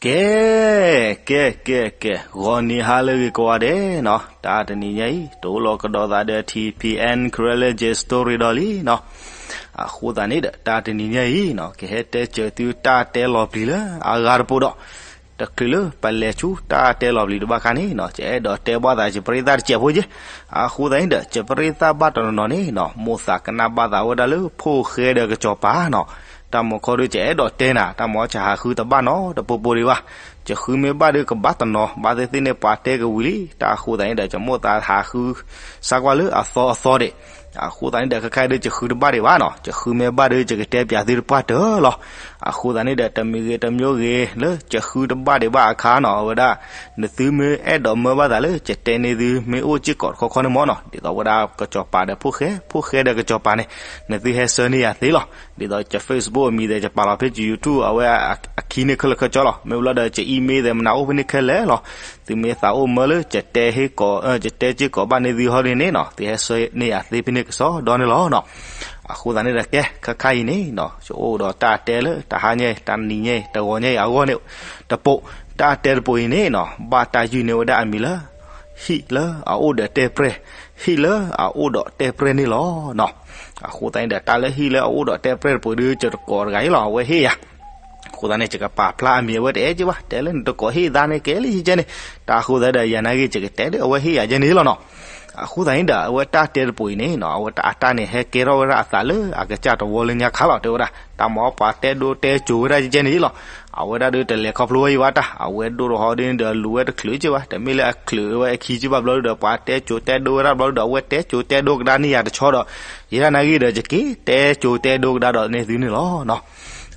ကဲ, ကဲ, ကဲ, ကဲ, ဂီၤနံၤဟါလၢအဂ့ၤကိးဂၤဒဲးနီၤ, တၢ်တနံၤညါအံၤ တအိၣ်လီၤကဒီးသးဒီး ထံၣ်ဖံးအဲၣ် Karaleji's Story ဒီးလံနီၤ. အဃိသတးန့ၣ်ဒီး တၢ်တနံၤညါအံၤနီၤ ကဟဲတဲစၢၤသုတၢ်တဲလီၤပျံၤလၢအဂၤတပိာ်ဒီး တချုးလၢပလဲၤဆူတၢ်တဲလီၤပျံၤတဘၣ်ခါန့ၣ်နီၤ, ယအဲၣ်ဒိးတဲဘၣ်သး ယပရ့သၣ်တစဲးဖိက့, အဃိသတးန့ၣ်ဒီး ယပရ့သၣ်ဘၣ်တနီၤနီၤန့ၣ်နီၤ မိၣ်သးကနၣ်ဘၣ်သးဝဲဒၣ်လၢဖိၣ်ဃဲဒီးကစီၤပၤနီၤ. တၢ်မၤခီဒီး ယအဲၣ်ဒိးတဲနၤ, တၢ်မၤ ယဟးဃုတဘၣ်နီတပူၤပူၤဒံးဘၣ်. ယဃုမ့ၢ်ဘၣ်ဒီးကဘၣ်တနီၤ, ဘၣ်သ့ၣ်သ့ၣ်န့ၣ် ပှၤတဲကဝံၤလံ. တၢ်အဃိသတးန့ၣ်ဒီး ယမိၣ်သးဟးဃု စၢ်ကွၢ်လၢအသီအသီဒံး. အဃိသတးန့ၣ်ဒီး ခဲခါဒီးယဃုတဘၣ်ဒံးဘၣ်နီၤ, ယဃုမ့ၢ်ဘၣ်ဒီး ယကတဲပၠးသုတပှၢ်တၢၢ်လီၤ. အဃိသတးန့ၣ်ဒီး တမံၤဂ့ၤတမံၤဂ့ၤလၢယဃုတဘၣ်ဒံးဘၣ်အခါနီၤ, အဝဲဒၣ် နသုမ့ၢ်အဲၣ်ဒိးမၢဘၣ်သးလၢ ယတဲန့ၢ်သု မ့ၢ်အိၣ်စ့ၢ်ကီးတခီခီန့ၣ်မ့ၢ်နီၤ, ဒ်သိးဝဲဒၣ်ကစီၤပၤဒီးဖိၣ်ဃဲ, ဖိၣ်ဃဲဒီးကစီၤပၤန့ၣ် နသုဟဲဆှၢန့ၢ်ယၤသ့လီၤ. ဒ်သိးယ Facebook အမံၤဒီး ယပာ်လီၤဖဲယ YouTube အဝဲအခံန့ၣ် ခဲလၢာ်ခဲဆ့လီၤ. မ့ၢ်ဘျီဒီး ယ email သဲးမနၤအိၣ်ဖဲန့ၣ်ခဲလၢာ်လီၤ. သုမ့ၢ်သးအိၣ်မၢလၢ ယတဲဟ့ၣ်ကီး, ယတဲစ့ၢ်ကီးဘၣ်န့ၢ်သုဟီဒ်န့ၣ်နီၤ, သုဟဲဆှၢန့ၢ်ယၤသ့ဖဲန့ၣ်ကစီဒီန့ၣ်လီၤနီၤ. အဃိသတးန့ၣ်ဒီး ကဲ ခဲခါအံၤန့ၣ်နီၤ ယအိၣ်ဒီးတၢ်တဲလၢ တဟါညါအံၤ, တနံၤညါအံၤ, တဂီၤညါအံၤအဂီၢ်န့ၣ်တပိာ်, တၢ်တဲတပိာ်အံၤန့ၣ်နီၤ ဘၣ်တၢ်ယုၢ်န့ၢ်ဝဲဒၣ်အမံၤလၢ ဟံၣ်လၢအအိၣ်ဒီးတဲပြဲၢ်, ဟံၣ်လၢအအိၣ်ဒီးတဲပြဲၢ်န့ၣ်လီၤနီၤ. အဃိသတးန့ၣ်ဒီး တၢ်လၢဟံၣ်လၢအအိၣ်ဒီးတဲပြဲၢ်တပိာ်ဒီး ယတကိးတဂၤအံၤလီၤ, အဝဲဟ့ၣ်ယၤ. အဃိသတးန့ၣ် ယကပာ်ဖျါအမံၤ အဝဲတအဲၣ်က့ဘၣ်, တဲလၢနတကိးဟ့ၣ်သးန့ၣ် ကဲလံယကဲန့ၣ်. တၢ်အဃိသတးဒီး ယၤနာ်က့ ယကတဲဒီး အဝဲဟ့ၣ်ယၤကဲန့ၣ်လီၤနီၤ. အဃိသတးန့ၣ်ဒီး အဝဲတၢ်တဲတပိာ်အံၤန့ၣ်နီၤ အဝဲအတၢ်န့ၣ် ဟဲကဲထီၣ်ဝဲဒၣ်အသးလၢအကစၢ်တဝီလၢညါခါလီၤ တဲဝဲဒၣ်. တၢ်မၤပှၤတဲဒိတဲစိၤဝဲဒၣ်ကဲန့ၣ်လီၤ. အဝဲဒၣ်ဒီးတလဲၤခီဖျိဝဲအံၤဘၣ်တၢ်, အဝဲဒိၣ်ထီၣ်ဟီဒ်န့ၣ်ဒီး လူၤဝဲတချုးက့ဘၣ်, တမ့ၢ်လၢအချုးဝဲအခံက့ဘၣ်ဘျီဒီး ပှၤတဲစိၤတဲဒိဝဲဒၣ်ဘျီဒီး အဝဲတဲစိၤတဲဒိကဒါန့ၢ်ယၤတဆီဒီး ယဲဒၣ်နာ်က့ဒီး ယက့ၤတဲစိၤတဲဒိကဒါဒီးန့ၢ်သုန့ၣ်လီၤနီၤ.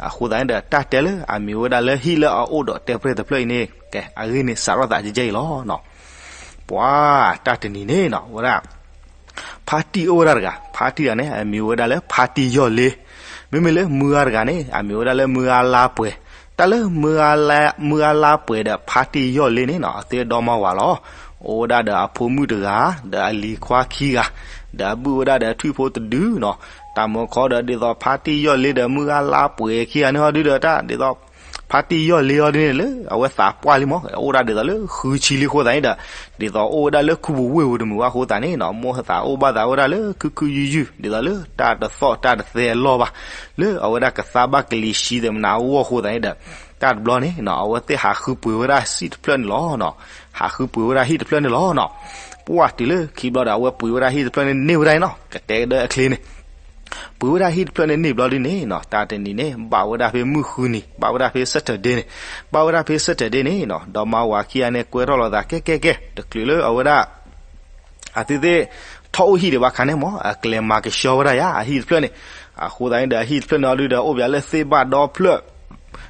အဃိသတးန့ၣ်ဒီး တၢ်တဲလၢအမံၤဝဲဒၣ်လၢဟံၣ်လၢအအိၣ်ဒီးတဲပြဲၢ်တဖျၢၣ်အံၤန့ၣ် ကဲ အဂ့ၢ်န့ၣ်စးထီၣ်သးကဲအံၤလီၤနီၤ. ပှၤတၢ်တနံၤန့ၣ်နီၤ ဝဲဒၣ် ဖါတံၢ်အိၣ်ဝဲဒၣ်တဂၤ, ဖါတံၢ်တဂၤန့ၣ် အမံၤဝဲဒၣ်လၢဖါတံၢ်ယီၢ်လ့, မ့မ့ၢ်လၢမုၢ်ဂၤတဂၤန့ၣ် အမံၤဝဲဒၣ်လၢမုၢ်ဂၤလါပှဲၤ. တၢ်လၢ မုၢ်ဂၤလါပှဲၤဒီးဖါတံၢ်ယီၢ်လ့န့ၣ်နီၤ အသုဒီမါဝၤလီၤ. အိၣ်ဝဲဒၣ်ဒီးအဖိမုၣ်တဂၤ, ဒီးအလံၤခွါခံဂၤ, ဒီးအဘုၣ်ဝဲဒၣ်ဒီးထွံၣ်ဖိတဒုနီၤ. တၢ်မၤခီဒီး ဒ်သိးဖါတံၢ်ယီၢ်လ့ဒီးမုၢ်ဂၤလါပှဲၤခံဂၤန့ၣ်ဟီဒုဒီးတၢ် ဒ်သိး ဖါတံၢ်ယီၢ်လ့အီၤဒ်န့ၣ်လၢ အဝဲသးပှၢ်လံမး, အိၣ်ဒၣ်ဒ်သိးလၢဃုဆံလံအဃိသတးန့ၣ်ဒီး ဒ်သိးအိၣ်ဝဲဒၣ်လၢခူပူၤဝ့ၢ်ပူၤတမုာ်ဘၣ်အဃိသတးန့ၣ်နီၤ မိၣ်သးအိၣ်ဘၣ်သးဝဲဒၣ်လၢခုခုယုၢ်ယုၢ် ဒ်သိးလၢတၢ်တသီၣ်တၢ်တသဲအလီၢ်ဘၣ်, လၢအဝဲဒၣ်ကသါဘၣ်ကလံၤဆှံသဲးမနၤအဂီၢ်အဃိသတးန့ၣ်ဒီး တၢ်တဘျီန့ၣ်နီၤ အဝဲသ့ၣ်ဟးဃုပှ့ၤဝဲဒၣ်စံၣ်တဖျၢၣ်န့ၣ်လီၤနီၤ. ဟးဃုပှ့ၤဝဲဒၣ်ဟံၣ်တဖျၢၣ်န့ၣ်လီၤနီၤ. ပှၢ်တုၤလၢခံဘျီဒီး အဝဲပှ့ၤဝဲဒၣ်ဟံၣ်တဖျၢၣ်န့ၣ်န့ၢ်ဝဲဒၣ်နီၤ ကတဲကဒၢအချ့န့ၣ် ပှ့ၤဝဲဒၣ်ဟံၣ်တဖျၢၣ်န့ၣ်န့ၢ်ဘျီဒ်န့ၣ်နီၤ တၢ်တနံၤန့ၣ် ဘၣ်ဝဲဒၣ်ဖဲမုၢ်ဃုနံၤ ဘၣ်ဝဲဒၣ်ဖဲ Saturday န့ၣ်, ဘၣ်ဝဲဒၣ်ဖဲ Saturday န့ၣ်နီၤ ဒီမါဝၤခံဂၤန့ၣ် ကွဲထီၣ်လိာ်သးကဲကဲကဲ တချုးလၢအဝဲဒၣ် အသုသ့ၣ် ထီၣ်အိၣ်ဟံၣ်ဒံးဘၣ်ခါန့ၣ်မး အကလဲၤမၤကဆှီဝဲဒၣ်ယၤ အဟံၣ်တဖျၢၣ်န့ၣ်. အဃိသတးန့ၣ်ဒီး အဟံၣ်တဖျၢၣ်န့ၣ်အီၤဒုဒီး အိၣ်ပၠးလၢသ့ၣ်ဘၣ်ဒီဖျၢၣ်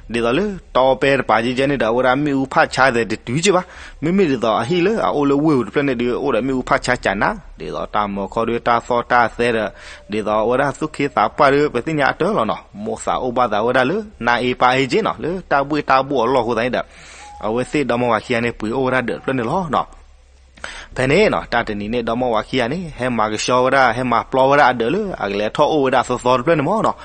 ဒ်သိးလၢတီပဲတပၤကဲကဲန့ၣ်ဒီး အဝဲဒၣ်မ့ၣ်အူဖးဆါသဲးတတုၤက့ဘၣ်. မ့မ့ၢ်ဒ်သိးအဟံၣ်လၢအအိၣ်လၢဝ့ၢ်ပူၤတဖျၢၣ်န့ၣ်ဒီး အိၣ်ဒီးမ့ၣ်အူဖးဆါကနၤ ဒ်သိးတၢ်မၤခီဒီးတၢ်သီၣ်တၢ်သဲဒီး ဒ်သိးအဝဲဒၣ်သူၣ်ခ့သးပှၢ်ဒီး ပသ့ၣ်ညါအတၢၢ်လီၤနီၤ. မိၣ်သးအိၣ်ဘၣ်သးဝဲဒၣ်လၢ နါအ့ပါအ့က့နီၤ လၢတၢ်ဘှ့ၣ်တၢ်ဘှီၣ်အလီၢ်အဃိသတးန့ၣ်ဒီး အဝဲသ့ၣ်ဒီမါဝၤခံဂၤန့ၣ် ပှ့ၤအိၣ်ဝဲဒၣ်ဒၢးတဖျၢၣ်န့ၣ်လီၤနီၤ. ဖဲန့ၣ်နီၤ တၢ်တနံၤန့ၣ် ဒီမါဝၤခံဂၤန့ၣ် ဟဲမၤကဆှီဝဲဒၣ် ဟဲမၤပျီဝဲဒၣ်အဒၢးလၢ အကလဲၤထီၣ်အိၣ်ဝဲဒၣ်သီသီတဖျၢၣ်န့ၣ်မးနီၤ.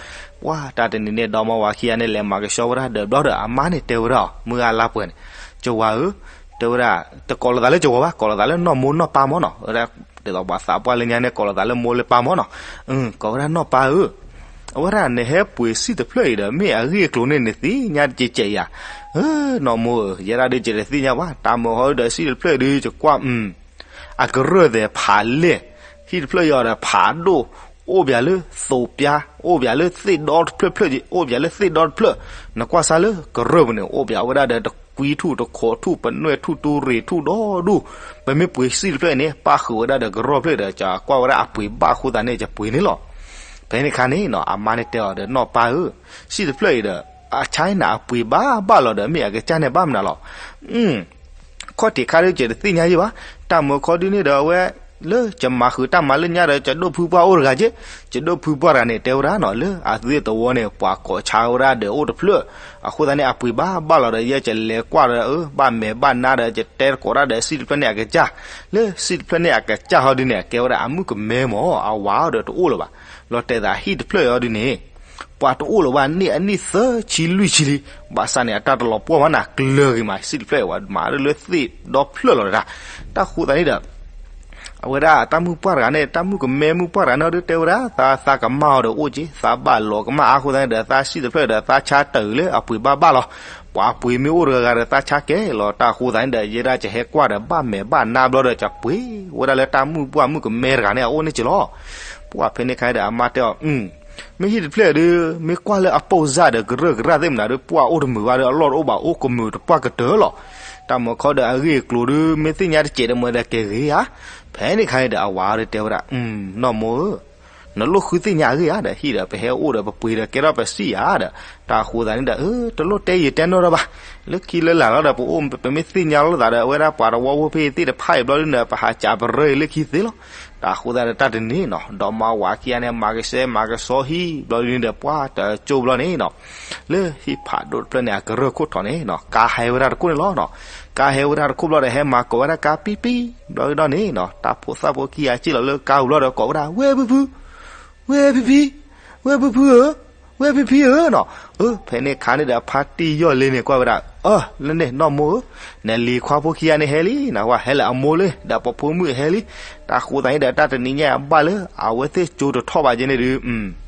ပှၤတၢ်တနံၤန့ၣ် ဒီမါဝၤခံဂၤန့ၣ် လဲၤမၤကဆှီဝဲဒၣ်ဒၢးဘျီဒီး အမါန့ၣ်တဲဝဲဒၣ်အီၤ မုၢ်ဂၤလါပှဲၤန့ၣ် ကဝၤဧၢ, တဲဝဲဒၣ် တကိးလိာ်သးလၢကဝၤဘၣ် ကိးလိာ်သးလၢနီၢ်မိၢ်နီၢ်ပၢ်မးနီၤ. ဒ်သိးပှၤသးပှၢ်လၢညါန့ၣ် ကိးလိာ်သးလၢမိၢ်လၢပၢ်မးနီၤ. ကိးဝဲဒၣ်နီၢ်ပၢ်ဧၢ အဝဲဒၣ်နဟဲပှ့ၤစံၣ်တဖျၢၣ်အံၤဒီး မ့ၢ်အဂ့ၢ်အကျိၤန့ၣ် နသ့ၣ်ညါတကဲးကဲးဧါ. နီၢ်မိၢ်ဧၢ ယဲဒၣ်ဒုးယတသ့ၣ်ညါဘၣ် တၢ်မၤဟီဒီးစံၣ်တဖျၢၣ်အံၤဒုး ယကွၢ် အကရၢၢ်သဲးဖးလဲၢ်, ဟံၣ်တဖျၢၣ်အံၤဒီးဖးဒိၣ်, အိၣ်ပၠးလၢသိးပၠါ, အိၣ်ပၠးလၢသ့ၣ်ဒီတဖျၢၣ်ဖျၢၣ်က့ အိၣ်ပၠးလၢသ့ၣ်ဒီတဖျၢၣ်, နကွၢ်စၢ်လၢကရၢၢ်ပူၤန့ၣ် အိၣ်ပၠးဝဲဒၣ်ဒီးတကွံထူၣ်တခိးထူၣ်ပနွဲၣ်ထူၣ်တူရ့ၣ်ထူၣ်ဒီဒူၣ်, ပမ့ၢ်ပှ့ၤစံၣ်တဖျၢၣ်အံၤန့ၣ် ပၣ်ဃုာ်ဝဲဒၣ်ဒီးကရၢၢ်ဖျၢၣ်ဒီး ယကွၢ်ဝဲဒၣ်အပှ့ၤဘၣ်အဃိသတးန့ၣ် ယပှ့ၤန့ၣ်လီၤ. ဖဲန့ၣ်အခါန့ၣ်နီၤ အမါန့ၣ်တဲအီၤဒီး နီၢ်ပၢ်ဧၢ, စံၣ်တဖျၢၣ်အံၤဒီး အဆါအံၤန့ၣ် အပှ့ၤဘၣ်ဘၣ်လီၤဒီး မ့ၢ်အကစၢ်န့ၣ်ဘၣ်မနုၤလီၤ. ခီၣ်ထံးခါဒုး ယတသ့ၣ်ညါယံၣ်ဘၣ်, တၢ်မၤခီဒုးန့ၣ်ဒီးအဝဲ လၢယမၤဃုာ်တၢ်မၤလၢညါဒီး ယဒိၣ်ဖုပှၢ်အိၣ်တဂၤက့, ယဒိၣ်ဖုပှၢ်တဂၤန့ၣ် တဲဝဲဒၣ်နီၤ လၢအသုသဝီန့ၣ် ပှၤကိးဆါဝဲဒၣ်ဒီးအိၣ်တဖျၢၣ်, အဃိသတးန့ၣ် အပှ့ၤဘၣ်ဘၣ်လီၤဒီး ယဲယလဲၤကွၢ်ဒီး ဘၣ်မဲာ်ဘၣ်နါဒီး ယတဲသကိးတၢ်ဒီး စံၣ်တဖျၢၣ်န့ၣ်အကစၢ်, လၢစံၣ်တဖျၢၣ်န့ၣ်အကစၢ်ဟီဒုးန့ၣ် အကဲဝဲဒၣ်အမုၣ်ကမဲမး အဝၤဒီးတအိၣ်လၢၤဘၣ်, လီၤတဲာ်သးဟံၣ်တဖျၢၣ်အံၤဟီဒုးန့ၣ် ပှၤတအိၣ်လၢၤဘၣ်န့ၣ်အနံၣ်သၢဆံလွံၢ်ဆံလံ. ဘၣ်ဆၣ်န့ၣ် အတၢ်တလီၤပှီၢ်မးနၤ ကျၢၤဂ့ၤမး စံၣ်တဖျၢၣ်ဝဲမၤဒၣ်လၢသ့ၣ်ဒီဖျၢၣ်လီၤတၢ်. တၢ်ဃိသးန့ၣ်ဒီး အဝဲဒၣ်တၢ်မုၣ်ပှၢ်တဂၤန့ၣ် တၢ်မုၣ်ကမဲမုၣ်ပှၢ်တဂၤန့ၣ်ဒီးတဲဝဲဒၣ် သးသးကမၢ်အီၤဒီးအိၣ်က့ၤ သးဘၣ်လီၤကမၢ်အါဃိသးန့ၣ်ဒီး သးစံၣ်တဖျၢၣ်ဒီးသးဆါတၢ်အုးလၢအပှ့ၤဘၣ်ဘၣ်လီၤ. ပှၤပှ့ၤမ့ၢ်အိၣ်တဂၤဂၤဒီးသးဆါကဲလီၤ. တၢ်ဃိသးန့ၣ်ဒီး ယဲဒၣ်ကဟဲကွၢ်ဒီးဘၣ်မဲာ်ဘၣ်နါဘျီဒီး ကပှ့ၤဝဲဒၣ်လၢတၢ်မုၣ်ပှၢ်မုၣ်ကမဲတဂၤန့ၣ် အအိၣ်န့ၣ်က့ၤလီၤ. ပှၢ်ဖဲန့ၣ်ခါဒီး အမါတဲအီၤ မ့ၢ်ဟံၣ်တဖျၢၣ်ဒုး မ့ၢ်ကွၢ်လၢအပိၢ်စၢ်ဒီးကရၢၢ်ကရၢ်သ့ၣ်မနုၤဒုး ပှၢ်အိၣ်တမုာ်ဘၣ်ဒီး အလီၢ်တအိၣ်ဘၣ် အိၣ်ကမုာ်တပှၢ်ကတၢၢ်လီၤ. တၢ်မၤခီဒီးအဂ့ၢ်အကျိၤဒုး မ့ၢ်သ့ၣ်ညါတစဲးတမှဲဒီးကဲဂ့ၤဧါ. ဖဲန့ၣ်ခါန့ၣ်ဒီး အဝၤဒီးတဲဝဲဒၣ် နီၢ်မိၢ်ဧၢ, နလိၣ်ဃုသ့ၣ်ညါအဂ့ၢ်ဧါဒီး ဟံၣ်ဒီးပဟဲအိၣ်ဒီးပပှ့ၤဒီးကဲထီၣ်ပစံၣ်ဧါဒီး တၢ်ဃိသးန့ၣ်ဒီး အၢ တလိၣ်တဲယတဲနီၢ်ဒီးဘၣ်. လၢခံလၢလာ်လီၤဒီး ပအိၣ်ပမ့ၢ်သ့ၣ်ညါလိာ်သးဒီး အဝဲဒၣ်ပှၤတဝီဖိဖဲသ့ၣ်တဖၣ်အံၤဘျီဒုးန့ၣ် ပဟးကးပရၢအံၤလၢခံသ့လီၤ. တၢ်ဃိသးဒီးတၢ်တနံၤနီၤ ဒီးမါဝၤခံဂၤန့ၣ် မၤကဆှဲမၤကဆှီဟံၣ်ဘျီဒုးန့ၣ်ဒီး ပှၢ်တကၠိဘျီန့ၣ်နီၤ လၢဟံၣ်ဖးဒိၣ်တဖျၢၣ်န့ၣ် အကရၢၢ်ခိၣ်ထီၣ်န့ၣ်နီၤ ကါဟဲဝဲဒၣ်တခိၣ်န့ၣ်လီၤနီၤ. ကါဟဲဝဲဒၣ်တခိၣ်ဘျီဒီး ဟဲမၤကိးဝဲဒၣ်ကါပံပံ ဘျီဒုးဒီးန့ၣ်နီၤ တၢ်ဖိသၣ်ဖိခံဂၤစံၣ်လီၤလၢကါပူၤဘျီဒီး ကိးဝဲဒၣ် ဝဲၢ်ဖုဖု ဝဲၢ်ဖံဖံ ဝဲၢ်ဖံဖံဧၢ, ဝဲၢ်ဖံဖံဧၢနီၤ. အၢ ဖဲန့ၣ်ခါန့ၣ်ဒီး ဖါတံၢ်ယီၢ်လ့န့ၣ် ကွၢ်ဝဲဒၣ် အၢ လၢန့ၣ်နီၢ်မိၢ်ဧၢ, နလံၤခွါဖိခံဂၤန့ၣ်ဟဲလံနီၤ ဝဲဟဲလၢအမိၢ်လၢ ဒီးပဖိမုၣ်ဟဲလံ. တၢ်ဃိသးန့ၣ်ဒီး တၢ်တနံၤညါအဘၣ်လၢ အဝဲသ့ၣ်ကၠိတထီၣ်ဘၣ်ကဲန့ၣ်ဒုး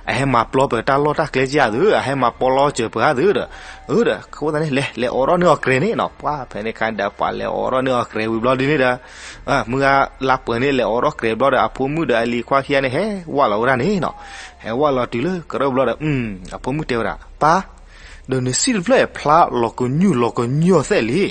အဟဲမၤပျီပတၢ်လီၢ်တၢ်ကျဲကယၤသု အဟဲမၤပျီလီၤစၢၤပှၤသုဒီး အၢဒီး အဃိသတးန့ၣ် လဲၤလဲၤအိးထီၣ်န့ၢ်အီၤကြဲးန့ၣ်နီၤ. ပှၢ်ဖဲန့ၣ်ခါန့ၣ်ဒီး ပှၤလဲၤအိးထီၣ်န့ၢ်အီၤကြဲးဝံၤဘျီဒုးန့ၣ်ဒီး မုၢ်ဂၤလါပှဲၤန့ၣ် လဲၤအိးထီၣ်ကြဲးဘျီဒီး အဖိမုၣ်ဒီးအလံၤခွါခံဂၤန့ၣ် ဟဲဝဲလီၤဝဲဒၣ်န့ၣ်နီၤ. ဟဲဝဲလီၤတုၤလၢကရၢၢ်ဘျီဒီး အဖိမုၣ်တဲဝဲဒၣ် ပၢ် ဒီးနစံၣ်တဖျၢၣ် ဖျါလီၤကညူၣ်လီၤကညီသဲးလံ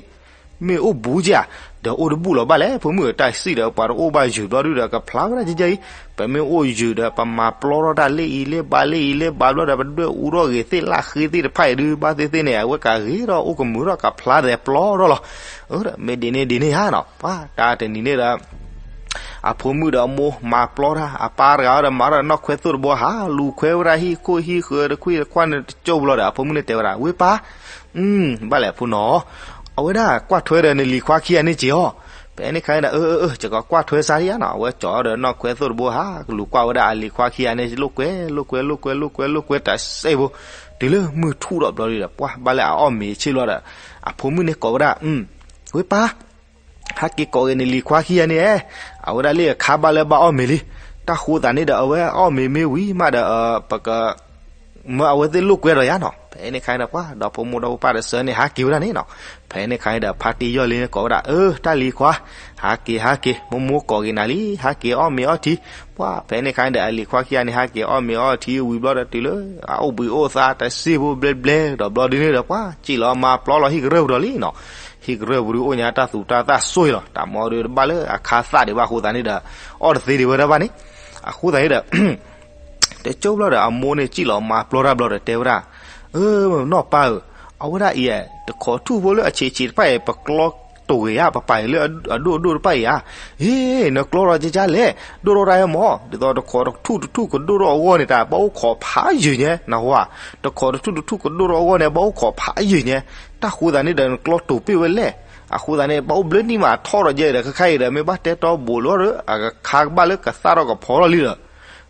မ့ၢ်အိၣ်ဘူးကဧါ, ဒီးအိၣ်တဘူၣ်လီၤဘၣ်လဲၣ် ဖိမုၣ်ဧၢ, တၢ်စံၣ်ဒီးပှၤတအိၣ်ဘၣ်ယုာ်ဘျီဒုဒီး ကဖျါဝဲဒၣ်ကဲကဲအံၤ, ပမ့ၢ်အိၣ်ယုာ်ဒီး ပမၤပျီထီၣ်တၢ်လၢအံၤလၢဘၣ်လၢအံၤလၢဘၣ်ဘျီဒီး ပဒွဲၣ်အူထီၣ်ဂ့ၤသ့ၣ်လၣ်ဃ့သ့ၣ်တဖၣ်အံၤဒုး ဘၣ်သ့ၣ်သ့ၣ်န့ၣ် အဝဲကဂ့ၤထီၣ်အိၣ်ကမုာ်ထီၣ်ကဖျါသဲးပျီထီၣ်လီၤ. အၢ ဒီးမ့ၢ်ဒ်န့ၣ်ဒ်န့ၣ်ဧါနီၤ, ပှၤတၢ်တနံၤန့ၣ်ဒီး အဖိမုၣ်ဒီးအမိၢ်မၤပျီတၢ်, အပၢ်တဂၤဒီးမၤထီၣ်နီၣ်ခွဲသိၣ်တဘိဟးလူၤခွဲဝဲဒၣ်ဟံၣ်ခိၣ်ဟံၣ်ဃၢၤတခွံၣ်တခွါန့ၣ်တကၠိဘျီဒီး အဖိမုၣ်န့ၣ်တဲဝဲဒၣ် ဝ့ၢ်ပၢ်, ဘၣ်လဲၣ်ဖိနီၤ, အဝဲဒၣ်ကွၢ်ထွဲဒီးနလံၤခွါခံဂၤန့ၣ်က့ၤအီၤ, ဖဲန့ၣ်ခါန့ၣ်ဒီး အၢ အၢ အၢ ယကကွၢ်ထွဲစါဒံဧါနီၤ, အဝဲကၠီဒီးနီၣ်ခွဲသိၣ်တဘိဟးလူၤကွၢ်ဝဲဒၣ်အလံၤခွါခံဂၤန့ၣ် လိာ်ကွဲ လိာ်ကွဲလိာ်ကွဲလိာ်ကွဲလိာ်ကွဲတစဲးဖိ, တုၤလၢမုၢ်ထူၣ်ဒီးဘျီဒီး ပှၤဘၣ်လၢအအီၣ်မ့ၤဆ့ၣ်ဘျီဒီး အဖိမုၣ်န့ၣ်ကိးဝဲဒၣ် ဝ့ၢ်ပၢ် ဟးက့ၤကိးက့ၤနလံၤခွါခံဂၤန့ၣ်, အဝဲဒၣ်လၢအခါဘၣ်လၢဘၣ်အီၣ်မ့ၤလံ, တၢ်ဃိသးန့ၣ်ဒီး အဝဲအီၣ်မ့ၤမ့ၢ်ဝံၤမးဒီး ပက မၢအဝဲသ့ၣ်လိာ်ကွဲဒီးယါနီၤ, ဖဲန့ၣ်ခါန့ၣ်ဒီး ပှၤဒီဖိမိၢ်ဒီဖိပၢ်တစၢန့ၣ်ဟးက့ၤဝဲဒၣ်န့ၣ်နီၤ, ဖဲန့ၣ်ခါန့ၣ်ဒီး ဖါတံၢ်ယီၢ်လ့န့ၣ်ကိးဝဲဒၣ် အၢ တၢ်လံၤခွါ, ဟးက့ၤ ဟးက့ၤ မိၢ်မိၢ်ကိးက့ၤနၤလံ ဟးက့ၤအီၣ်မ့ၤအီထံ, ပှၤဖဲန့ၣ်ခါန့ၣ်ဒီး အလံၤခွါခံဂၤန့ၣ် ဟးက့ၤအီၣ်မ့ၤအီထံဝံၤဘျီဒီးတုၤလၢ အအိၣ်ဘှံးအိၣ်သါတစ့ဖိဘျဲဘျဲဒီးဘျီဒုန့ၣ်ဒီး ပှၤစံၣ်လီၤမၤပျီလီၤဟံၣ်ကရၢၢ်ပူၤဒီးလံနီၤ, ဟံၣ်ကရၢၢ်ပူၤဒုးအိၣ်ညါတၢ်သူၣ်တၢ်သၣ်စိလီၤ, တၢ်မၤဒုးတဘၣ်လၢအခါသၣ်ဒံးဘၣ်အဃိသတးန့ၣ်ဒီး အီၣ်တသ့ဒံးဝဲဒၣ်ဘၣ်န့ၣ်, အဃိသတးန့ၣ်ဒီး တကၠိဘျီဒီး အမိၢ်န့ၣ်စံၣ်လီၤမၤပျီတၢ်ဘျီဒီးတဲဝဲဒၣ်, အၢ နီၢ်ပၢ်ဧၢ, အဝဲဒၣ်အံၤ တခိးထူၣ်ဖိလၢအဆံးဆံးတဖၣ်အံၤ ပကျီတိာ်ဂ့ၤဧါ, ပပာ်အံၤလၢအဒိၣ်အဒိၣ်တဖၣ်အံၤဧါ, ဟ့ နကျီထီၣ်ကကလဲၣ်, ဒိၣ်ထီၣ်တၢ်ဟဲမၢ်, ဒ်သိးတခိးထူၣ်တထူၣ်ကဒိၣ်ထီၣ်အဂီၢ်န့ၣ် တၢ်ဘၣ်အိၣ်ခိးဖးယုာ်ညါ, နဟါ, တခိးတထူၣ်တထူၣ်ကဒိၣ်ထီၣ်အဂီၢ်န့ၣ် ဘၣ်အိၣ်ခိးဖးယုာ်ညါ, တၢ်ဃိသတးန့ၣ်ဒီး နကျီတိာ်ပ့ၢ်ဝဲလဲၣ်, အဃိသတးန့ၣ် ဘၣ်အိၣ်ဘျၢနံၣ်မးထီၣ်ဒီးယဲဒီး ခဲခါအံၤဒီး မ့ၢ်ဘၣ်တဲတီဘိးလီၤဒီး အခါကဘၣ်လၢကသၣ်ထီၣ်ကဖီထီၣ်လံဒီး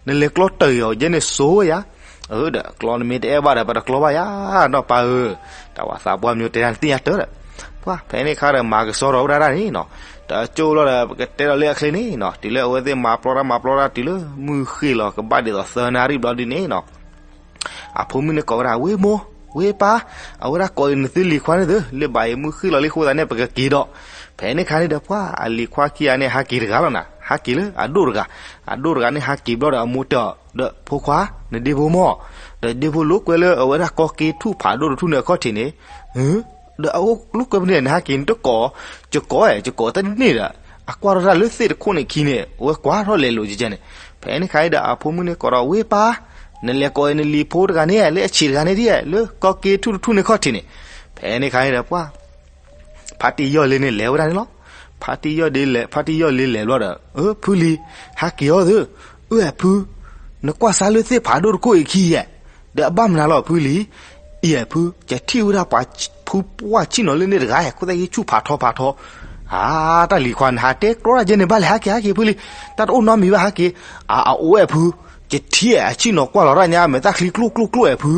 နလဲၤကျီတၢ်အံၤအီၤယဲန့ၣ်စိဝဲယါ, အၢ ဒီးကျီနမ့ၢ်တအဲၣ်ဘၣ်ဒီး ပတကျီဘၣ်ယါ, နီၢ်ပၢ်ဧၢ, တၢ်ဝၤသးပှၢ်မ့ၢ်တဲတၢ်နသ့ၣ်ညါတၢ်ဒီး, ပှၤဖဲန့ၣ်ခါဒီး မၤကဆှီထီၣ်ဝဲဒၣ်တၢ်န့ၣ်နီၤ, တကၠိလီၤဒီး ပကတဲဒီးလၢအချ့န့ၣ်နီၤ, တုၤလၢအဝဲသ့ၣ်မၤပျီတၢ်မၤပျီတၢ်တုၤလၢ မုၢ်ဃ့ၢ်လီၤကဘၣ်ဒ်သိးသၢနၣ်ရံၣ်ဘျီဒုန့ၣ်နီၤ အဖိမုၣ်န့ၣ်ကိးဝဲဒၣ် ဝ့ၢ်မိၢ်, ဝ့ၢ်ပၢ်, အဝဲဒၣ်ကိးအံၤနသုလံၤခွါန့ၣ်သု, လၢဘၣ်အံၤမုၢ်ဃ့ၢ်လီၤလံအဃိသတးန့ၣ် ပကက့ၤဒီး, ဖဲန့ၣ်ခါန့ၣ်ဒီး ပှၤအလံၤခွါခံဂၤန့ၣ် ဟးက့ၤတဂၤလီၤနၤ, ဟးက့ၤလၢအဒိၣ်တဂၤ, အဒိၣ်တဂၤန့ၣ် ဟးက့ၤဘျီဒီးအမိၢ်တဲအီၤဒီး ဖိခွါ, နဒ့ဖိမၢ်, ဒီးဒ့ဖိလိာ်ကွဲလၢအဝဲဒၣ်ကီက့ထူၣ်ဖးဒိၣ်တထူၣ်န့ၣ်အခီၣ်ထံးန့ၣ်, ဒီးအအိၣ်လိာ်ကွဲဖဲန့ၣ် နဟးက့ၤနတကိး, ယကိး, ယကိးတန့ၢ်ဒီး, အကွၢ်ထီၣ်တၢ်လၢသ့ၣ်တခိၣ်န့ၣ်ခံန့ၣ် အဝဲကွၢ်ထီၣ်လဲၤလိာ်ကကဲန့ၣ်, ဖဲန့ၣ်ခါအံၤဒီး အဖိမုၣ်န့ၣ်ကိးဒီး ဝ့ၢ်ပၢ်, နလဲၤကိးအံၤနလံၤဖိတဂၤန့ၣ် လၢအဆံးတဂၤန့ၣ်ဒ် လၢကီက့ထူၣ်တထူၣ်န့ၣ်ခီၣ်ထံးန့ၣ်, ဖဲန့ၣ်ခါအံၤဒီး ပှၤ ဖါတံၢ်ယီၢ်လ့န့ၣ်လဲၤဝဲဒၣ်န့ၣ်လီၤ. ဖါတံၢ်ယီၢ်လ့လဲၤ, ဖါတံၢ်ယီၢ်လ့လဲၤဘျီဒီး, အၢ ဖုလံၤ, ဟးက့ၤအီၤသု, အၢ ဖု, နကွၢ်စါလၢသ့ၣ်ဖးဒိၣ်တခိၣ်အံၤခံယဲၢ်, ဒီးအဘၣ်မနုၤလီၤဖုလံၤ, အံၤဖု, ယထံၣ်ဝဲဒၣ်ပှၤဖုပှၢ်ဆံၣ်နီၤလၢန့ၣ်တဂၤ, ခိၣ်သၣ်ယ့ဆူၣ်ဖးထီဖးထီ, အါ တၢ်လံၤခွါနဟးတဲကျီတၢ်ကဲန့ၣ်ဘၣ်လဲၣ်, ဟးက့ၤ ဟးက့ၤဖုလံၤ, တၢ်တအိၣ်နီတမံၤဘၣ် ဟးက့ၤ, အအိၣ်ဝဲဖု, ယထံၣ်အဆ့ၣ်နီၤကွၢ်လီၤတၢ်ညါ မဲာ်သၣ်ချံကျိၣ်ကျိၣ်ကျိၣ်အဲၣ်ဖု,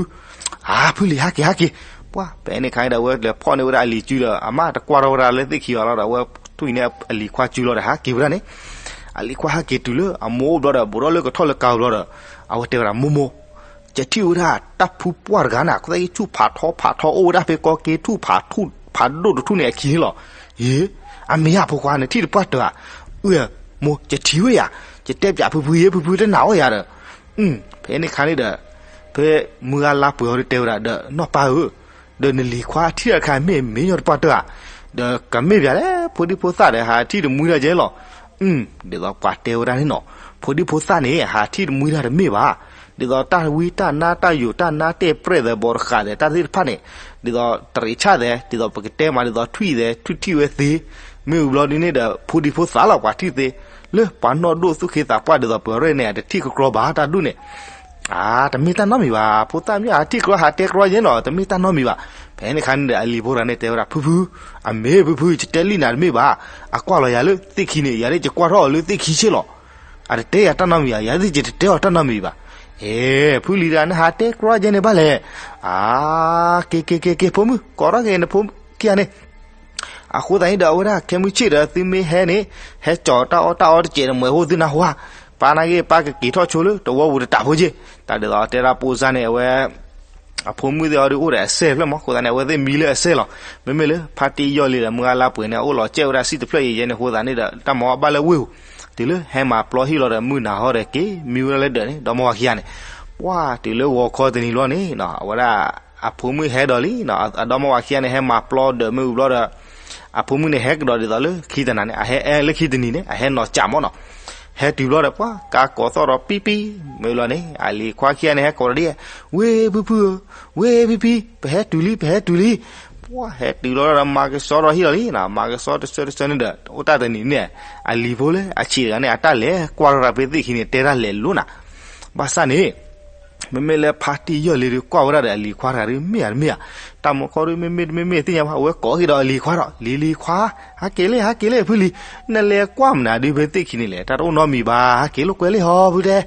အါဖုလံၤ ဟးက့ၤ ဟးက့ၤ, ပှၤ ဖဲန့ၣ်ခါန့ၣ်ဒီး အဝဲလဲၤဖီၣ်န့ၢ်ဝဲဒၣ်အလံၤစုဒီး အမ့ၢ်တကွၢ်ထီၣ်ဝဲဒၣ်လၢသ့ၣ်ခံဘၣ်လီၤဒီး အဝဲထွံၣ်န့ၢ်အလံၤခွါစုလီၤဒီး ဟးက့ၤဝဲဒၣ်န့ၣ်, အလံၤခွါဟးက့ၤတုၤလၢအမိၢ်အိၣ်ဘျီဒီး ဘူးထီၣ်လၢကထီၣ်လၢကၤဘျီဒီး အဝဲတဲဝဲဒၣ် မိၢ်မိၢ်, ယထံၣ်ဝဲဒၣ်တၢ်ဖုပှၢ်တဂၤန့ၣ် အခိၣ်သၣ်ကံၣ်ဆူၣ်ဖးထီဖးထီအိၣ်ဝဲဒၣ်ဖဲကီက့ထူၣ်ဖးထူၣ်ဖးဒိၣ်တထူၣ်န့ၣ်အခံန့ၣ်လီၤ. အ့, အမ့ၢ်ဧါဖိခွါ နထံၣ်တပှၢ်တၢၢ်ဧါ. အၢ, မိၢ် ယထံၣ်ဝဲယၤ, ယတဲပၠးဖုဖုယဲ ဖုဖုတနာ်အီၤယၤဒီး, ဖဲန့ၣ်ခါန့ၣ်ဒီး ဖဲမုၢ်ဂၤလါပှဲၤအီၤဒီးတဲဝဲဒၣ်ဒီး နီၢ်ပၢ်ဧၢ, ဒီးနလံၤခွါထံၣ်တၢ်တခါမ့ၢ်မ့ၢ်ညီတပှၢ်တၢၢ်ဧါ, ဒီးကမ့ၢ်ပၠးလဲၣ် ဖိဒံဖိသၣ်ဒီး ဟးထံၣ်တမှံတၢ်ကဲလီၤ. ဒ်သိးပှၤတဲဝဲဒၣ်န့ၣ်နီၤ, ဖိဒံဖိသၣ်န့ၣ် ဟးထံၣ်တမှံတၢ်တမ့ၢ်ဘၣ်. ဒ်သိးတၢ်ဝံတၢ်နါတၢ်ယိာ်တၢ်နါတဲပြဲၣ်သဲးဘီတဃာ်သဲး တၢ်သ့ၣ်တဖၣ်န့ၣ်, ဒ်သိးတရံးဆၣ်သဲး ဒ်သိးပကတဲမး ဒ်သိးထွံၣ်သဲး ထွံၣ်ထံၣ်ဝဲသ့, မ့ၢ်ဝံၤဘျီဒ်န့ၣ်ဒီး ဖိဒံဖိသၣ်လီၤ ပှၤထံၣ်သ့, လၢပှၤနီၢ်ဒိၣ်သူၣ်က့သးပှၢ်ဒ်သိးပှၤရဲၣ်န့ၣ် အတထံၣ်ကကြီဘၣ်တၢ်ဒူၣ်န့ၣ် အါ တမ့ၢ်တၢ်နီတမံၤဘၣ်. ဖိသၣ်မ့ၢ်အါထံၣ်ကြီဟးတဲကြီယဲနီၤ တမ့ၢ်တၢ်နီတမံၤဘၣ်. ဖဲန့ၣ်ခါန့ၣ်ဒီး အလံၤဖိတဂၤန့ၣ်တဲဝဲဒၣ် ဖုဖု, အမ့ၢ်ဖုဖု ယတဲလံနၤတမ့ၢ်ဘၣ်. အကွၢ်လီၤယၤလၢသ့ၣ်ခံန့ၣ် ယၤဒ်ယကွၢ်ထီၣ်အီၤလၢသ့ၣ်ခံဆ့လီၤ. အတတဲယၤတၢ်နီတမံၤဧါ, ယၤဒ်ယတတဲအီၤတၢ်နီတမံၤဘၣ်. အဲ ဖုလံၤတဂၤန့ၣ် ဟးတဲကြီယဲန့ၣ်ဘၣ်လဲၣ်. အါ က့ၤက့ၤက့ၤက့ၤ ဖိမုၣ် ကိးထီၣ်က့ၤနဖိခံဂၤန့ၣ် အဃိသတးန့ၣ်ဒီး အဝဲဒၣ်ခဲမုၢ်ဆ့ၣ်ဒီး သုမ့ၢ်ဟဲန့ၣ် ဟဲကၠီၤတၢ်အီၣ်တၢ်အီတစဲးတမှဲၤဖိသုနၢ်ဟူဧါ. ပၢ်နာ်က့ ပၢ်ကက့ၤထီၣ်ဆိလၢတဝီပူၤတတးဖိက့ၢ်. တၢ်ဒ်သိးတဲဒၣ်ပိစါန့ၣ် အဝဲ အဖိမုၣ်သ့ၣ်အီၤဒုးအိၣ်ဒီးအစဲၣ်ဖျၢၣ်မး အဃိသတးန့ၣ် အဝဲသ့ၣ်မံလၢအစဲၣ်လီၤ. မ့မ့ၢ်လၢဖါတံၢ်ယီၢ်လံဒီး မုၢ်ဂၤလါပှဲၤန့ၣ် အအိၣ်လီၤစဲၣ်ဝဲဒၣ်စံၣ်တဖျၢၣ်ယဲၢ်ယဲၢ်န့ၣ် အဃိသတးန့ၣ်ဒီး တၢ်မၤအီၣ်ဘၣ်လၢဝ့ၢ်ပူၤ တုၤလၢဟဲမၤပျီဟံၣ်လီၤဒီး မုၢ်နၤဟီဒီးက့ၤမံဝဲဒၣ်လၢဒၢးန့ၣ် ဒီမါဝၤခံဂၤန့ၣ် ပှၤတုၤလၢဂီၤခီတနံၤလီၤန့ၣ် အဝဲဒၣ် အဖိမုၣ်ဟဲဒီးလံ, အဒီမါဝၤခံဂၤန့ၣ် ဟဲမၤပျီဒၢးမ့ၢ်ဝံၤဘျီဒီး အဖိမုၣ်န့ၣ် ဟဲကဒီးဒ်သိးလၢခံတနၤန့ၣ် အဟဲအဲလၢခံတနံၤန့ၣ် အဟဲနီၤကးမးနီၤ. ဟဲတုၤဘျီဒီး ပှၤကါကိးသီၣ်ဒီးပံပံ မ့ၢ်လီၤန့ၣ် အလံၤခွါခံဂၤန့ၣ် ဟဲကိးဒီးဒ်, ဝ့ၢ်ဖုဖုဧၢ, ဝ့ၢ်ဖံဖံ, ပဟဲတုၤလံ ပဟဲတုၤလံ. ပှၤဟဲတုၤလီၤဒီး မၤကဆှီထီၣ်ဟံၣ်လီၤလံ, မၤကဆှီတဆၢတဆၢန့ၣ်ဒီး အိၣ်တၢ်တနံၤန့ၣ် အလံၤဖိလၢအဆံးတဂၤန့ၣ် အတၢ်လဲၤကွၢ်ထီၣ်တၢ်ဖဲသ့ၣ်ခံန့ၣ် တဲတၢ်လဲၤလိၤနၤ. ဘၣ်ဆၣ်န့ၣ် မ့မ့ၢ်လၢဖါတံၢ်ယီၢ်လံဒီး ကွၢ်ဝဲဒၣ်ဒီးအလံၤခွါတဂၤဒီး မ့ၢ်ဧါတမ့ၢ်ဧါ, တၢ်မူခီဒီး မ့မ့ၢ်တမ့မ့ၢ်သ့ၣ်ညါဘၣ်, အဝဲကိးက့ၤဒီးအလံၤခွါဒီး လံၤလံၤခွါ, ဟဲက့ၤလံ ဟဲက့ၤလံ ဖုလံၤ, နလဲၤကွၢ်မနုၤဒုးဖဲသ့ၣ်ခံန့ၣ်လဲၣ်, တၢ်တအိၣ်နီတမံၤဘၣ်, ဟဲက့ၤလိာ်ကွဲလံဟီဖုတဲ.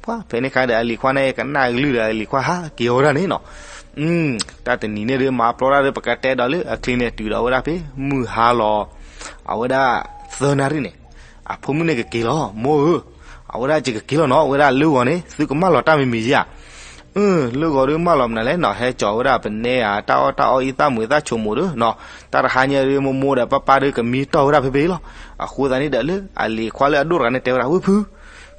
ပှၤဖဲန့ၣ်ခါဒီး အလံၤခွါန့ၣ် ကနၣ်ကလုၢ်ဒီး အလံၤခွါဟးက့ၤဝဲဒၣ်န့ၣ်နီၤ. တၢ်တနံၤန့ၣ်ဒီး မၤပျီတၢ်ဒီး ပကတဲဒီးလၢအချ့န့ၣ် တုၤဒီးဝဲဒၣ်ဖဲ မုၢ်ဟါလီၤ အဝဲဒၣ်သၢနၣ်ရံၣ်န့ၣ် အဖိမုၣ်န့ၣ်ကက့ၤလီၤ, မိၢ်ဧၢ, အဝဲဒၣ်ယကက့ၤလီၤနီၤ, အဝဲဒၣ်လၢဂီၤန့ၣ် သုကမၢလီၤတၢ်မံၤမံၤဧါ. အၢ လၢဂီၤဒီးမၢလီၤမနုၤလဲၣ်နီၤ, ဟဲကၠီၤဝဲဒၣ်ပနဲဧါ, တၢ်အီၣ်တၢ်အီအံၤ သၣ်မုာ်သၣ်ဆိမိးဒီးနီၤ, တၢ်တဟါညါဒီး မိၢ်မိၢ်ဒီးပၢ်ပၢ်ဒီးကမံတီၢ်ဝဲဒၣ်ဖဲဖဲလီၤ. အဃိသတးန့ၣ်ဒီး လၢအလံၤခွါလၢအဒိၣ်တဂၤန့ၣ် တဲဝဲဒၣ် ဝ့ၢ်ဖု,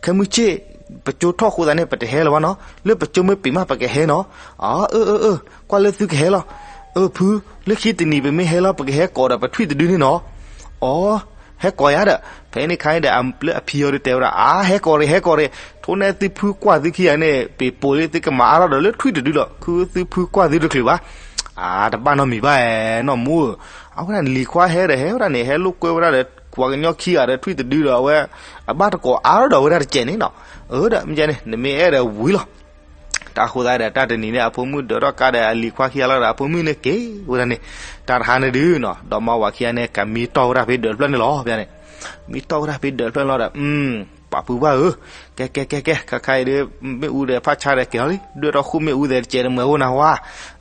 ခဲမုၢ်ဆ့ၣ် ပကၠိထီၣ်အဃိသတးန့ၣ် ပတဟဲလၢၤဘၣ်နီၤ, လၢပကၠိမ့ၢ်ပံာ်မး ပကဟဲနီၤ. အၢ အၢ အၢ ကွၢ်လၢသုကဟဲလီၤ. အၢ ဖု, လၢခံတနံၤပမ့ၢ်ဟဲလီၤ ပကဟဲကိးဒီးပထွံၣ်တဒုန့ၣ်နီၤ. အီ ဟဲကိးယၤဒီး ဖဲန့ၣ်ခါန့ၣ်ဒီး လၢအဖံအီၤဒီးတဲဝဲဒၣ် အါ ဟဲကိးရ့ၣ် ဟဲကိးရ့ၣ်, ထိၣ်န့ၢ်သုဖုကွၢ်သုခံဂၤန့ၣ် ပ့ၤပိာ်လံ သုကမၤအါထီၣ်ဒီးလၢထွံၣ်တဒုလီၤ, ခုသုဖုကွၢ်သုတချုးဘၣ်. အါ တဘၣ်နီတမံၤဘၣ်နီၢ်မိၢ်ဧၢ, အဝဲဒၣ်လံၤခွါဟဲဒီးဟဲဝဲဒၣ်န့ၣ် ဟဲလိာ်ကွဲဝဲဒၣ်ဒီး ပှၤကညီခံဂၤဒီးထွံၣ်တဒုဒီး အဝဲ အဘၣ်တကိးအါထီၣ်ဒီးဝဲဒၣ်တစဲးန့ၣ်နီၤ. အၢ ဒီးမ့ၢ်န့ၣ် နမ့ၢ်အဲၣ်ဒီးဝံၤလီၤ. တၢ်ဃိသတးဒီး တၢ်တနံၤန့ၣ် အဖိမုၣ်ဒၢးထီၣ်ကါဒီးအလံၤခွါခံဂၤလီၤဒီး အဖိမုၣ်န့ၣ်က့ၤဝဲဒၣ်န့ၣ်, တၢ်တဟါန့ၣ်ဒုးနီၤ ဒီမါဝၤခံဂၤန့ၣ် ကမံတီၢ်ဝဲဒၣ်ဖဲဒၢးတဖျၢၣ်န့ၣ်လီၤ. ဖဲန့ၣ် မံတီၢ်ဝဲဒၣ်ဖဲဒၢးတဖျၢၣ်န့ၣ်လီၤဒီး ပာ်ဖုဘၣ်ဧၢ, ကဲကဲကဲကဲ ခါခါအံၤဒီး မ့ၣ်အူဒီးဖးဆါဒီးက့ၤလီၤလံ, ဒွဲၣ်ထီၣ်ဃုမ့ၣ်အူသဲးတစဲးတမှဲၤဖိနၤဝါ.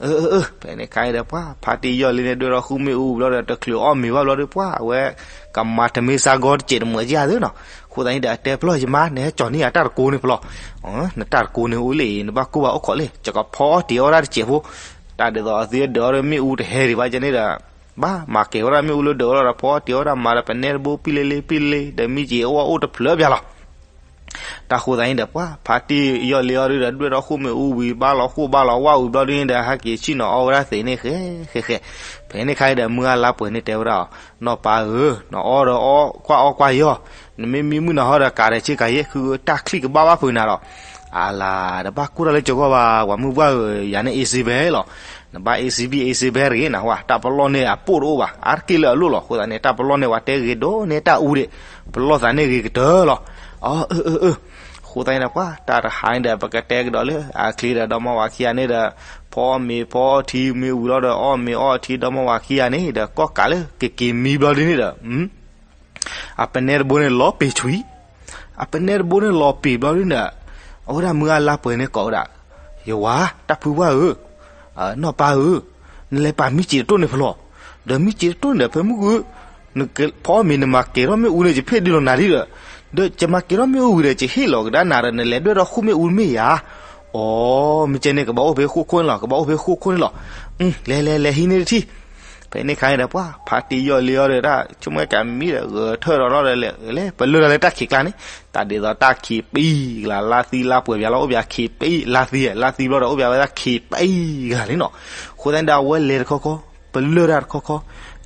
အၢ အၢ အၢ ဖဲန့ၣ်ခါအံၤဒီး ပှၤဖါတံၢ်ယီၢ်လံန့ၣ် ဒွဲၣ်ထီၣ်ဃုမ့ၣ်အူဘျီဒီး တချုးအီၣ်မ့ၤဘၣ်ဘျီဒီး ပှၤအဝဲ ကမၤတမ့ၢ်စါဂီတစဲးတမှဲၤက့ၤဧါသ့နီၤ. အဃိသတးန့ၣ်ဒီး အတဲပလီၢ်ယမါ နဟဲကၠီၤန့ၢ်အတၢ်တကိးန့ၣ်ပလီၢ်, နတၢ်တကိးန့ၣ်အိၣ်လံ နဘၣ်ကိၢ်ဘၣ်အိၣ်ခိးလံ ယကဖီအီၣ်တ့ၤအီၣ်ဒၣ်တစဲးဖိ, တၢ်ဒ်သိးအသုဒၢးအီၣ်ဒီးမ့ၣ်အူတဟဲဒံးဘၣ်ကဲန့ၣ်ဒီး ဘၣ်မၤကဲၤဝဲဒၣ်မ့ၣ်အူလၢဒၢးအီၣ်လီၤဒီး ဖီအီၣ်တ့ၤအီၣ်ဒၣ် မၤဒီးပနဲတဘိပံလ့လ့ပံလ့လ့ ဒီးမံက့ၤအီၣ်အိၣ်တဖျၢၣ်ဘၣ်လီၤ. တၢ်ဃိသတးန့ၣ်ဒီး ပှၤဖါတံၢ်ယီၢ်လံအီၤဒုးဒီး ဒွဲၣ်ထီၣ်ဃုမ့ၣ်အူဝံၤ ဘၣ်လီၤဃိၣ်ဘၣ်လီၤဝါဝံၤဘျီဒုးန့ၣ်ဒီး ဟဲက့ၤဆ့ၣ်နီၤအီၣ်ဝဲဒၣ်သ့န့ၣ်ဃဲဃဲဃဲ. ဖဲန့ၣ်ခါအံၤဒီး မုၢ်ဂၤလါပှဲၤန့ၣ်တဲဝဲဒၣ်အီၤ, နီၢ်ပၢ်ဧၢ, နအီၣ်ဒီးအီၣ်ကွၢ်အီၣ်ကွၢ်ယီၢ်, နမ့ၢ်မံမုၢ်နၤဟီဒီးကးဒီးဆ့ကၤယဲၢ် ခုတၢ်ချံၣ်ကဘၣ်ဘၣ်ဖုးနၤဒီး အလၤ တဘၣ်ကိၢ်တၢ်လၢကၠီၤဂီၢ်ဘၣ် ပှၤမုၢ်ပှၢ်ဧၢ, ယၤန့ၣ် အ့စ့ဘဲလီၤ. နဘၣ် အ့စ့ဘံ အ့စ့ဘဲတဂ့ၤနဟါ, တၢ်ပလီၢ်န့ၣ်အပိၢ်တအိၣ်ဘၣ်, အါတက့ၢ်လၢအလိၣ်လီၤ. အဃိသတးန့ၣ် တၢ်ပလီၢ်န့ၣ်ပှၤတဲဂ့ၤဒိၣ်န့ၢ်တၢ်အူဒံး, ပလီၢ်သးန့ၣ်ဂ့ၤကတၢၢ်လီၤ. အၢ အၢ အၢ အၢ အဃိသတးန့ၣ်ဒီး ပှၤတၢ်တဟါန့ၣ်ဒီး ပကတဲကဒီးလၢအချ့ဒီး ဒီမါဝၤခံဂၤန့ၣ်ဒီး ဖီအီၣ်မ့ၤဖီအီထံမ့ၤဝံၤလီၤဒီး အီၣ်မ့ၤအီထံ ဒီမါဝၤခံဂၤန့ၣ်ဒီး ကီၢ်ကးလၢကက့ၤမံဘျီဒုးန့ၣ်ဒီး အပနဲတဘိန့ၣ်လီၤပ့ၤဆွံ, အပနဲတဘိန့ၣ်လီၤပ့ၤဘျီဒုးန့ၣ်ဒီး အဝဲဒၣ်မုၢ်ဂၤလါပှဲၤန့ၣ်ကိးဝဲဒၣ်, ယဝၤ, တၢ်ဖုပှၢ်ဧၢ, နီၢ်ပၤဧၢ, နလဲၤပာ်မံစံးတတိၢ်န့ၣ်ဖဲလဲၣ်, ဒီးမံစံးတတိၢ်န့ၣ်ဒီး ဖဲမုၢ်ဂုၢ်, နဖီမ့ၤနမၤကဲၤထီၣ်မ့ၣ်အူန့ၣ် ယဖ့ၣ်ဒုးလီၤနၤဒံးဒီး, ဒီးယမၤကဲၤထီၣ်မ့ၣ်အူဝံၤဒီး ယဟ့ၣ်လီၤကဒါနၤဒီး နလဲၤဒွဲၣ်ထီၣ်ဃုာ်မ့ၣ်အူတမ့ၢ်ဧါ. အိ, မ့ၢ်ကဲန့ၣ် ကဘၣ်အိၣ်ဖဲဃိခိၣ်န့ၣ်လီၤ, ကဘၣ်အိၣ်ဖဲဃိခိၣ်န့ၣ်လီၤ. လဲၤလဲၤလဲၤ ဟံးန့ၢ်တထံၣ်. ဖဲန့ၣ်ခါန့ၣ်ဒီး ပှၤဖါတံၢ်ယီၢ်လ့အီၤဒီး တၢ်ဆိကမိၣ်ကမံဒီး ဂဲၤထၢၣ်ဒီးလီၤဒီး လဲၤလဲၤပလၢၢ်တၢ်လၢတၢ်ခံးကျါန့ၣ်, တၢ်ဒ်သိးတၢ်ခံးပံၤကလၤ လါသံလါပှဲၤပၠးလီၤ အိၣ်ပၠးခံးပံၤ, လါသံ, လါသံဘျီဒီး အိၣ်ပၠးဝဲဒၣ်ခံးပံၤကလၤန့ၣ်နီၤ. အဃိသတးန့ၣ်ဒီး အဝဲလဲၤတခီခီ, ပလၢၢ်တၢ်တခီခီ,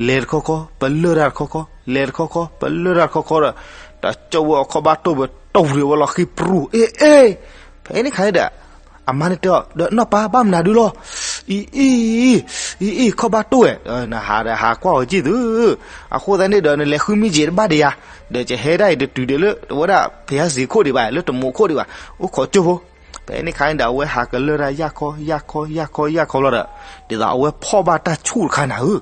လဲၤတခီခီ, ပလၢၢ်တၢ်တခီခီ, လဲၤတခီခီ, ပလၢၢ်တၢ်တခီခီဒီး, တၢ်ကၠီဝဲအခီၣ်ဘၣ်တိၢ်ဝဲ တီၢ်ဝံၤဝဲလီၤဃံပြူၤ, အ့ အ့. ဖဲန့ၣ်ခါန့ၣ်ဒီး အမါန့ၣ်တဲအီၤဒီး နီၢ်ပၤ ဘၣ်မနုၤဒုလီၤ. အံၤ အံၤ အံၤ အံၤ ခီၣ်ဘၣ်တိၢ်ဝဲ, နဟးဒီးဟးကွၢ်အီၤက့ၢ်သု, အဃိသတးန့ၣ်ဒီး နလဲၤဃုမံစံးတဘၣ်ဒံးယၤ, ဒီးယဟဲဒၣ်အံၤတတုၤဒီးလၢ အဝဲဒၣ်ဖယါစံးခိၣ်ဒံးဘၣ် လၢတမူခိၣ်ဒံးဘၣ်, အိၣ်ခိးကၠိဖိ. ဖဲန့ၣ်ခါန့ၣ်ဒီး အဝဲဟးကလၢၢ်တၢ်ယၢ်ခီ ယၢ်ခီ ယၢ်ခီ ယၢ်ခီဘျီဒီး, ဒ်သိးအဝဲဖီၣ်ဘၣ်တၢ်ဆူၣ်တခါနၤဧၢ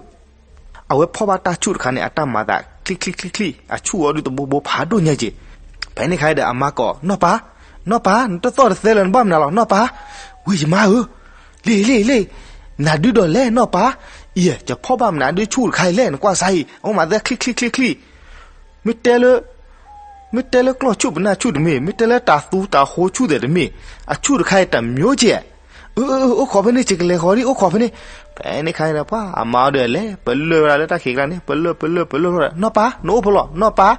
အဝဲဖီၣ်ဘၣ်တၢ်ဆူၣ်တခါန့ၣ် အတၢ်မၤသးချံချံချံချံ, အဆူၣ်အီၤဒုတဘိဘိဖးဒိၣ်ညါက့ၢ်. ဖဲန့ၣ်ခါန့ၣ်ဒီး အမါကိး, နီၢ်ပၤ, နီၢ်ပၤ, နတသီၣ်တသဲလၢၤ နဘၣ်မနုၤလီၤ နီၢ်ပၤ. ဝ့ၢ်ယမါဧၢ, လ့ၢ် လ့ၢ် လ့ၢ်, နၤဒုဒီးလဲၣ် နီၢ်ပၤ. အံၤ ယဖီၣ်ဘၣ်မနုၤဒုဆူၣ်တခါအံၤလဲၣ် နကွၢ်စါအံၤ အဝဲမၤသးချံချံချံချံ မ့ၢ်တဲလၢ မ့ၢ်တဲလၢကျီၢ်ဆူၣ်ပနၢ်ဆူၣ်တမ့ၢ်, မ့ၢ်တဲလၢတၢ်သူတၢ်ဃိဆူၣ်သဲးတမ့ၢ်, အဆူၣ်တခါအံၤတမျိုးကဲၢ်. အၢ အၢ အိၣ်ခိးဖဲန့ၣ် ယကလဲၤဃီၤဒံး အိၣ်ခိးဖဲန့ၣ်. ဖဲန့ၣ်ခါန့ၣ်ဒီး ပှၤအမါဒီးလဲၤပလၢၢ်ဝဲဒၣ်လၢတၢ်ခံးကျါန့ၣ် ပလၢၢ် ပလၢၢ် ပလၢၢ် ပလၢၢ်, နီၢ်ပၤ နအိၣ်ဖဲလဲၣ် နီၢ်ပၤ.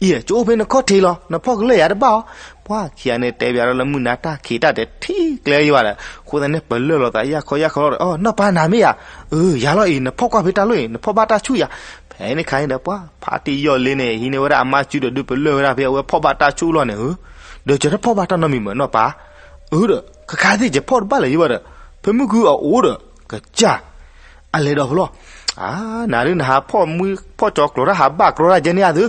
အံၤ ယအိၣ်ဖဲနခီၣ်ထံးလီၤ နဖီၣ်ကလၢၢ်ယၤတဘၣ်အီၤ. ပှၤခံဂၤန့ၣ်တဲဘၣ်ဒီးလၢမုၢ်နၤတၢ်ခံးတၢ်ဒီးထံကျဲယံၤဘၣ်ဒီး အဃိသတးန့ၣ် ပလၢၢ်လိာ်သးယၢ်ခီယၢ်ခီလီၤဒီး နီၢ်ပၤနၤမ့ၢ်ယၤ. အၢ ယၤလီၤအံၤ နဖီၣ်ကွၢ်ဖဲတၢ်လီၢ်အံၤ နဖီၣ်ဘၣ်တၢ်ဆူၣ်ယၤ. ဖဲန့ၣ်ခါန့ၣ်ဒီး ပှၤဖါတံၢ်ယီၢ်လ့န့ၣ် ဟံးန့ၢ်ဝဲဒၣ်အမါစုဒီးဒုးပလၢၢ်ဝဲဒၣ်ဖဲအဝဲဖီၣ်ဘၣ်တၢ်ဆူၣ်လီၤန့ၣ်ဧၢ, ဒီးယတဖီၣ်ဘၣ်တၢ်နီတမံၤမ့ၢ်နီၢ်ပၤ. အၢဒီး ခဲခါသ့ၣ်ယဖီၣ်တဘၣ်လၢၤယံၤဘၣ်ဒီး ဖဲမုၢ်ဂုၢ်အအိၣ်ဒီး ကစၢ် အလဲၤဒီးဖဲလီၤ. အါ နၤဒုးနဟးဖီၣ်မုၢ်ဖီၣ်ကၠီကျိၤတၢ် ဟးဘၣ်ကြီတၢ်ယဲန့ၣ်အသု,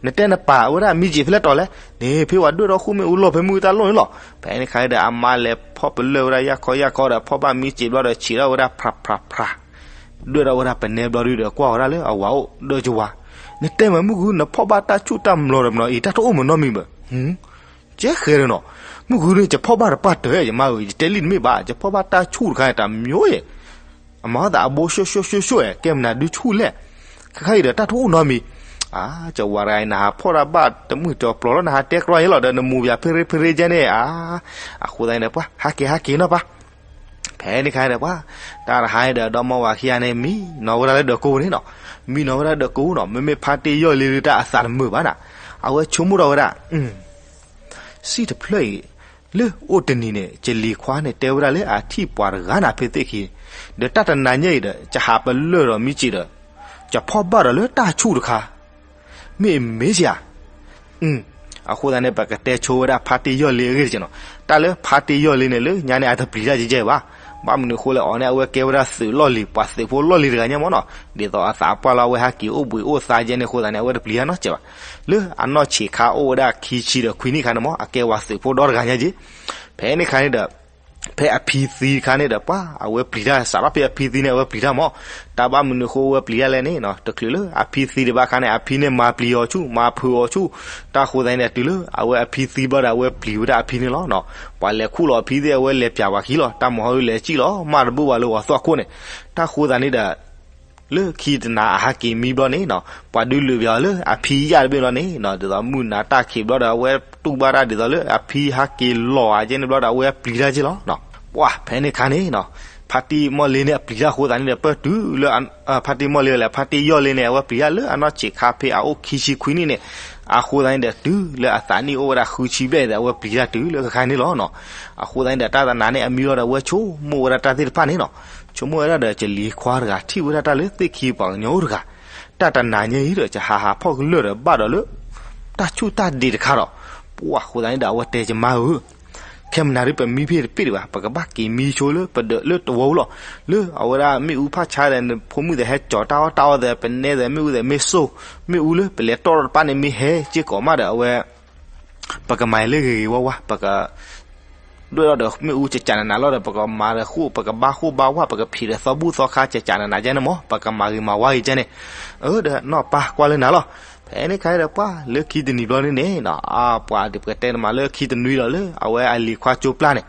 နတဲနပာ်ဝဲဒၣ်မံစံးဖဲလဲၣ်တီၤလဲၣ်န့ၣ် ဖဲဝဲဒွဲၣ်ထီၣ်ဃုာ်မ့ၣ်အူလီၢ်ဖဲမုၢ်တၢ်လီၢ်န့ၣ်လီၤ. ဖဲန့ၣ်ခါဒီး အမါလဲၤဖီၣ်ပလၢၢ်ဝဲဒၣ်ယၢ်ခီယၢ်ခီဒီး ဖီၣ်ဘၣ်မံစံးဘျီဒီး ဆံးထီၣ်ဝဲဒၣ်ဖြးဖြးဖြး ဒွဲၣ်ထီၣ်ဝဲဒၣ်ပနဲဘျီဒုးဒီး ကွၢ်ဝဲဒၣ်လၢအဝၤအိၣ်ဒီးယဝၤ, နတဲမးမုၢ်ဂုၢ် နဖီၣ်ဘၣ်တၢ်ဆူၣ်တၢ်မျိာ်ဒီးမနီၤအံၤ တၢ်တအိၣ်မနီတမံၤဘၣ်. ကဲဃဲၤဒီးနီၤ, မုၢ်ဂုၢ်န့ၣ် ယဖီၣ်ဘၣ်တပၢ်တၢၢ် ယမါဧၢ, ယတဲလံတမ့ၢ်ဘၣ်, ယဖီၣ်ဘၣ်တၢ်ဆူၣ်တခါန့ၣ် တမျိုးဧါ. အမၤသးအဘိ ရှုၣ်ရှုၣ်ရှုၣ်ရှုၣ်ဧါ, ကဲမနုၤဒုဆူၣ်လဲၣ်. ခဲခါအံၤဒီးတၢ်တအိၣ်နီတမံၤ. အါ ကဝၤတဂၤအံၤ နဟးဖီၣ်တၢ်ဘၣ်တမုာ်တပျီၤလီၤ နဟးတဲကြီယဲလီၤဒီး နမိၢ်ပၢ်ဖ့ရ့ဖ့ရ့ကဲန့ၣ်ဧါ. အဃိသတးန့ၣ်ဒီး ပှၤဟးက့ၤဟးက့ၤနီၤပၢ်. ဖဲန့ၣ်ခါဒီးပှၤ တၢ်တဟါဒီး ဒီမါဝၤခံဂၤန့ၣ် မံနီၤဝဲဒၣ်လၢဒၢးကိးပူၤန့ၣ်နီၤ, မံနီၤဝဲဒၣ်ဒၢးကိးပူၤနီၤ, မ့မ့ၢ်ဖါတံၢ်ယီၢ်လ့ဒုး တၢ်အသးတမုာ်ဘၣ်နၤ, အဝဲဆိကမိၣ်ထီၣ်ဝဲဒၣ် စံၣ်တဖျၢၣ်အံၤ လၢအိၣ်တနံၤန့ၣ် ကလံၤခွါန့ၣ် တဲဝဲဒၣ်လၢအထံၣ်ပှၤတဂၤနၤဖဲသ့ၣ်ခံ, ဒီးတၢ်တနၤညါအံၤဒီး ကဟးပလၢၢ်ဒီးမံစံးဒီး ကဖီၣ်ဘၣ်ဒီးလၢတၢ်ဆူၣ်တခါ မ့ၢ်အမ့ၢ်ဧါ. အဃိသတးန့ၣ် ပကတဲဆိဝဲဒၣ်ဖါတံၢ်ယီၢ်လ့အဂ့ၢ်တက့ၢ်နီၤ. တၢ်လၢဖါတံၢ်ယီၢ်လ့န့ၣ် လၢညါန့ၣ် အတပျံၤတၢ်ကဲကဲဘၣ်. ဘၣ်မနုၤအဃိလဲၣ် အီၤန့ၣ် အဝဲကဲဝဲဒၣ်သုးလီၢ်လံၤ ပှၤသုးဖိလီၢ်လံၤတဂၤညါမ့ၢ်နီၤ. ဒ်သိးအသးပှၢ်လၢအဝဲဟဲက့ၤအိၣ်ဘှံးအိၣ်သါကဲန့ၣ်အဃိသတးန့ၣ် အဝဲတပျံၤတၢ်နီတစဲးဘၣ်. လၢအနီၢ်ဆံးခါအိၣ်ဝဲဒၣ်ခံဆံဒီးခွံနံၣ်ခါန့ၣ်မ့ၢ် အကဲဝဲသုးဖိဒီတဂၤညါက့ၤ. ဖဲန့ၣ်ခါန့ၣ်ဒီး ဖဲအဖံသံတခါန့ၣ်ဒီး ပှၤအဝဲပျံၤတၢ် စးထီၣ်ဖဲအဖံသံန့ၣ် အဝဲပျံၤတၢ်မ့ၢ်. တၢ်ဘၣ်မနုၤအဃိအဝဲပျံၤတၢ်လဲၣ်န့ၣ် တချုးလၢအဖံသံဒံးဘၣ်အခါန့ၣ် အဖံန့ၣ်မၤပျံၤအီၤဆူၣ် မၤဖုးအီၤဆူၣ်. တၢ်ဃိသတးန့ၣ်ဒီး တုၤလၢအဝဲအဖံသံဘျီဒီး အဝဲပျံၤဝဲဒၣ်အဖံန့ၣ်လီၤ. ပှၤလဲၤခူၣ်လီၤအဖံသ့ၣ် အဝဲလဲၤပျးဝဲခံလီၤ. တၢ်မုၢ်ဟီဒုးလဲၤစံၣ်လီၤ မၢ်တဘၣ်ဘၣ်လၢပှၤသွၣ်ခိၣ်န့ၣ်. တၢ်ဃိသတးန့ၣ်ဒီး လၢခံတနၤအဟဲက့ၤမံဘျီန့ၣ် ပှၤဒုးလုာ်ပျးအီၤလၢအဖံယၢ်တဘ့ၣ်ဘျီန့ၣ် ဒ်သိးမုၢ်နၤတၢ်ခံးဘျီဒီး အဝဲတူၢ်ဘၣ်တၢ်ဒ်သိးလၢအဖံဟဲက့ၤလီၤဧါကဲန့ၣ်ဘျီဒီး အဝဲပျံၤတၢ်က့ၤလီၤ. ပှၤဖဲန့ၣ်ခါန့ၣ် ဖါတံၢ်မီၢ်လ့န့ၣ် အပျံၤတၢ်အဃိသတးန့ၣ်ဒီး ပၢၢ်တုၤလၢ ဖါတံၢ်မီၢ်လ့ဝဲလဲၣ် ဖါတံၢ်ယီၢ်လ့န့ၣ် အဝဲပျံၤတၢ်လၢအနီၢ်ဆံးခါဖဲအအိၣ်ခံဆံခွံနံၣ်န့ၣ် အဃိသတးန့ၣ်ဒီး တုၤလၢအသးနံၣ်အိၣ်ဝဲဒၣ်ဃုဆံဘျဲၣ်ဒီး အဝဲပျံၤတၢ်တုၤလၢခဲခါန့ၣ်လီၤ. အဃိသတးန့ၣ်ဒီး တၢ်တနၤန့ၣ် အမံဘျီဒီး အဝဲဆိကမိၣ်ဝဲဒၣ်တၢ်သ့ၣ်တဖၣ်န့ၣ်နီၤ. ဆိကမိၣ်ဝဲဒၣ်ဒီး ကလံၤခွါတဂၤ ထံၣ်ဝဲဒၣ်တၢ်လၢသ့ၣ်ခံပှၤကညီအိၣ်တဂၤ, တၢ်တနၤညါအံၤဒီး ယဟးဟးဖီၣ်ကလၢၢ်ဒီးဘၣ်ဒီးလၢ တၢ်ဆူၣ်တၢ်ဒ့းတခါဒီး, ပှၤဃိသတးန့ၣ်ဒီး အဝဲတဲ ယမါဧၢ, ခဲမုၢ်နၤဒုး ပမံဖဲတပ့ၢ်ဒံးဘၣ်, ပကဘၣ်က့ၤမံဆိလၢပဒၢးလၢတဝီပူၤလီၤ. လၢအဝဲဒၣ်မ့ၣ်အူဖၣ်ဆါဒီး နဖိမုၣ်သ့ၣ်ဟဲကၠီၤတၢ်အီၣ်တၢ်အီသ့ၣ် ပနဲသ့ၣ် မ့ၣ်အူသ့ၣ်မ့ၢ်စိၢ်, မ့ၣ်အူလၢပလဲၤတီၣ်ထီၣ်တပၣ်န့ၣ် မ့ၢ်ဟဲစ့ၢ်ကီးမးဒီး အဝဲ ပကမၤလၢဂ့ၤဂ့ၤဝါဝါ, ပက ဒွဲၣ်ထီၣ်ဒီးမ့ၣ်အူကကးနးနးလီၤဒီး ပကမၤဒီးဃိၣ် ပကဘါဃိၣ်ဘါဝါ ပကဖံးဒီးသီဘူၣ်သီခါကကးနးနးကဲန့ၣ်မး ပကမၤဂ့ၤမၤဝါဂ့ၤကဲန့ၣ်. အၢ ဒီးနီၢ်ပၢ်ကွၢ်လၢနၤလီၤ. ဖဲန့ၣ်ခါဒီးပှၤလၢခံတနံၤဘျီန့ၣ်န့ၣ်နီၤ အပှၤဒ်ပကတဲန့ၣ်မးလၢခံတနွံဒီးလၢအဝဲအလံၤခွါကၠိပျၢ်န့ၣ်,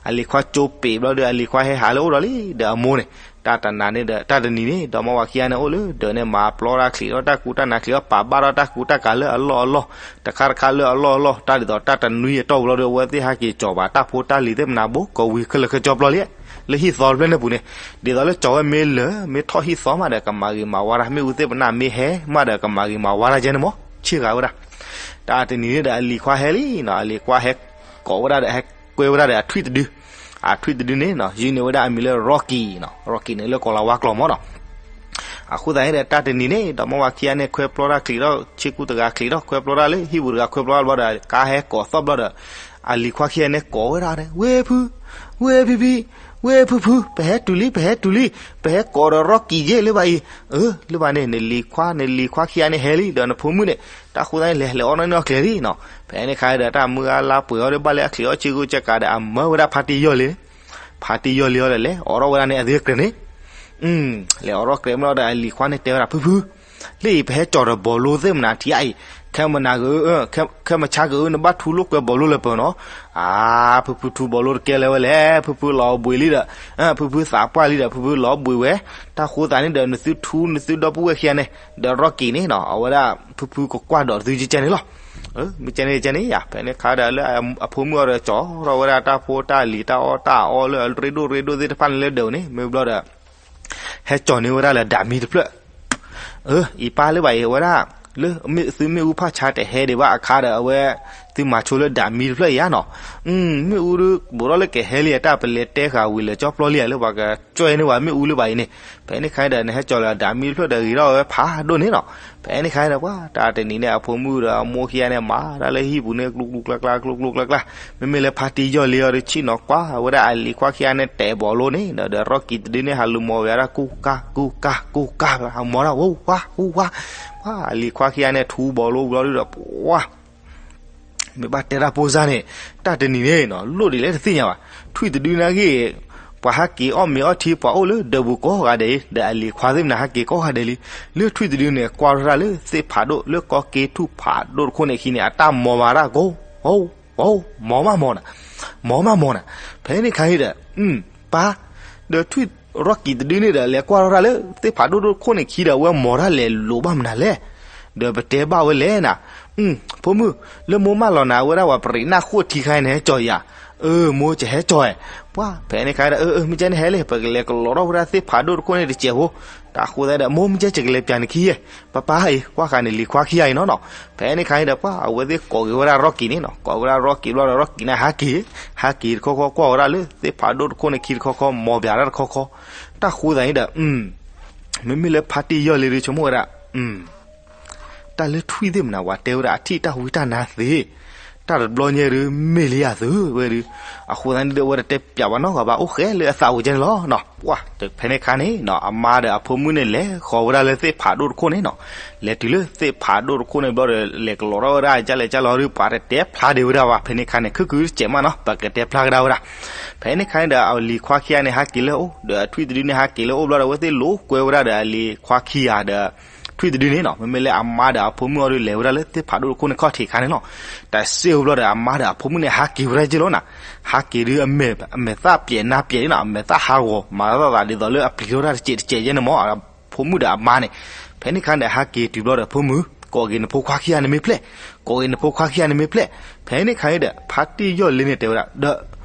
အလံၤခွါကၠိပ့ၤဘျီဒီး အလံၤခွါဟဲဟးလၢအအိၣ်ဒီးလံ ဒီးအမိၢ်န့ၣ်, တၢ်တနၤန့ၣ်ဒီး တၢ်တနံၤန့ၣ် ဒီးမါဝၤခံဂၤန့ၣ်အိၣ်လၢဒၢးန့ၣ် မၤပျီတၢ်ချံးဒီးတၢ်ကူတၢ်နၤချံးဒီး ပာ်ဘၣ်ဒီးတၢ်ကူတၢ်ကၤလၢအလီၢ်အလီၢ်, တခါတခါလၢအလီၢ်အလီၢ် တၢ်ဒ်သိးတၢ်တနွံအတီၢ်ပူၤလီၤဒီး အဝဲသ့ၣ်ဟဲက့ၤကၠီၤဘၣ်တၢ်ဖိတၢ်လံၤသ့ၣ်မနၤ ဘူးကဝံၤခဲလၢာ်ခဲဆ့ပျီလံ လၢဟံၣ်သီတဖျၢၣ်န့ၣ်ပူၤန့ၣ်, ဒ်သိးလၢကၠီၤဝဲမ့ၢ်လၢာ် မ့ၢ်ထီၣ်ဟံၣ်သီမးဒီး ကမၤဂ့ၤမၤဝါတၢ်, မ့ၣ်အူသ့ၣ်ပနၢ်မ့ၢ်ဟဲမးဒီး ကမၤဂ့ၤမၤဝါတၢ်ကဲန့ၣ်မး ဆ့ၣ်ဂၤဝဲဒၣ်. တၢ်တနံၤန့ၣ်ဒီး အလံၤခွါဟဲလံနီၤ, အလံၤခွါဟဲကိးဝဲဒၣ်ဒီး ဟဲကွဲဝဲဒၣ်ဒီးအထွံၣ်တဒု, အထွံၣ်တဒုန့ၣ်နီၤ ယုၢ်န့ၢ်ဝဲဒၣ်အမံၤလၢ Rocky နီၤ, Rocky န့ၣ်လၢကီၢ်လၤဝါကျိာ်မးနီၤ. အဃိသတးန့ၣ်ဒီး တၢ်တနံၤန့ၣ် ဒီးမါဝၤခံဂၤန့ၣ် ခွဲပျီတၢ်ချံးဒီး ဆ့ကူတဂၤချံးဒီး ခွဲပျီတၢ်လၢဟံၣ်ပူၤတဂၤ ခွဲပျီတၢ်ဘျီဒီး ကါဟဲကိးသီၣ်ဘျီဒီး အလံၤခွါခံဂၤန့ၣ် ကိးဝဲဒၣ်န့ၣ် ဝ့ၢ်ဖု, ဝ့ၢ်ဖံဖံ, ဝ့ၢ်ဖုဖု, ပဟဲတုၤလံ ပဟဲတုၤလံ, ပဟဲကိးဒီး Rocky ယ့ၢ်လၢဘၣ်အံၤ, အၢ လၢဘၣ်န့ၣ် နလံၤခွါ နလံၤခွါခံဂၤန့ၣ်ဟဲလံ ဒီးနဖိမုၣ်န့ၣ် တၢ်ဃိသတးန့ၣ် လဲၤလဲၤအီၣ်နီၢ်နီၢ်ကျဲၤလံနီၤ. ဖဲန့ၣ်ခါဒီး တၢ်မုၢ်အလါပှဲၤအီၤဒီး ဘၣ်လၢအချံးအီၣ်ဆ့ကူဆ့ကၤဒီး အမၢဝဲဒၣ်ဖါတံၢ်ယီၢ်လံန့ၣ်, ဖါတံၢ်ယီၢ်လံအီၤဒီး လဲၤအိးထီၣ်ဝဲဒၣ်န့ၣ် အသ့ၣ်ကြဲးန့ၣ် လဲၤအိးထီၣ်ကြဲးမ့ၢ်လီၤဒီး အလံၤခွါန့ၣ်တဲဝဲဒၣ် ဖုဖု, လၢအံၤ ပဟဲကၠီၤဒီးဘီလိသ့ၣ်မနၤထံအံၤ, ခဲမနၤက, ခဲမုၢ်ဆါကအု နဘၣ်ထူလိာ်ကွဲဘီလိလၢပၢၤနီၤ. အါ, ဖုဖုထူဘီလိတကဲလၢၤဝဲလဲၣ်, ဖုဖုလီၤဘှံးလံဒီး, ဖုဖုသးပှၢ်လံဒီး ဖုဖုလီၤဘှံးဝဲ, တၢ်ဃိသတးန့ၣ်ဒီး နသုထူ နသုဒီပုၢ်ဝဲၢ်ခံဂၤန့ၣ် ဒီး Rocky န့ၣ်နီၤ အဝဲဒၣ် ဖုဖုကကွၢ်ဒီးသုကကဲန့ၣ်လီၤ. မ့ၢ်ကဲန့ၣ်ကဲန့ၣ်ယၤ, ဖဲန့ၣ်ခါဒီးလၢအဖိမုၣ်အီၤဒီး ကၠီၤထီၣ်ဝဲဒၣ်တၢ်ဖိတၢ်လံၤတၢ်အီၣ်တၢ်အီလၢအရ့ဒိၣ်ရ့ဒိၣ်သ့ၣ်တဖၣ်န့ၣ်လၢဒၢးန့ၣ် မ့ၢ်ဘျီဒီး ဟဲကၠီၤန့ၢ်ဝဲဒၣ်လၢဒၣ်မံတဖျၢၣ်. အၢ အံၤပၢ်လၢဘၣ်အံၤ အဝဲဒၣ် လၢသုမ့ၣ်အူဖးဆါတဟဲဒံးဘၣ်အခါဒီး အဝဲ သုမၤဆိလၢဒၣ်မံတဖျၢၣ်အံၤဧါနီၤ. မ့ၣ်အူဒုးဘူးထီၣ်လၢကဟဲလံ အတၢ်ပလဲၤတဲဃာ်ဝံၤလၢာ်ကၠီပျီလံဧါ လၢပှၤကကွဲန့ၢ်ဝဲမ့ၣ်အူလၢဘၣ်အံၤန့ၣ်, ဖဲန့ၣ်ခါဒီး နဟဲကၠီၤလၢဒၣ်မံတဖျၢၣ်ဒီး ဂ့ၤထီၣ်ဝဲဖးဒိၣ်န့ၣ်နီၤ. ဖဲန့ၣ်ခါဒီး ပှၤတၢ်တနံၤန့ၣ် အဖိမုၣ်ဒီးအမိၢ်ခံဂၤန့ၣ် မၤတၢ်လၢဟံၣ်ပူၤန့ၣ် ကျူကျူကျါကျါ ကျူကျူကျါကျါ, မ့မ့ၢ်လၢဖါတံၢ်ယီၢ်လံအီၤဒီး ဆ့ၣ်နီၤကွၢ်ဝဲဒၣ်အလံၤခွါခံဂၤန့ၣ် တဲာ်ဘီလိန့ၣ်ဒီး ဒီး Rocky တဒုန့ၣ် ဟးလူၤမီၤဝဲဒၣ် ကူကါ ကူကါ ကူကါ ဟးမီၤဒၣ် ဝူဝါ ဝူဝါ, ပှၤအလံၤခွါခံဂၤန့ၣ် ထူဘီလိဘျီဒုဒီး ပှၤ မ့ၢ်ဘၣ်တဲတၢ်ဖိစၢ်န့ၣ် တၢ်တနံၤန့ၣ်နီၤ လိၣ်ဒ်လဲၣ်တသ့ၣ်ညါဘၣ်. ထွံၣ်တဒုန့ၣ်ဂ့ၤ ပှၤဟးက့ၤအီၣ်မ့ၤအီထံ ပှၤအိၣ်လၢဒၢးပူၤကိးဂၤဒဲးအံၤ ဒီးအလံၤခွါသ့ၣ်မနၤဟးက့ၤကိးဂၤဒဲးလံ. လၢထွံၣ်တဒုန့ၣ် ကွၢ်ထီၣ်တၢ်လၢသ့ၣ်ဖးဒိၣ်လၢကီၢ်က့ၤထူၣ်ဖးဒိၣ်တခိၣ်န့ၣ်အခံန့ၣ် အတၢ်မီၤမၤတၢ်ကိး မီၤမးမီၤနၤ, မီၤမးမီၤနၤ. ဖဲန့ၣ်ခါအံၤဒီး ပၢ် ဒီးထွံၣ် Rocky တဒုန့ၣ်ဒီး လဲၤကွၢ်ထီၣ်တၢ်လၢသ့ၣ်ဖးဒိၣ်တခိၣ်န့ၣ်ခံဒီး အဝဲမီၤတၢ်လဲၤလိာ်ဘၣ်မနုၤလဲၣ်. ဒီးပတဲဘၣ်ဝဲလဲၣ်နၤ, ဖိမုၣ် လၢမိၢ်မၢလီၤနၤ အဝဲဒၣ်ပှၤပရံးနၢ်ဃိၣ်ထံခါအံၤန့ၣ် ဟဲကၠီၤယၤ, အၢ မိၢ်ကဟဲကၠီၤဧါ. ပှၤ ဖဲန့ၣ်ခါဒီး အၢ အၢ မ့ၢ်ကဲန့ၣ်ဟဲလံ ပကလဲၤကလီၤထီၣ်ဝဲဒၣ်သ့ၣ်ဖးဒိၣ်တခိၣ်န့ၣ်တစဲးဖိ, တၢ်ဃိသတးဒီး မိၢ်မ့ၢ်ကဲ ယကလဲၤပျးနခံယဲၢ်, ပၢ်ပၢ်အံၤ ကွၢ်ဃာ်န့ၣ်လံၤခွါခံဂၤအံၤနီၤနီၤ. ဖဲန့ၣ်ခါအံၤဒီး ပှၤ အဝဲသ့ၣ်ကိးက့ၤဝဲဒၣ် Rocky န့ၣ်နီၤ, ကိးဝဲဒၣ် Rocky ဘျီဒီး Rocky န့ၣ် ဟးက့ၤ, ဟးက့ၤတခီခီ ကွၢ်ဝဲဒၣ်လၢသ့ၣ်ဖးဒိၣ်တခိၣ်န့ၣ်ခံတခီခီ မီၤပျးတၢ်တခီခီ, တၢ်ဃိသတးန့ၣ်ဒီး မ့မ့ၢ်လၢဖါတံၢ်ယီၢ်လံဒီး ဆိကမိၣ်ဝဲဒၣ် တၢ်လၢထွံၣ်သ့ၣ်မနၤ ပှၤတဲဝဲဒၣ် အထံၣ်တၢ်ဝံတၢ်နါသ့, တၢ်တဘျီညါဒုး မ့ၢ်လံယၤသုဝဲဒုး, အဃိသတးန့ၣ်ဒီး အဝဲတတဲပျးဘၣ်နီတဂၤဘၣ် အိၣ်ဃဲလၢအသးဝဲကဲန့ၣ်လီၤ. ပှၤ ဖဲန့ၣ်ခါန့ၣ်နီၤ အမါဒီးအဖိမုၣ်န့ၣ် လဲၤဃီၤဝဲဒၣ်လၢသ့ၣ်ဖးဒိၣ်တခိၣ်န့ၣ်နီၤ, လဲၤတုၤလၢသ့ၣ်ဖးဒိၣ်တခိၣ်န့ၣ်ဘျီဒီး လဲၤကလီၤထီၣ်ဝဲဒၣ် ကလဲၤကလီၤဒီး ပှၤတတဲဖျါဒံးဝဲဒၣ်ဘၣ် ဖဲန့ၣ်ခါန့ၣ် ခုၣ်ခုၣ်တစဲးမးနီၤ ပကတဲဖျါကဒါဝဲဒၣ်. ဖဲန့ၣ်ခါန့ၣ်ဒီး အလံၤခွါခံဂၤန့ၣ် ဟးက့ၤလၢအအိၣ် ဒီးအထွံၣ်တဒုန့ၣ် ဟးက့ၤလၢအအိၣ်ဘျီဒီး အဝဲသ့ၣ်လိာ်ကွဲဝဲဒၣ်ဒီး အလံၤခွါခံဂၤဒီး ထွံၣ်တဒုန့ၣ်နီၤ, မ့မ့ၢ်လၢအမါဒီးအဖိမုၣ်အီၤဒုး လဲၤဝဲဒၣ်လၢသ့ၣ်ဖးဒိၣ်တခိၣ်န့ၣ်ခီၣ်ထံးခါန့ၣ်လီၤ. တၢ်စ့ၢ်အိၣ်ဘျီဒီး အမါဒီးအဖိမုၣ်န့ၣ် ဟးက့ၤဝဲဒၣ်က့လီၤနၤ, ဟးက့ၤဒုး အမဲာ်သၣ်ပျဲးနါပျဲးန့ၣ်နီၤ, အမဲာ်သၣ်ဟးဂီၤ မၤသးသးဒ်သိးလၢအပျံၤထီၣ်တၢ်တစဲးတစဲးယဲန့ၣ်မး အဖိမုၣ်ဒီးအမါန့ၣ်. ဖဲန့ၣ်ခါန့ၣ်ဒီး ဟးက့ၤတုၤဘျီဒီး ဖိမုၣ် ကိးက့ၤနဖိခွါခံဂၤန့ၣ်မ့ၢ်ဖျဲၣ်, ကိးက့ၤနဖိခွါခံဂၤန့ၣ်မ့ၢ်ဖျဲၣ်. ဖဲန့ၣ်ခါန့ၣ်ဒီး ဖါတံၢ်ယီၢ်လ့န့ၣ်တဲဝဲဒၣ် ဒီး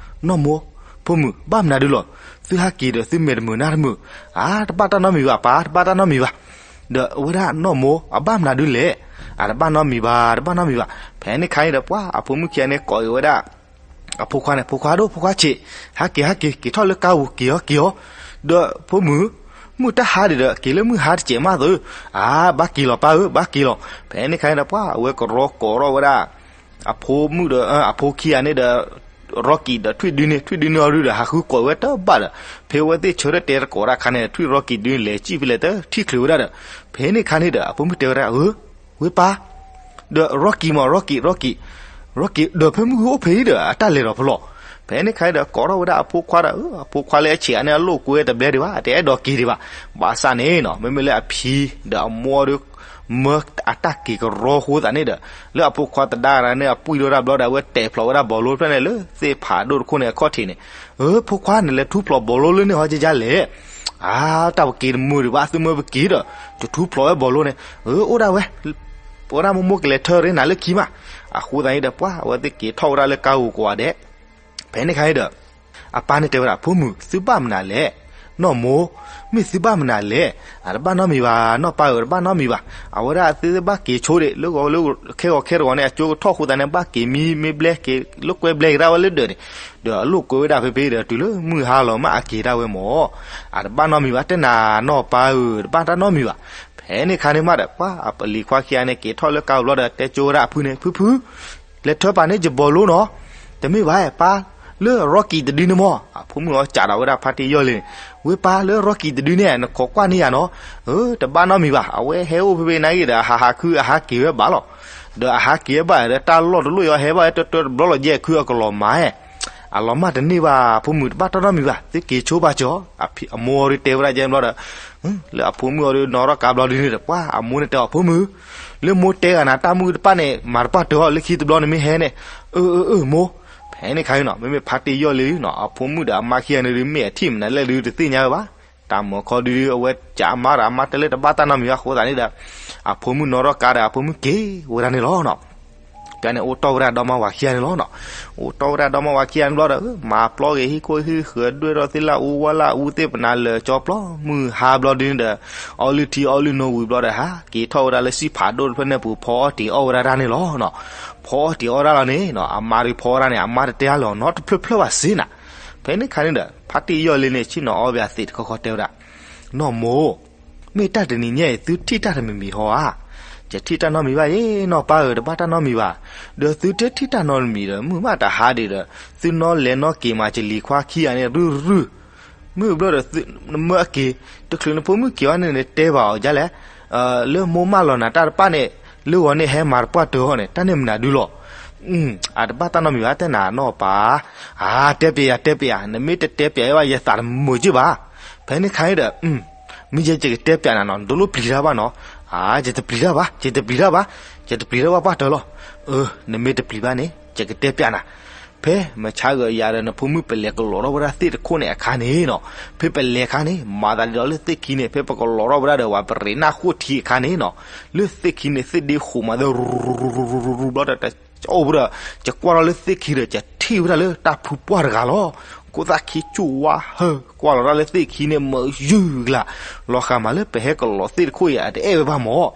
နီၢ်မိၢ် ဖိမုၣ် ဘၣ်မနုၤဒုးလီၤ, သုဟးက့ၤဒီး သုမဲာ်တမုာ်နါတမုာ်, အါ တဘၣ်တၢ်နီတမံၤဘၣ် ပၢ် တဘၣ်တၢ်နီတမံၤဘၣ်. ဒီးအဝဲဒၣ်နီၢ်မိၢ် အဘၣ်မနုၤဒုးလဲၣ်, အတဘၣ်နီတမံၤဘၣ် တဘၣ်နီတမံၤဘၣ်. ဖဲန့ၣ်ခါန့ၣ်ဒီး ပှၤအဖိမုၣ်ခံဂၤန့ၣ် ကိးက့ၤဝဲဒၣ် အဖိခွါန့ၣ် ဖိခွါဒိၣ် ဖိခွါဆံး, ဟးက့ၤ ဟးက့ၤ က့ၤထီၣ်လၢကါပူၤ က့ၤအီၤ က့ၤအီၤ. ဒီးဖိမုၣ် မုၢ်တၢ်ဟါဒံးဒီး က့ၤလၢမုၢ်ဟါတစဲးမးသု, အါ ဘၣ်က့ၤလီၤပၢ်ဧၢ ဘၣ်က့ၤလီၤ. ဖဲန့ၣ်ခါန့ၣ်ဒီး ပှၤအဝဲကရီကိးထီၣ်ဝဲဒၣ် အဖိမုၣ်ဒီး အဖိခံဂၤန့ၣ်ဒီး ရီကံၤဒီးထွံၣ်ဒုန့ၣ် ထွံၣ်ဒုန့ၣ်အီၤဒုဒီး ဟးဃုကိးဝဲတဘၣ်ဒီး ဖဲအဝဲသ့ၣ်ဆၢထၢၣ်တဲတကိးတၢ်ခါန့ၣ် ထွံၣ်ရီကံၤဒုန့ၣ် လဲၤစံၣ်ဖဲလဲၣ်တထံၣ်ချုးဝဲဒၣ်ဒီး ဖဲန့ၣ်ခါန့ၣ်ဒီး အဖိမုၣ်တဲဝဲဒၣ် ဧၢ ဝ့ၢ်ပၢ် ဒီးရီကံၤမး ရီကံၤ ရီကံၤ ရီကံၤ ဒီးဖဲမုၢ်ဂုၢ်အိၣ်ဖဲအံၤဒီး အတၢ်လဲၤထီၣ်ဖဲလဲၣ်. ဖဲန့ၣ်ခါန့ၣ်ဒီး ကိးထီၣ်ဝဲဒၣ်အဖိခွါဒီး အဖိခွါလၢအဆံးအါန့ၣ် အလိာ်ကွဲတဘျဲဒံးဘၣ် အတအဲၣ်ဒိးက့ၤဒံးဘၣ်. ဘၣ်ဆၣ်န့ၣ်နီၤ မ့မ့ၢ်လၢအဖံဒီးအမိၢ်ဒီး မၢအတၢ်က့ၤကရီဃိသးန့ၣ်ဒီး လၢအဖိခွါသဒါန့ၣ် အပှံၢ်ထီၣ်ဝဲဒၣ်ဘျီဒီး အဝဲတဲာ်ဖျိးဝဲဒၣ်ဘီလိဖျၢၣ်န့ၣ် လၢသ့ၣ်ဖးဒိၣ်တခိၣ်န့ၣ် အခီၣ်ထံးန့ၣ်, အၢ ဖိခွါန့ၣ် လဲၤထူဖျိးဘီလိလၢန့ၣ်ဟီကယါလဲၣ်. အါ တၢ်ပက့ၤတမုာ်ဒံးဘၣ် သုမၢပက့ၤဒီး တထူဖျိးဝဲဘီလိန့ၣ်, အၢ အိၣ်ဒၣ်ဝဲ ပဝဲဒၣ်မိၢ်မိၢ်ကလဲၤထၢရ့နၤလၢခံမး. အဃိသတးန့ၣ်ဒီး ပှၤ အဝဲသ့ၣ်က့ၤထီၣ်ဝဲဒၣ်လၢကါဂိၤကိးဂၤဒဲး ဖဲန့ၣ်ခါန့ၣ်ဒီး အပၢ်န့ၣ်တဲဝဲဒၣ် ဖိမုၣ် သုဘၣ်မနုၤလဲၣ်, နီၢ်မိၢ်, မ့ၢ်သုဘၣ်မနုၤလဲၣ်, အတဘၣ်နီတမံၤဘၣ်, နီၢ်ပၢ်ဧၢ တဘၣ်နီတမံၤဘၣ်, အဝဲဒၣ်သုဘၣ်က့ၤဆိဒံး လၢဂီၤလၢခဲဂီၤခဲတဂီၤန့ၣ် အကၠိကထီၣ်ဃိသတးန့ၣ် ဘၣ်က့ၤမံမ့ၢ်ဘျဲက့ၤ လိာ်ကွဲဘျဲက့ၤဒၣ်ဝဲလၢဒၢးန့ၣ်, ဒီးအလိာ်ကွဲဝဲဒၣ်ဖဲဖဲဒီး တုၤလၢမုၢ်ဟါလီၤမးအက့ၤဒၣ်ဝဲမး, အတဘၣ်နီတမံၤဘၣ် တဲနၤနီၢ်ပၢ်ဧၢ တဘၣ်တၢ်နီတမံၤဘၣ်. ဖဲန့ၣ်ခါန့ၣ်မးဒီး ပှၤ အပလံၤခွါခံဂၤန့ၣ် က့ၤထီၣ်လၢကါဘျီဒီး တဲကၠိဝဲဒၣ်အဖုန့ၣ် ဖုဖု လဲၤထၢပာ်န့ၢ်ယဘီလိနီၤ, တမ့ၢ်ဘၣ် ပၢ်လၢရီကံၤတဒုန့ၣ်မး, အဖိမုၣ်အီၤကးဒီးဝဲဒၣ်ဖါတံၢ်ယီၢ်လံန့ၣ်, ဝဲပၢ်လၢရီကံၤတဒုန့ၣ် နခိးကွၢ်န့ၢ်ယၤနီၤ, အၢ တဘၣ်နီတမံၤဘၣ်, အဝဲဟဲအိၣ်ဖဲဖဲနၤဂ့ၤဒီး အဟးဟးခု အဟးက့ၤဝဲဘၣ်လီၤ, ဒီးအဟးက့ၤဝဲဘၣ်ဒီး တၢ်လီၢ်တလီၢ်အံၤ ဟဲဘၣ်ဝဲတၢတၢတဘျီလီၤ ယဲၢ်ခုအကလီၤမၤ, အလီၤမၢ်တန့ၢ်ဘၣ် ဖိမုၣ် တဘၣ်တၢ်နီတမံၤဘၣ်, သုက့ၤဆိဘၣ်ကၠီၤ, အမိၢ်အီၤဒုးတဲဝဲဒၣ်ကဲဘျီဒီး လၢအဖိမုၣ်အီၤဒုးနီၣ်ထီၣ်ကါဘျီဒုန့ၣ်ဒီး ပှၤ အမိၢ်န့ၣ်တဲအီၤ ဖိမုၣ်, လၢမိၢ်တဲဂၤနၤ တၢ်မုၣ်တဖၣ်န့ၣ် မၤတပှၢ်တၢၢ်အီၤ လၢခံတဘျီန့ၣ်မ့ၢ်ဟဲန့ၣ်, အၢ အၢ အၢ မိၢ်, ဖဲန့ၣ်ခါန့ၣ်နီၤ မ့မ့ၢ်ဖါတံၢ်ယီၢ်လံနီၤ အဖိမုၣ်ဒီးအမါခံဂၤန့ၣ်ဒုး မ့ၢ်အထံၣ်မနုၤလဲၣ်ဒုး တသ့ၣ်ညါဝဲဘၣ်, တၢ်မၤခီဒုး အဝဲကးအမါဒီးအမါတဲလၢတဘၣ်တၢ်နီတမံၤဘၣ်အဃိသတးန့ၣ်ဒီး အဖိမုၣ်နီၣ်ထီၣ်ကါဒီး အဖိမုၣ်က့ၤဝဲဒၣ်န့ၣ်လီၤနီၤ. ကန့ၣ်အိၣ်တီၢ်ဝဲဒၣ်ဒီမါဝၤခံဂၤန့ၣ်လီၤနီၤ. အိၣ်တီၢ်ဝဲဒၣ်ဒီမါဝၤခံဂၤန့ၣ်ဘျီဒီး မၤပျီဂ့ၤဟံၣ်ခိၣ်ဟံၣ်ဃၢၤ ဒွဲၣ်ထီၣ်သ့ၣ်လၣ်အူဝါလၣ်အူသ့ၣ်ပနါလၢာ်ကၠီပျီ မုၢ်ဟါဘျီဒုန့ၣ်ဒီး အီလုၢ်ထံအီလုၢ်နိဝံၤဘျီဒီး ဟးက့ၤထီၣ်ဝဲဒၣ်လၢစံၣ်ဖးဒိၣ်တဖျၢၣ်န့ၣ်ပူၤ ဖီအီၣ်တံၤအီၣ်ဝဲဒၣ်တၢ်န့ၣ်လီၤနီၤ. ဖီအီၣ်တံၤအီၣ်ဒၣ်လီၤန့ၣ်နီၤ အမါဒုးဖီအီၣ်ဒၣ်န့ၣ် အမါတတဲအါလီၤနီတဖျၢၣ်ဖျၢၣ်ဘၣ်စ့နၤ. ဖဲန့ၣ်ခါန့ၣ်ဒီး ဖါတံၢ်ယီၢ်လံန့ၣ် ဆ့ၣ်နီၤအီၣ်ဘၣ်သံးတခီခီတဲဝဲဒၣ် နီၢ်မိၢ်, မ့ၢ်တၢ်တနံၤညါအံၤ သုထံၣ်တၢ်တမံၤမံၤဟီဧါ. ယထံၣ်တၢ်နီတမံၤဘၣ်ယဲ နီၢ်ပၢ်ဧၢ တဘၣ်တၢ်နီတမံၤဘၣ်. ဒီးသုတထံၣ်တၢ်နီတမံၤဒီး မုၢ်မးတဟါဒံးဒီး သုနီၣ်လဲၤနီၣ်က့ၤမး ယလံၤခွါခံဂၤန့ၣ် ရုၢ်ရုၢ် မုၢ်ဘျီဒီး နမၢအက့ၤ တချုးနဖိမုၣ်က့ၤဘၣ်န့ၣ် နတဲဘၣ်အီၤဒ်လဲၣ်, လၢမိၢ်မၢလီၤနၤတၢ်တဖၣ်န့ၣ် လၢဂီၤန့ၣ်ဟဲမၤတပှၢ်တၢၢ်အီၤန့ၣ် တၢ်န့ၣ်မနုၤဒုလီၤ. အတဘၣ်တၢ်နီတမံၤဘၣ် တဲနၤနီၢ်ပၢ်. အါ တဲပျဲယၤ တဲပျဲယၤ နမ့ၢ်တတဲပျဲယၤဘၣ် ယသးတမုာ်က့ၢ်ဘၣ်. ဖဲန့ၣ်ခါန့ၣ်ဒီး မ့ၢ်ယဲယကတဲပျဲနၤနီၤ နတလိၣ်ပျံၤတၢ်ဘၣ်နီၤ. အါ ယတပျံၤတၢ်ဘၣ် ယတပျံၤတၢ်ဘၣ် ယတပျံၤတၢ်ဘၣ်ပှၢ်တၢၢ်လီၤ. အၢ နမ့ၢ်တပျံၤဘၣ်န့ၣ် ယကတဲပျဲနၤ. ဖဲမဆါဂၤယၤဒီးနဖိမုၣ်ပလဲၤကလီၤထီၣ်ဝဲဒၣ်သ့ၣ်တခိၣ်န့ၣ်အခါန့ၣ်နီၤ, ဖဲပလဲၤအခါန့ၣ် မၤသးဒ်သိးလၢသ့ၣ်ခံန့ၣ် ဖဲပကလီၤထီၣ်ဝဲဒၣ်ဒီး ပှၤပရ့းနၢ်ဃိၣ်ထံအခါန့ၣ်နီၤ, လၢသ့ၣ်ခံန့ၣ် သ့ၣ်ဒ့ဃိးမးသၢ ရူရူရူရူရူဘျီဒီး တအိၣ်ဘၣ်ဒီး ယကွၢ်ထီၣ်လၢသ့ၣ်ခံဒီး ယထံၣ်ဝဲဒၣ်လၢတၢ်ဖုပှၢ်တဂၤလီၤ. ခိၣ်သၣ်ခံဆူၣ်ဝါဟၢ ကွၢ်လီၤတၢ်လၢသ့ၣ်ခံန့ၣ် မုာ်ယုၢ်ကလး, လီၤဃာ်မးလၢပဟဲကလီၤသ့ၣ်တခိၣ်အံၤ အတအဲၣ်ဝဲဘၣ်မး.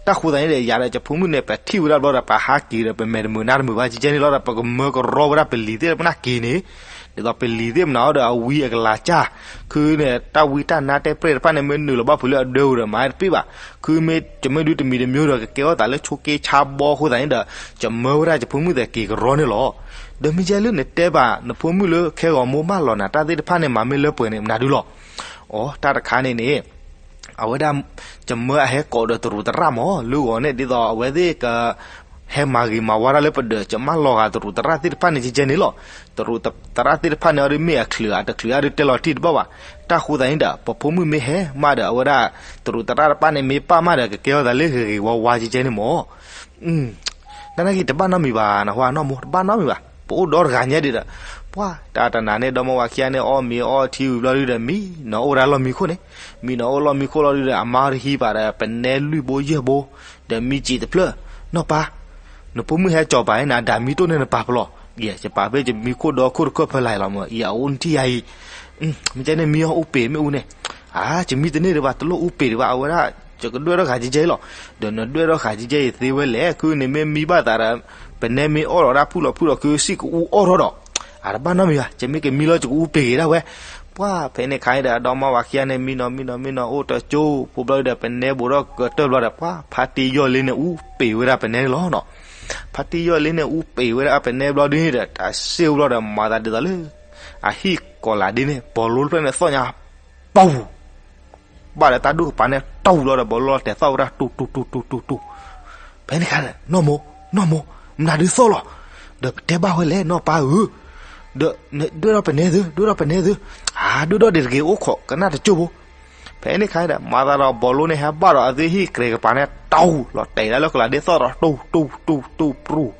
တၢ်ဃိသတးန့ၣ်ဒီး ယၤဒီးယဖိမုၣ်န့ၣ် ပထံၣ်ဝဲဒၣ်ဘျီဒီး ပဟးက့ၤဒီး ပမဲာ်တမုာ်နါတမုာ်ဘၣ် ကဲကဲန့ၣ်လီၤဒီး ပကမၢကရီဝဲဒၣ်ပလံၤသ့ၣ်တဖၣ်န့ၣ်က့ၤန့ၣ်, ဒ်သိးပလံၤသ့ၣ်မနုၤအီၤဒီး အဝံအကလၤစၢ်, ခုန့ၣ် တၢ်ဝံတၢ်နါတဲပြဲၢ်တဖၣ်န့ၣ် မ့ၢ်နုာ်လီၤဘၣ်ဖုးလၢအဒၢပူၤဒီး မၤတပ့ၢ်ဘၣ်, ခုမ့ၢ် ယမ့ၢ်ဒုတမံၤတမံၤဒီး ကကဲထီၣ်သးလၢဆိးက့ဆါဘီအဃိသတးန့ၣ်ဒီး ယမၢဝဲဒၣ်ယဖိမုၣ်သဲးက့ၤကရီန့ၣ်လီၤ. ဒီးမ့ၢ်ယဲလၢနတဲဘၣ် နဖိမုၣ်လၢခဲဂီၤမိၢ်မၢလီၤနၤတၢ်သ့ၣ်တဖၣ်န့ၣ် မၤမ့ၢ်လၢပှဲၤန့ၣ် မနုၤဒုလီၤ. အိ တၢ်တခါန့ၣ်န့ၣ် အဝဲဒၣ် ယမၢအဟဲကိးဒီးတရူးသရၣ်မး လၢဂီၤန့ၣ် ဒ်သိးအဝဲသ့ၣ်က ဟဲမၤဂ့ၤမၤဝါတၢ်လၢပဒၢး ယမၢလီၤဂာ်တရူးသရၣ်သ့ၣ်တဖၣ်န့ၣ် ကဲကဲန့ၣ်လီၤ. တရူးသရၣ်သ့ၣ်တဖၣ်န့ၣ် အဒုးမ့ၢ်အချုးဧါ တချုးဧါ ဒုးတဲလီၤတံၢ်တဘၣ်ဘၣ်. တၢ်ဃိသတးန့ၣ်ဒီး ပဖိမုၣ်မ့ၢ်ဟဲမးဒီး အဝဲဒၣ် တရူးသရၣ်တဖၣ်န့ၣ် မ့ၢ်ပာ်မးဒီး ကကဲထီၣ်သးလၢဂ့ၤဂ့ၤဝါဝါ ကဲကဲန့ၣ်မး တၢ်နာ်က့ တဘၣ်နီတမံၤဘၣ် နဟါနီၢ်မိၢ် တဘၣ်နီတမံၤဘၣ်. ပအိၣ်ဒီတဂၤညါဒံးဒီး ပှၤ တၢ်တနၤန့ၣ် ဒီမါဝၤခံဂၤန့ၣ် အီၣ်မ့ၤအီထံဝံၤဘျီဒုဒီး မံနီၤအိၣ်ဝဲဒၣ်လီၢ်မံခိၣ်န့ၣ်, မံနီၤအိၣ်လီၢ်မံခိၣ်လီၤဒုဒီး အမါတဟံးဘၣ်ဒီး ပနဲလွံၢ်ဘိယဲၢ်ဘိ, ဒီးမံစံာ်တဖျၢၣ်, နီၢ်ပၢ် နဖိမုၣ်ဟဲကၠီၤပာ်န့ၣ် အဒၣ်မံတိၢ်န့ၣ်နပာ်ပလီၢ်, ယဲ ယပာ်ဖဲယမံခိၣ်ဒီခိၣ်တခၢၣ်ဖဲလာ်လီၤမး ယအအိၣ်နထံၣ်ယၤအံၤ, မ့ၢ်ကဲန့ၣ်မံအီၣ်အူပ့ၤမ့ၢ်အူန့ၣ်, အါ ယမံတန့ၢ်ဒံးဘၣ် တလိၣ်အူပ့ၤဒံးဘၣ် အဝဲဒၣ် ယကဒွဲၣ်ထီၣ်ဃာ်ကဲကဲအံၤလီၤ. ဒီးနဒွဲၣ်ထီၣ်ဃာ်ကဲကဲအံၤသ့ဝဲလဲၣ် ခုန့ၣ်မ့ၢ်မံဘၣ်သးဒီး ပနဲမ့ၢ်အီၣ်လီၤဒၣ်ဖုၣ်လီၤဖုၣ်လီၤ ခုစံၣ်ကအူအီၣ်ထီၣ်ဒီး, အတဘၣ်နီတမံၤဘၣ် ယမ့ၢ်ကမံလီၤ ယကအူပ့ၤက့ၤဒၣ်ဝဲ. ပှၤ ဖဲန့ၣ်ခါန့ၣ်ဒီး အဒီမါဝၤခံဂၤန့ၣ် မံနီၤမံနီၤမံနီၤ အိၣ်တကၠိဖိဘျီဒီး ပနဲဘူးထီၣ်ကတၢၢ်ဘျီဒီး ပှၤ ဖါတံၢ်ယီၢ်လ့န့ၣ် အူပ့ၤဝဲဒၣ်ပနဲန့ၣ်လီၤနီၤ. ဖါတံၢ်ယီၢ်လ့န့ၣ် အူပ့ၤဝဲဒၣ်ပနဲဘျီဒ်န့ၣ်ဒီး တၢ်စ့ၢ်ဘျီဒီး မၤသးဒ်သိးလၢ အဟံၣ်ကီၤလၤဒ်န့ၣ် ဘီလိတဖျၢၣ်န့ၣ်သီၣ်ညါ ပဝူၤ ဘၣ်ဒီးတၢ်ဒိၣ်ကပၤန့ၣ် တူၢ်လီၤဒီး ဘီလိတဲာ်သီၣ်ဝဲဒၣ် တူၢ်တူၢ်တူၢ်တူၢ်တူၢ်တူၢ်. ဖဲန့ၣ်ခါ နီၢ်မိၢ် နီၢ်မိၢ် မနုၤဒုးသီၣ်လီၤ. ဒီးပတဲဘၣ်ဝဲလဲၣ် နီၢ်ပၢ်ဧၢ, ဒီးနဒွဲၣ်ထီၣ်ပနဲသု ဒွဲၣ်ထီၣ်ပနဲသု, အါ ဒွဲၣ်ထီၣ်ဒံးတဂ့ၤ အိၣ်ခိးကနၣ်တကၠိၢ်ဖိ. ဖဲန့ၣ်ခါဒီး မၤသးဒီးဘီလိန့ၣ် ဟဲဘၣ်ဒီးအသုဟံၣ်ကြဲးကပၤန့ၣ် တူၢ်လီၤတဲာ်ဒၣ်လၢကလၤဒ့သီၣ်ဒီး တူၢ်တူၢ်တူၢ်တူၢ်ပြူၢ်,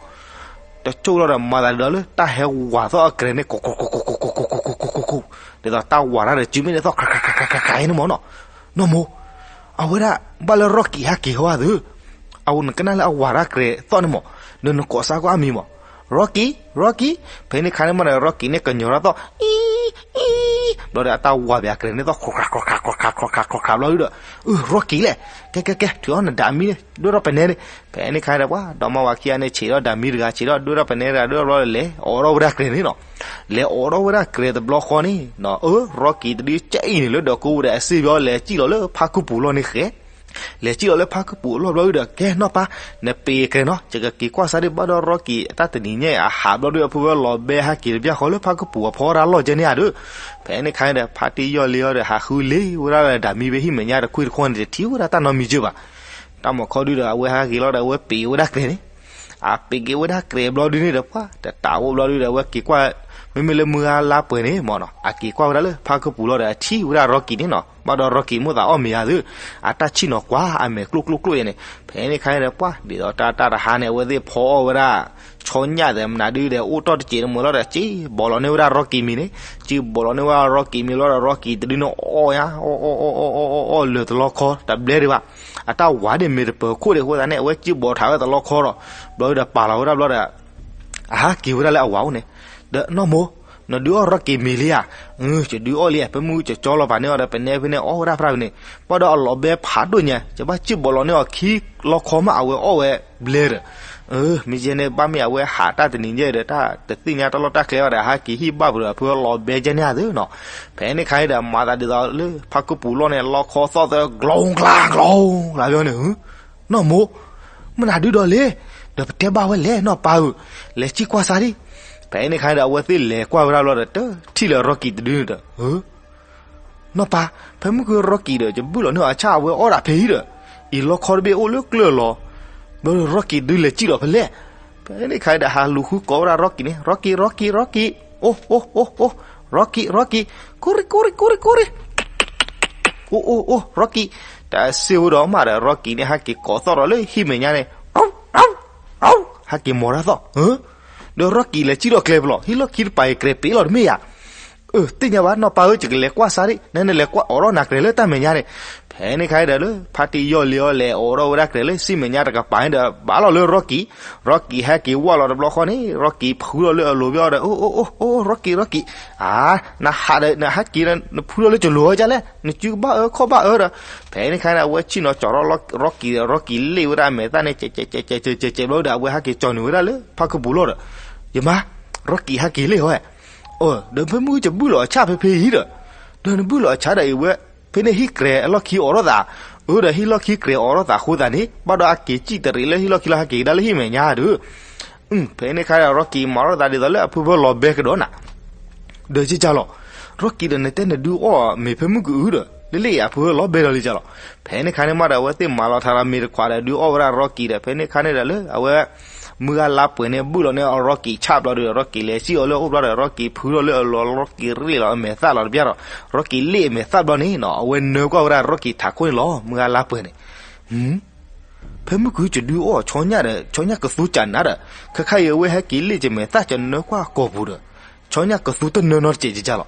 တကၠိၢ်လီၤဒီး မၤသးဒ်ဒီးလၢတၢ်ဟဲဝၤသီၣ်အကြဲးန့ၣ် ကိးကိးကိးကိးကိးကိးကိးကိးကိးကိးကိးကိးကိး ဒ်သိးတၢ်ဝၤတၢ်ဒီး စုမ့ၢ်န့ၣ်သီၣ် ခးခးခးခးခးခးအံၤန့ၣ်မၢ်နီၤ. နီၢ်မိၢ်, အဝဲဒၣ် ဘၣ်လၢ Rocky ဟဲက့ၤဟီဧါသု, အဝဲနကနၣ်လၢအဝၤတၢ်ကြဲးသီၣ်န့ၣ်မၢ်, ဒီးနကိးစၢ်ကွၢ်အမံၤမၢ်, Rocky, Rocky. ဖဲန့ၣ်ခါန့ၣ်မးဒီး Rocky န့ၣ်ကညီၤတၢ်သီၣ် အံ အံ ဘျီဒီးအတၢ်ဝၤဘၣ်အကြဲးန့ၣ်သီၣ် ခးခးခးခးခးခးခးခးခးဘျီဒီး, အၢ Rocky လဲၣ်, ကဲကဲကဲ ထုးအီၣ်နဒၣ်မံန့ၣ် ဒွဲၣ်ထီၣ်ပနဲန့ၣ်. ဖဲန့ၣ်ခါဒီးပှၤ ဒီမါဝၤခံဂၤန့ၣ် ဆံးထီၣ်ဒၣ်မံတဂၤ ဆံးထီၣ်ဒွဲၣ်ထီၣ်ပနဲတဂၤ ဒွဲၣ်ထီၣ်ဘျီဒီး လဲၤအိးထီၣ်ဝဲဒၣ်ကြဲးန့ၣ်နီၤ. လဲၤအိးထီၣ်ဝဲဒၣ်ကြဲးတဘျီဃီန့ၣ်နီၤ, အၢ Rocky တဒုကဲအံၤန့ၣ်လၢဒီးကိးဝဲဒီးအစ့ၣ်ဘျီ လဲၤစံၣ်လီၤလၢဖါခုပူၤလီၢ်န့ၣ်ဃဲ လဲၤစံၣ်လီၤလၢဖါခုပူၤအလီၢ်ဘျီဒီး ကဲနီၢ်ပၢ်, နပ့ၤကြဲးနီၤ ယကက့ၤကွၢ်စၢ်ဒံးဘၣ်ဒီး Rocky အတၢ်တနံၤညါအဟးဘျီဒီး အဖုဝဲလီၤဘဲဟဲက့ၤတဘျီဃီလၢဖါခုပူၤအဖီဒၣ်လီၢ်ကဲန့ၣ်ဧါဒီး. ဖဲန့ၣ်ခါန့ၣ်ဒီး ဖါတံၢ်ယီၢ်လံအီၤဒီး ဟးဃုလ့ဝဲဒၣ်ဒီးဒၣ်မံဖဲဟံၣ်မဲာ်ညါတခွံတခီန့ၣ် တထံၣ်ဝဲဒၣ်တၢ်နီတမံၤကၢဘၣ်. တၢ်မၤခီဒုဒီး အဝဲဟဲက့ၤလီၤဒီး အဝဲပ့ၤဝဲဒၣ်ကြဲးန့ၣ် အပ့ၤက့ၤဝဲဒၣ်ကြဲးဘျီဒုန့ၣ်ဒီး ပှၤတတးအိၣ်ဘျီဒုဒီး အဝဲက့ၤကွၢ်, မ့မ့ၢ်လၢမုၢ်ဂၤလါပှဲၤန့ၣ်မၢ်နီၤ အက့ၤကွၢ်ဝဲဒၣ်လၢဖါခုပူၤလီၢ်ဒီး အထံၣ်ဝဲဒၣ် Rocky န့ၣ်နီၤ. ဘၣ်ဒီး Rocky မိၣ်သးအီၣ်မ့ၤဧါသု, အတၢ်ဆံၣ်နီၤကွၢ်အမဲာ်ကျိၣ်ကျိၣ်ကျိၣ်ယဲန့ၣ်. ဖဲန့ၣ်ခါန့ၣ်ဒီး ပှၤဒ်သိးတၢ်တၢ်တဟါန့ၣ် အဝဲသ့ၣ်ဖီအီၣ်ဝဲဒၣ် ဆီညၣ်သဲးမနုၤဒုဒီး အိၣ်တီၢ်တစဲးတမုာ်လီၤဒီး စံၣ်ဘီလီၤန့ၢ်ဝဲဒၣ် Rocky မံၤန့ၣ်, စံၣ်ဘီလီၤန့ၢ်ဝဲဒၣ် Rocky မံၤလီၤဒီး Rocky တဒုန့ၣ်အီၣ်ညါ အီၣ်အီၣ်အီၣ်အီၣ်အီၣ်အီၣ်လၢတလီခီ တဘျဲဒံးဘၣ်. အတၢ်ဝၤန့ၣ်မ့ၢ်တပၢၤခိၣ်ဒံးအဃိသတးန့ၣ် အဝဲစံၣ်ဘီထးဝဲတလီခီဒီး ဘျီဒီးပာ်လီၤဝဲဒၣ်ဘျီဒီး အဟးက့ၤဝဲဒၣ်လၢအဝၤအိၣ်န့ၣ်, ဒီးနီၢ်မိၢ်, နဒုးအီၣ် Rocky မံၤလံဧါ. ယဒုးအီၣ်လံ ဖဲမုၢ်ကၠီကၠီလီၤပာ်န့ၢ်အီၤဒီး ပနဲဖဲန့ၣ်အီၣ်ဝဲဒၣ်ဖရၣ်ဖဲန့ၣ်, ဘၣ်ဒီးအလီၤဘဲဖးဒိၣ်ညါ ယဘၣ်စံၣ်ဘီလီၤန့ၢ်အီၤခံလီခီမး အဝဲအီၣ်ဝဲဘျဲဒီး မ့ၢ်ယဲန့ၣ် ဘၣ်မ့ၢ်အဝဲဟးတၢ်တနံၤညါဒီး တၢ်တသ့ၣ်ညါတၢ်လီၢ်တၢ်ကျဲဘၣ်ဒီး ဟဲက့ၤဟံၣ်ဘၣ်ပူၤဒီး အဖုလီၤဘဲကဲန့ၣ်ဧါသုနီၤ. ဖဲန့ၣ်ခါန့ၣ်ဒီး မၤသးဒ်သိးလၢဖါခုပူၤလီၢ်န့ၣ် လီခီသီၣ်သၢ ကျီကျါကျီကျါဘျီန့ၣ် နီၢ်မိၢ်, မနုၤဒုဒီးလဲၣ်, ဒီးပတဲဘၣ်ဝဲလဲၣ် နီၢ်ပၢ်ဧၢ, လဲၤစံၣ်ကွၢ်စၢ်ဒံး. ဖဲန့ၣ်ခါန့ၣ်ဒီး အဝဲသ့ၣ်လဲၤကွၢ်ဝဲဒၣ်ဘျီဒီး တထံၣ်လၢ Rocky တဒုန့ၣ်ဒီး နီၢ်ပၢ်, ဖဲမုၢ်က Rocky ဒီး ယဘုၣ်လီၤန့ၢ်အီၤအဆၣ် အဝဲအီၣ်ဒၣ်ဖဲအံၤဒီး, အံၤလီခီတဘ့ၣ်အိၣ်လၢကျၢၢ်လီၤ. ဘျီဒီး Rocky တဒုလဲၤစံၣ်လီၤဖဲလဲၣ်. ဖဲန့ၣ်ခါန့ၣ်ဒီး ဟးလူၤဃုကိးဝဲဒၣ် Rocky န့ၣ် Rocky, Rocky, Rocky, အိၣ် အိၣ် အိၣ် အိၣ် Rocky, Rocky, ကိရံ ကိရံ ကိရံ ကိရံ အိၣ် အိၣ် အိၣ် Rocky. တၢ်စ့ၢ်ဝဲဒီးမးဒီး Rocky န့ၣ် ဟဲက့ၤကိးသီၣ်ဒီးလၢဟံၣ်မဲာ်ညါန့ၣ် ဟဲက့ၤမိၤတၢ်သီၣ်, ဒီး Rocky လဲၤစံၣ်ဒီးကျဲပလီၢ် ဟံၣ်လီၢ်ခံတပၤအံၤ ကြဲးပ့ၤလီၤတမ့ၢ်ဧါ. အၢ သ့ၣ်ညါဘၣ် နီၢ်ပၢ်ဧၢ ယကလဲၤကွၢ်စၢ်ဒံး နနလဲၤကွၢ်အိးထီၣ်နၤကြဲးလၢတၢ်မဲာ်ညါန့ၣ်. ဖဲန့ၣ်ခါဒီးလၢ ဖါတံၢ်ယီၢ်လံအီၤလဲၤအိးထီၣ်ဝဲဒၣ်ကြဲးလၢဟံၣ်မဲာ်ညါတကပၤန့ၣ်ဒီး ဘၣ်လီၤလၢ Rocky, Rocky ဟဲက့ၤဝၢ်လီၤတဘျီဃီန့ၣ် Rocky ဖုထီၣ်လၢအလိၤဘၣ်ဒီး အိၣ် အိၣ် အိၣ် Rocky, Rocky, အါ နဟးဒီး နဟဲက့ၤဒီး နဖုထီၣ်လၢကလိၤအီၤဒ်လဲၣ် နစုကဘၣ်အၢခီၣ်ဘၣ်အၢဒီး. ဖဲန့ၣ်ခါန့ၣ် အဝဲဆ့ၣ်နီၤကၠီၤထီၣ် Rocky ဒီး Rocky လ့ၣ်ဝဲဒၣ်အမဲာ်သၣ်န့ၣ် ကဲးကဲးကဲးကဲးကဲးကဲးဘျီဒီး အဝဲဟဲက့ၤကၠီၤနုာ်ဝဲဒၣ်လၢဖါခုပူၤလီၢ်ဒီး ယမါ, Rocky ဟဲက့ၤလ့ၣ်ဟီဧါ. အၢ ဒီးဖဲမုၢ်ကဘုၣ်လီၤအဆၣ်ဖဲဖဲအံၤဒီး, ဒီးနဘုၣ်လီၤအဆၣ်ဒီးအံၤဝဲ, ဖဲန့ၣ်ဟံၣ်ကြဲးအလီၢ်ခံအိးထီၣ်သး, အၢ ဒီးဟံၣ်လီၢ်ခံကြဲးအိးထီၣ်သးအဃိသတးန့ၣ် ဘၣ်ဒီးအက့ၤစံၣ်တရံးလၢဟံၣ်လီၢ်ခံလီၢ်ဟဲက့ၤကဒါလၢဟံၣ်မဲာ်ညါဒီး ဖဲန့ၣ်ခါဒီး Rocky မၤထီၣ်သးဒ်သိးလၢအဖုဖၢလီၤဘဲကဒီးနၤ, ဒီးကကၢ်လီၤ, Rocky ဒီးနတဲနဒုးအီၣ်မ့ၤဖဲမုၢ်ကအုဒီး လၢလၢအံၤအဖုဖၢလီၤဘဲဒီးလံကၢ်လီၤ. ဖဲန့ၣ်ခါန့ၣ်မးဒီး အဝဲသ့ၣ်မၤလီၤထးဒီးမ့ၤတခွးဒီးဒုးအီၣ်ဝဲဒၣ် Rocky ဒီး ဖဲန့ၣ်ခါန့ၣ်ဒီးလၢအဝဲ မုၢ်ဂၤလါပှဲၤန့ၣ် ဘုၣ်လီၤန့ၢ်အီၤ Rocky ဆၣ်ဘျီဒီး Rocky လဲၤစံၣ်အီၤလၢအအိၣ်ဘျီဒီး Rocky ဖုထီၣ်လၢအလိၤ Rocky ရ့ၣ်လီၤအမဲာ်သၣ်လီၤတဘျီဒီး Rocky လ့ၣ်အမဲာ်သၣ်ဘျီန့ၣ်နီၤ အဝဲနၢကွၢ်ဝဲဒၣ် Rocky ထးခိၣ်န့ၣ်လီၤ မုၢ်ဂၤလါပှဲၤန့ၣ် ဖဲမုၢ်ကုၤယဒုးအီၣ်ဆီညၣ်ဒီး ဆီညၣ်ကသူကၢ်နၤဒီး ခဲခါအံၤအဝဲဟဲက့ၤလ့ၣ်ယမဲာ်သၣ် ယနၢကွၢ်ကိာ်ပူၤဒီး ဆီညၣ်ကသူတနၢနီတစဲးကကၢ်လီၤ.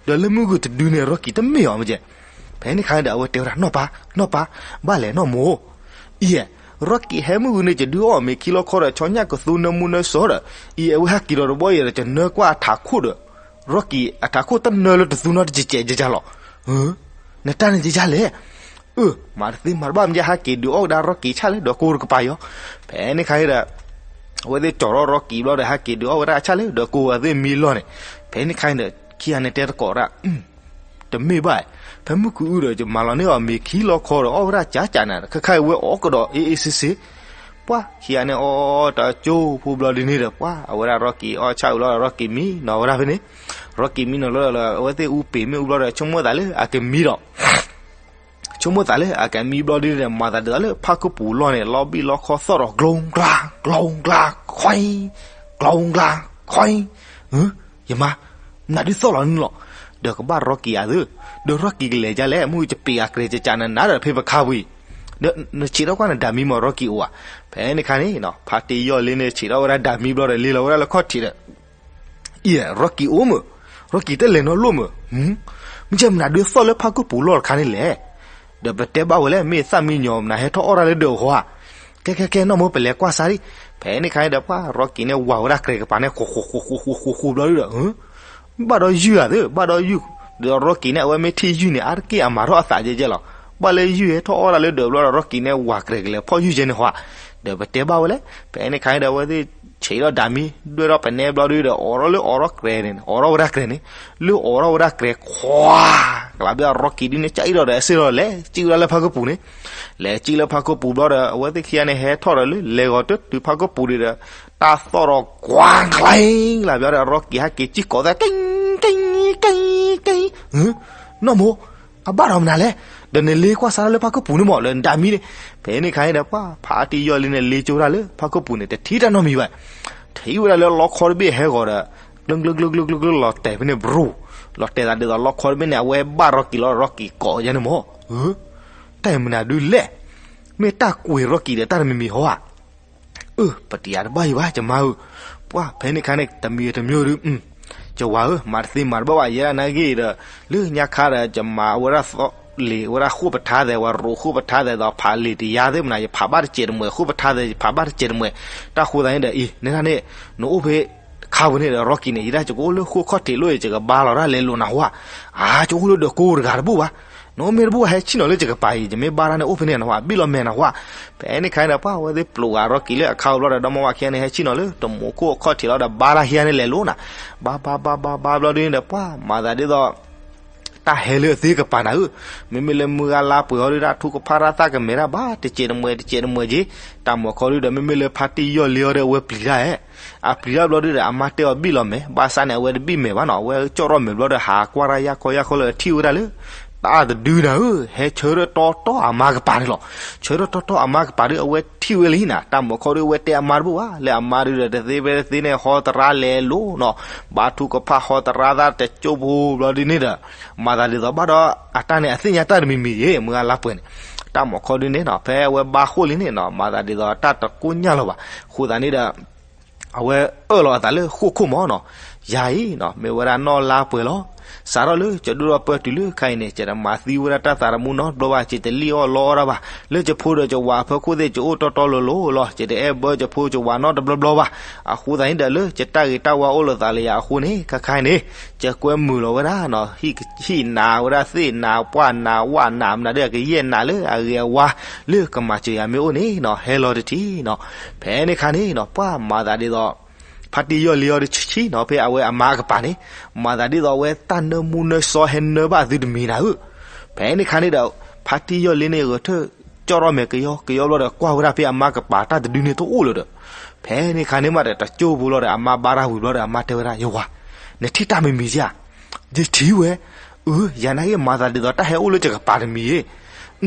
ဒီးလၢမုၢ်ကုၤတဒုန့ၣ် Rocky တမ့ၢ်အီၤမ့ၢ်ကဲ. ဖဲန့ၣ်ခါန့ၣ်ဒီး အဝဲတဲဝဲဒၣ် နီၢ်ပၢ်, နီၢ်ပၢ်, ဘၣ်လဲၣ်နီၢ်မိၢ်. အံၤ, Rocky ဟဲမုၢ်ကုၤန့ၣ် ယဒုးအီၣ်မ့ၤခံလီခီဒီး ဆီညၣ်ကသူနၢမူနၢစီဒီး အံၤအဝဲဟဲက့ၤဒီးတဘီအံၤဒီး ယနၢကွၢ်အထးခိၣ်ဒီး Rocky အထးခိၣ်တနၢလၢတသူနီတစဲးကကၢ်လီၤ. နတၢ်န့ၣ်ကကၢ်လဲၣ်. အၢ မၤတသ့မၤတဘၣ်မ့ၢ်ကဲ ဟဲက့ၤဒုးအီၣ်ကဒါ Rocky ဆၣ်လၢဒီးကိးတကပၤယီၤ. ဖဲန့ၣ်ခါန့ၣ်ဒီး အဝဲသ့ၣ်ကၠီၤထီၣ် Rocky ဘျီဒီး ဟဲက့ၤဒုးအီၣ်ဝဲဒၣ်ဆၣ်လၢဒီးကိးအဝဲသ့ၣ်မံလီၢ်န့ၣ်. ဖဲန့ၣ်ခါန့ၣ်ဒီး ခံဂၤန့ၣ်တဲတကိးဒၣ် တမ့ၢ်ဘၣ်, ဖဲမုၢ်ကအုဒီး ယမၤလီၤန့ၢ်အီၤမ့ၤခံလီခီဒီး အီၣ်ဝဲဒၣ်ကကၢ်နၤဒီး ခဲခါအံၤဝဲအီၣ်ကဒီး အ့ၣ်အ့ၣ်စ့စ့. ပှၤခံဂၤန့ၣ်အီၣ်တကၠိဖိဘျီဒ်န့ၣ်ဒီး ပှၤအဝဲဒၣ် Rocky အီၣ်ဆၣ်အုးလီၤဒီး Rocky မံနီၤဝဲဒၣ်ဖဲန့ၣ်. Rocky မံနီၤလီၤဒီး အဝဲသ့ၣ်အူပ့ၤမ့ၣ်အူဘျီဒီး ဆိကမိၣ်သးလၢအကမံဒီး ဆိကမိၣ်သးလၢအကမံဘျီဒ်န့ၣ်ဒီး မၤသးဒ်သိးလၢဖါကပူၤလီၢ်န့ၣ် လီၤဘံၣ်လီခီသီၣ်ဒီး ကျိကျါ ကျိကျါ ခွံ, ကျိကျါ ခွံ. ယမါ, မနုၤဒုးသီၣ်လီၤန့ၣ်လီၤ. ဒီးကဘၣ်ရီကံၤအသု, ဒီးရီကံၤကလဲၤဒ်လဲၣ်, မုၢ်ယပ့ၤအကြဲးကနးနးဒီးဖဲပခါပူၤအံၤ, ဒီးနဆံးထီၣ်ကွၢ်နဒၤမံမီၢ်ရီကံၤအိၣ်ဧါ. ဖဲန့ၣ်ခါန့ၣ် ဖါတံၢ်ယီၢ်လ့န့ၣ် ဆံးထီၣ်ဝဲဒၣ်ဒၤမံဘျီဒီး လ့လီၤဝဲဒၣ်လၢခီၣ်ထံးဒီး အံၤ ရီကံၤအိၣ်မုၢ်, ရီကံၤတလဲၤနီတလိၣ်မုၢ်, မ့ၢ်ကမနုၤဒုးသီၣ်လၢဖါခိၣ်ပူၤလီၢ်တခါန့ၣ်လဲၣ်. ဒီးပတဲဘၣ်ဝဲလဲၣ်, မ့ၢ်သၣ်မံညီၤမနုၤဟဲထီၣ်အီၣ်တၢ်လၢဒၢးအဂီၢ်ဧါ. ကဲကဲကဲ နီၢ်မိၢ် ပလဲၤကွၢ်စၢ်ဒံး. ဖဲန့ၣ်ခါန့ၣ်ဒီး ပှၤရီကံၤန့ၣ်ဝၤဝဲဒၣ်ကြဲးကပၤန့ၣ် ဃိးဃိးဃိးဃိးဃိးဃိးဃိးဘျီဒုဒီး ဘၣ်ဒီးယုၢ်ဧါသ့, ဘၣ်ဒီးယုၢ်, ဒီးရီကံၤန့ၣ် အဝဲမ့ၢ်ထံၣ်ယုၢ်န့ၣ် အါတက့ၢ်အမၤထီၣ်အသးကဲကဲလီၤ. ဘၣ်လၢယုၢ်ဟဲထီၣ်အီၣ်တၢ်လၢဒၢးဘျီဒီး ရီကံၤန့ၣ်ဝၤကြဲးကလဲၤဖီၣ်ယုၢ်ကဲန့ၣ်ဟီဧါ. ဒီးပတဲဘၣ်ဝဲလဲၣ်, ဖဲန့ၣ်ခါန့ၣ်ဒီး အဝဲသ့ၣ်ဆံးထီၣ်ဒၤမံ ဒွဲၣ်ထီၣ်ပနဲဘျီဒုဒီး အိးထီၣ်လၢအိးထီၣ်ကြဲးန့ၣ် အိးထီၣ်ဝဲဒၣ်ကြဲးန့ၣ်, လၢအိးထီၣ်ဝဲဒၣ်ကြဲးခွါ ကလးဘၣ် ရီကံၤဒုန့ၣ် ကၠံၣ်ဒီးဒီးအစ့ၢ်ထီၣ်လဲၤ ကၠံၣ်ဝဲဒၣ်လၢဖါခိၣ်ပူၤန့ၣ်, လဲၤကၠံၣ်လၢဖါခိၣ်ပူၤဘျီဒီး အဝဲသ့ၣ်ခံဂၤန့ၣ်ဟဲထီၣ်ဒီးလၢလဲၤဂီၤတုၤဖါခိၣ်ပူၤဒုဒီး တၢ်သီၣ်ဒီးကွၢ်ချ့ ကလးဘၣ်ဒီး ရီကံၤဟဲက့ၤကၠံၣ်ကိးသၣ် ကၠံၣ် ကၠံၣ် ကၠံၣ် ကၠံၣ်, နီၢ်မိၢ် အဘၣ်ဒီးမနုၤလဲၣ်, ဒီးနလ့ကွၢ်စၢ်ထီၣ်လၢဖါခိၣ်ပူၤန့ၣ်မီၢ် လၢနဒၤမံန့ၣ်. ဖဲန့ၣ်ခါန့ၣ်ဒီး ပှၤဖါတံၢ်ယီၢ်လ့န့ၣ် လ့ကၠိဒၣ်လၢဖါခိၣ်ပူၤန့ၣ် တထံၣ်တၢ်နီတမံၤဘၣ်. ထံၣ်ဝဲဒၣ်လၢလီခီတဘ့ၣ်ဟဲဂီၤဒီး ကျၢၢ်ကျၢၢ်ကျၢၢ်ကျၢၢ်လီၤတဲာ်ဖဲန့ၣ် ဘြူၤ, လီၤတဲာ်သးဒ်သိးလီခီတဘ့ၣ်န့ၣ် အဝဲဘၣ်ရီကံၤလီၤ ရီကံၤကိးယဲန့ၣ်မီၢ်. တၢ်မနုၤဒုလဲၣ်, မ့ၢ်တၢ်ကွံာ်ရီကံၤဒီးတၢ်တမံၤမံၤဟီဧါ. အၢ ပတယၤတဘၣ်ယံၤဘၣ် ယမါဧၢ, ပှၤဖဲန့ၣ်ခါန့ၣ် တမံၤတမံၤဒု, ယဝၤဧၢ မၤတသ့မၤတဘၣ်ဘၣ် ယဲဒၣ်နာ်က့ဒီး လၢညါခါဒီး ယမၤဝဲဒၣ်သီၣ်လံာ်ဝဲဒၣ်ဃိၣ်ပထါသဲး ဝဲရိၤဃိၣ်ပထါသဲးဒီးဖးလံာ်တယါသ့ၣ်မနၤ ယဖးဘၣ်တစဲးတမှဲၤ ဃိၣ်ပထါသဲး ယဖးဘၣ်တစဲးတမှဲၤ, တၢ်ဃိသတးန့ၣ်ဒီး အံၤ နဒၣ်န့ၣ် နအိၣ်ဖဲ ခါပူၤန့ၣ်ဒီး ရီကံၤန့ၣ် ယဒၣ်ယကအိၣ်လၢဃိၣ်ခီၣ်ထံးလိၣ်အံၤ ယကဘါလီၤတၢ်လဲၤလိာ်နၤဟီဧါ, အါ ယကအိၣ်လၢဒၢးကိးတဂၤတဘူၣ်ဘၣ်, နအိၣ်မ့ၢ်တဘူၣ်ဘၣ် ဟဲဆံၣ်နီၤလၢယကပၤအံၤ ယမ့ၢ်ဘါတၢ်န့ၣ်အိၣ်ဖဲန့ၣ်နဟီဧါ ဘံၣ်လီၤမဲာ်နဟီဧါ. ဖဲန့ၣ်ခါန့ၣ်ဒီး ပှၤဝဲသ့ၣ်ပျိးဂၤရီကံၤလၢအခါပူၤဘျီဒီး ဒီမါဝၤခံဂၤန့ၣ် ဟဲဆံၣ်နီၤလၢတမိးခိၣ်အခီၣ်ထံးလီၤဒီး ဘါတၢ်ခံဂၤန့ၣ်လဲၤလိာ်နၤ, ဘါဘါဘါဘါဘါဘျီဒုန့ၣ်ဒီး ပှၤမၤသးဒ်သိး တၢ်ဟဲလၢအသ့ကပၤနၤဧၢ, မ့မ့ၢ်လၢမုၢ်ဂၤလါပှဲၤအီၤဒု တၢ်ထုကဖၣ်တၢ်သၣ်ကမဲာ်တၢ်ဘၣ် တစဲးတမှဲၤ တစဲးတမှဲၤက့ၤ, တၢ်မၤခီဒုဒီး မ့မ့ၢ်လၢဖါတံၢ်ယီၢ်လ့အီၤဒီးအဝဲပျံၤတၢ်ဧါ, အပျံၤတၢ်ဘျီဒုဒီး အမါတဲအီၤဘံၣ်လီၤမဲာ် ဘၣ်ဆၣ်န့ၣ် အဝဲတဘံၣ်မဲာ်ဘၣ်နီၤ အဝဲကၠီၣ်ထီၣ်မဲာ်ဘျီဒီး ဟးကွၢ်တၢ်ယၢ်ခီယၢ်ခီလၢအထံၣ်ဝဲဒၣ်လၢ တၢ်တဒုနၤဧၢ, ဟဲဆၢထၢၣ်တီတီအမါကပၤန့ၣ်လီၤ. ဆၢထၢၣ်တီတီအမါကပၤဒု အဝဲထံၣ်ဝဲလံနၤ, တၢ်မၤခီဒု အဝဲတဲအမါတဘူၣ်ဘၣ်, လၢအမါဒုဒီး တသ့ဖဲတသ့န့ၣ် ဟီတရါလဲၤလိာ်နီၤ, ဘါထုကဖၣ်ဟီတရါသၣ်တကၠိဖိဘျီဒုန့ၣ်ဒီး မၤသးဒ်သိးဘၣ်ဒီး အတၢ်န့ၣ်အသ့ၣ်ညါတၢ်တမံၤမံၤယ့ၣ် မုၢ်ဂၤလါပှဲၤန့ၣ်, တၢ်မၤခီဒုန့ၣ်နီၤ ဖဲအဝဲဘါဃိၣ်လံန့ၣ်နီၤ မၤသးဒ်သိးတၢ်တကိၢ်ညၢ်လၢၤဘၣ်, အဃိသတးန့ၣ်ဒီး အဝဲအၢၣ်လီၤအသးလၢဃိၣ်ခိၣ်မၢ်နီၤ, ယၤအံၤနီၤ မ့ၢ်ဝဲဒၣ်နီၢ်လါပှဲၤလီၤ. စးထီၣ်လၢယဒိၣ်ထီၣ်ပၢၢ်တုၤလၢခဲအံၤန့ၣ် ယတမၤသံဝဲဒၣ်တၢ်သးသမူနီတဘျီဘၣ်, ယတလံၣ်အီၣ်လီအီၣ်တၢ်ဘၣ်, လၢယဖိဒီးယဝၤအဖီခိၣ်သ့ၣ် ယအိၣ်တီတီလိၤလိၤလီၤ, ယတအဲၣ်ဘၢယဖိယဝၤနီတဘျီဘျီဘၣ်. အဃိသတးန့ၣ်ဒီး လၢယတၢ်ဂ့ၤတၢ်ဝါအိၣ်လိာ်သးလၢယၤအဃိန့ၣ် ခဲခါအံၤန့ၣ် ယကွဲမုာ်လီၤဝဲဒၣ်နီၤ, ဟံၣ်နးဝဲဒၣ်သ့ၣ်နးပှၢ်နးဝၣ်နးမနုၤဒီး ကယဲၢ်နးလၢအဂ့ၤအဝါ လၢကမၤစၢၤယၤမ့ၢ်အိၣ်န့ၣ်နီၤ ဟဲလီၤတထံၣ်နီၤ. ဖဲန့ၣ်ခါန့ၣ်နီၤ ပှၤမၤသးဒ်သိး ဖါတံၢ်ယီၢ်လ့အီၤတဆံနီၤ ဖဲအဝဲအမါကပၤန့ၣ် မၤသးဒ်သိးအဝဲတၢ်နၢမူနၢဆှီဟဲနၢဘၣ်သုတမံၤနၤဧၢ. ဖဲန့ၣ်ခါန့ၣ်ဒီး ဖါတံၢ်ယီၢ်လ့န့ၣ် ဂဲၤထၢၣ်ကၠီၣ်ထီၣ်မဲာ်ကယီကယီဘျီဒီး ကွၢ်ဝဲဒၣ်ဖဲအမါကပၤတၢ်တဒုန့ၣ်တအိၣ်လၢၤဒီး ဖဲန့ၣ်ခါန့ၣ်မးဒီး တကၠိဖိလီၤဒီး အမါဘါတၢ်ဝံၤဘျီဒီး အမါတဲဝဲဒၣ် ယဝၤ နထံၣ်တၢ်မံၤမံၤဧါ. ယထံၣ်ဝဲ, အၢ ယၤနာ်က့ မၤသးဒ်သိးတၢ်ဟဲအိၣ်လၢယကပၤတမံၤဧါ.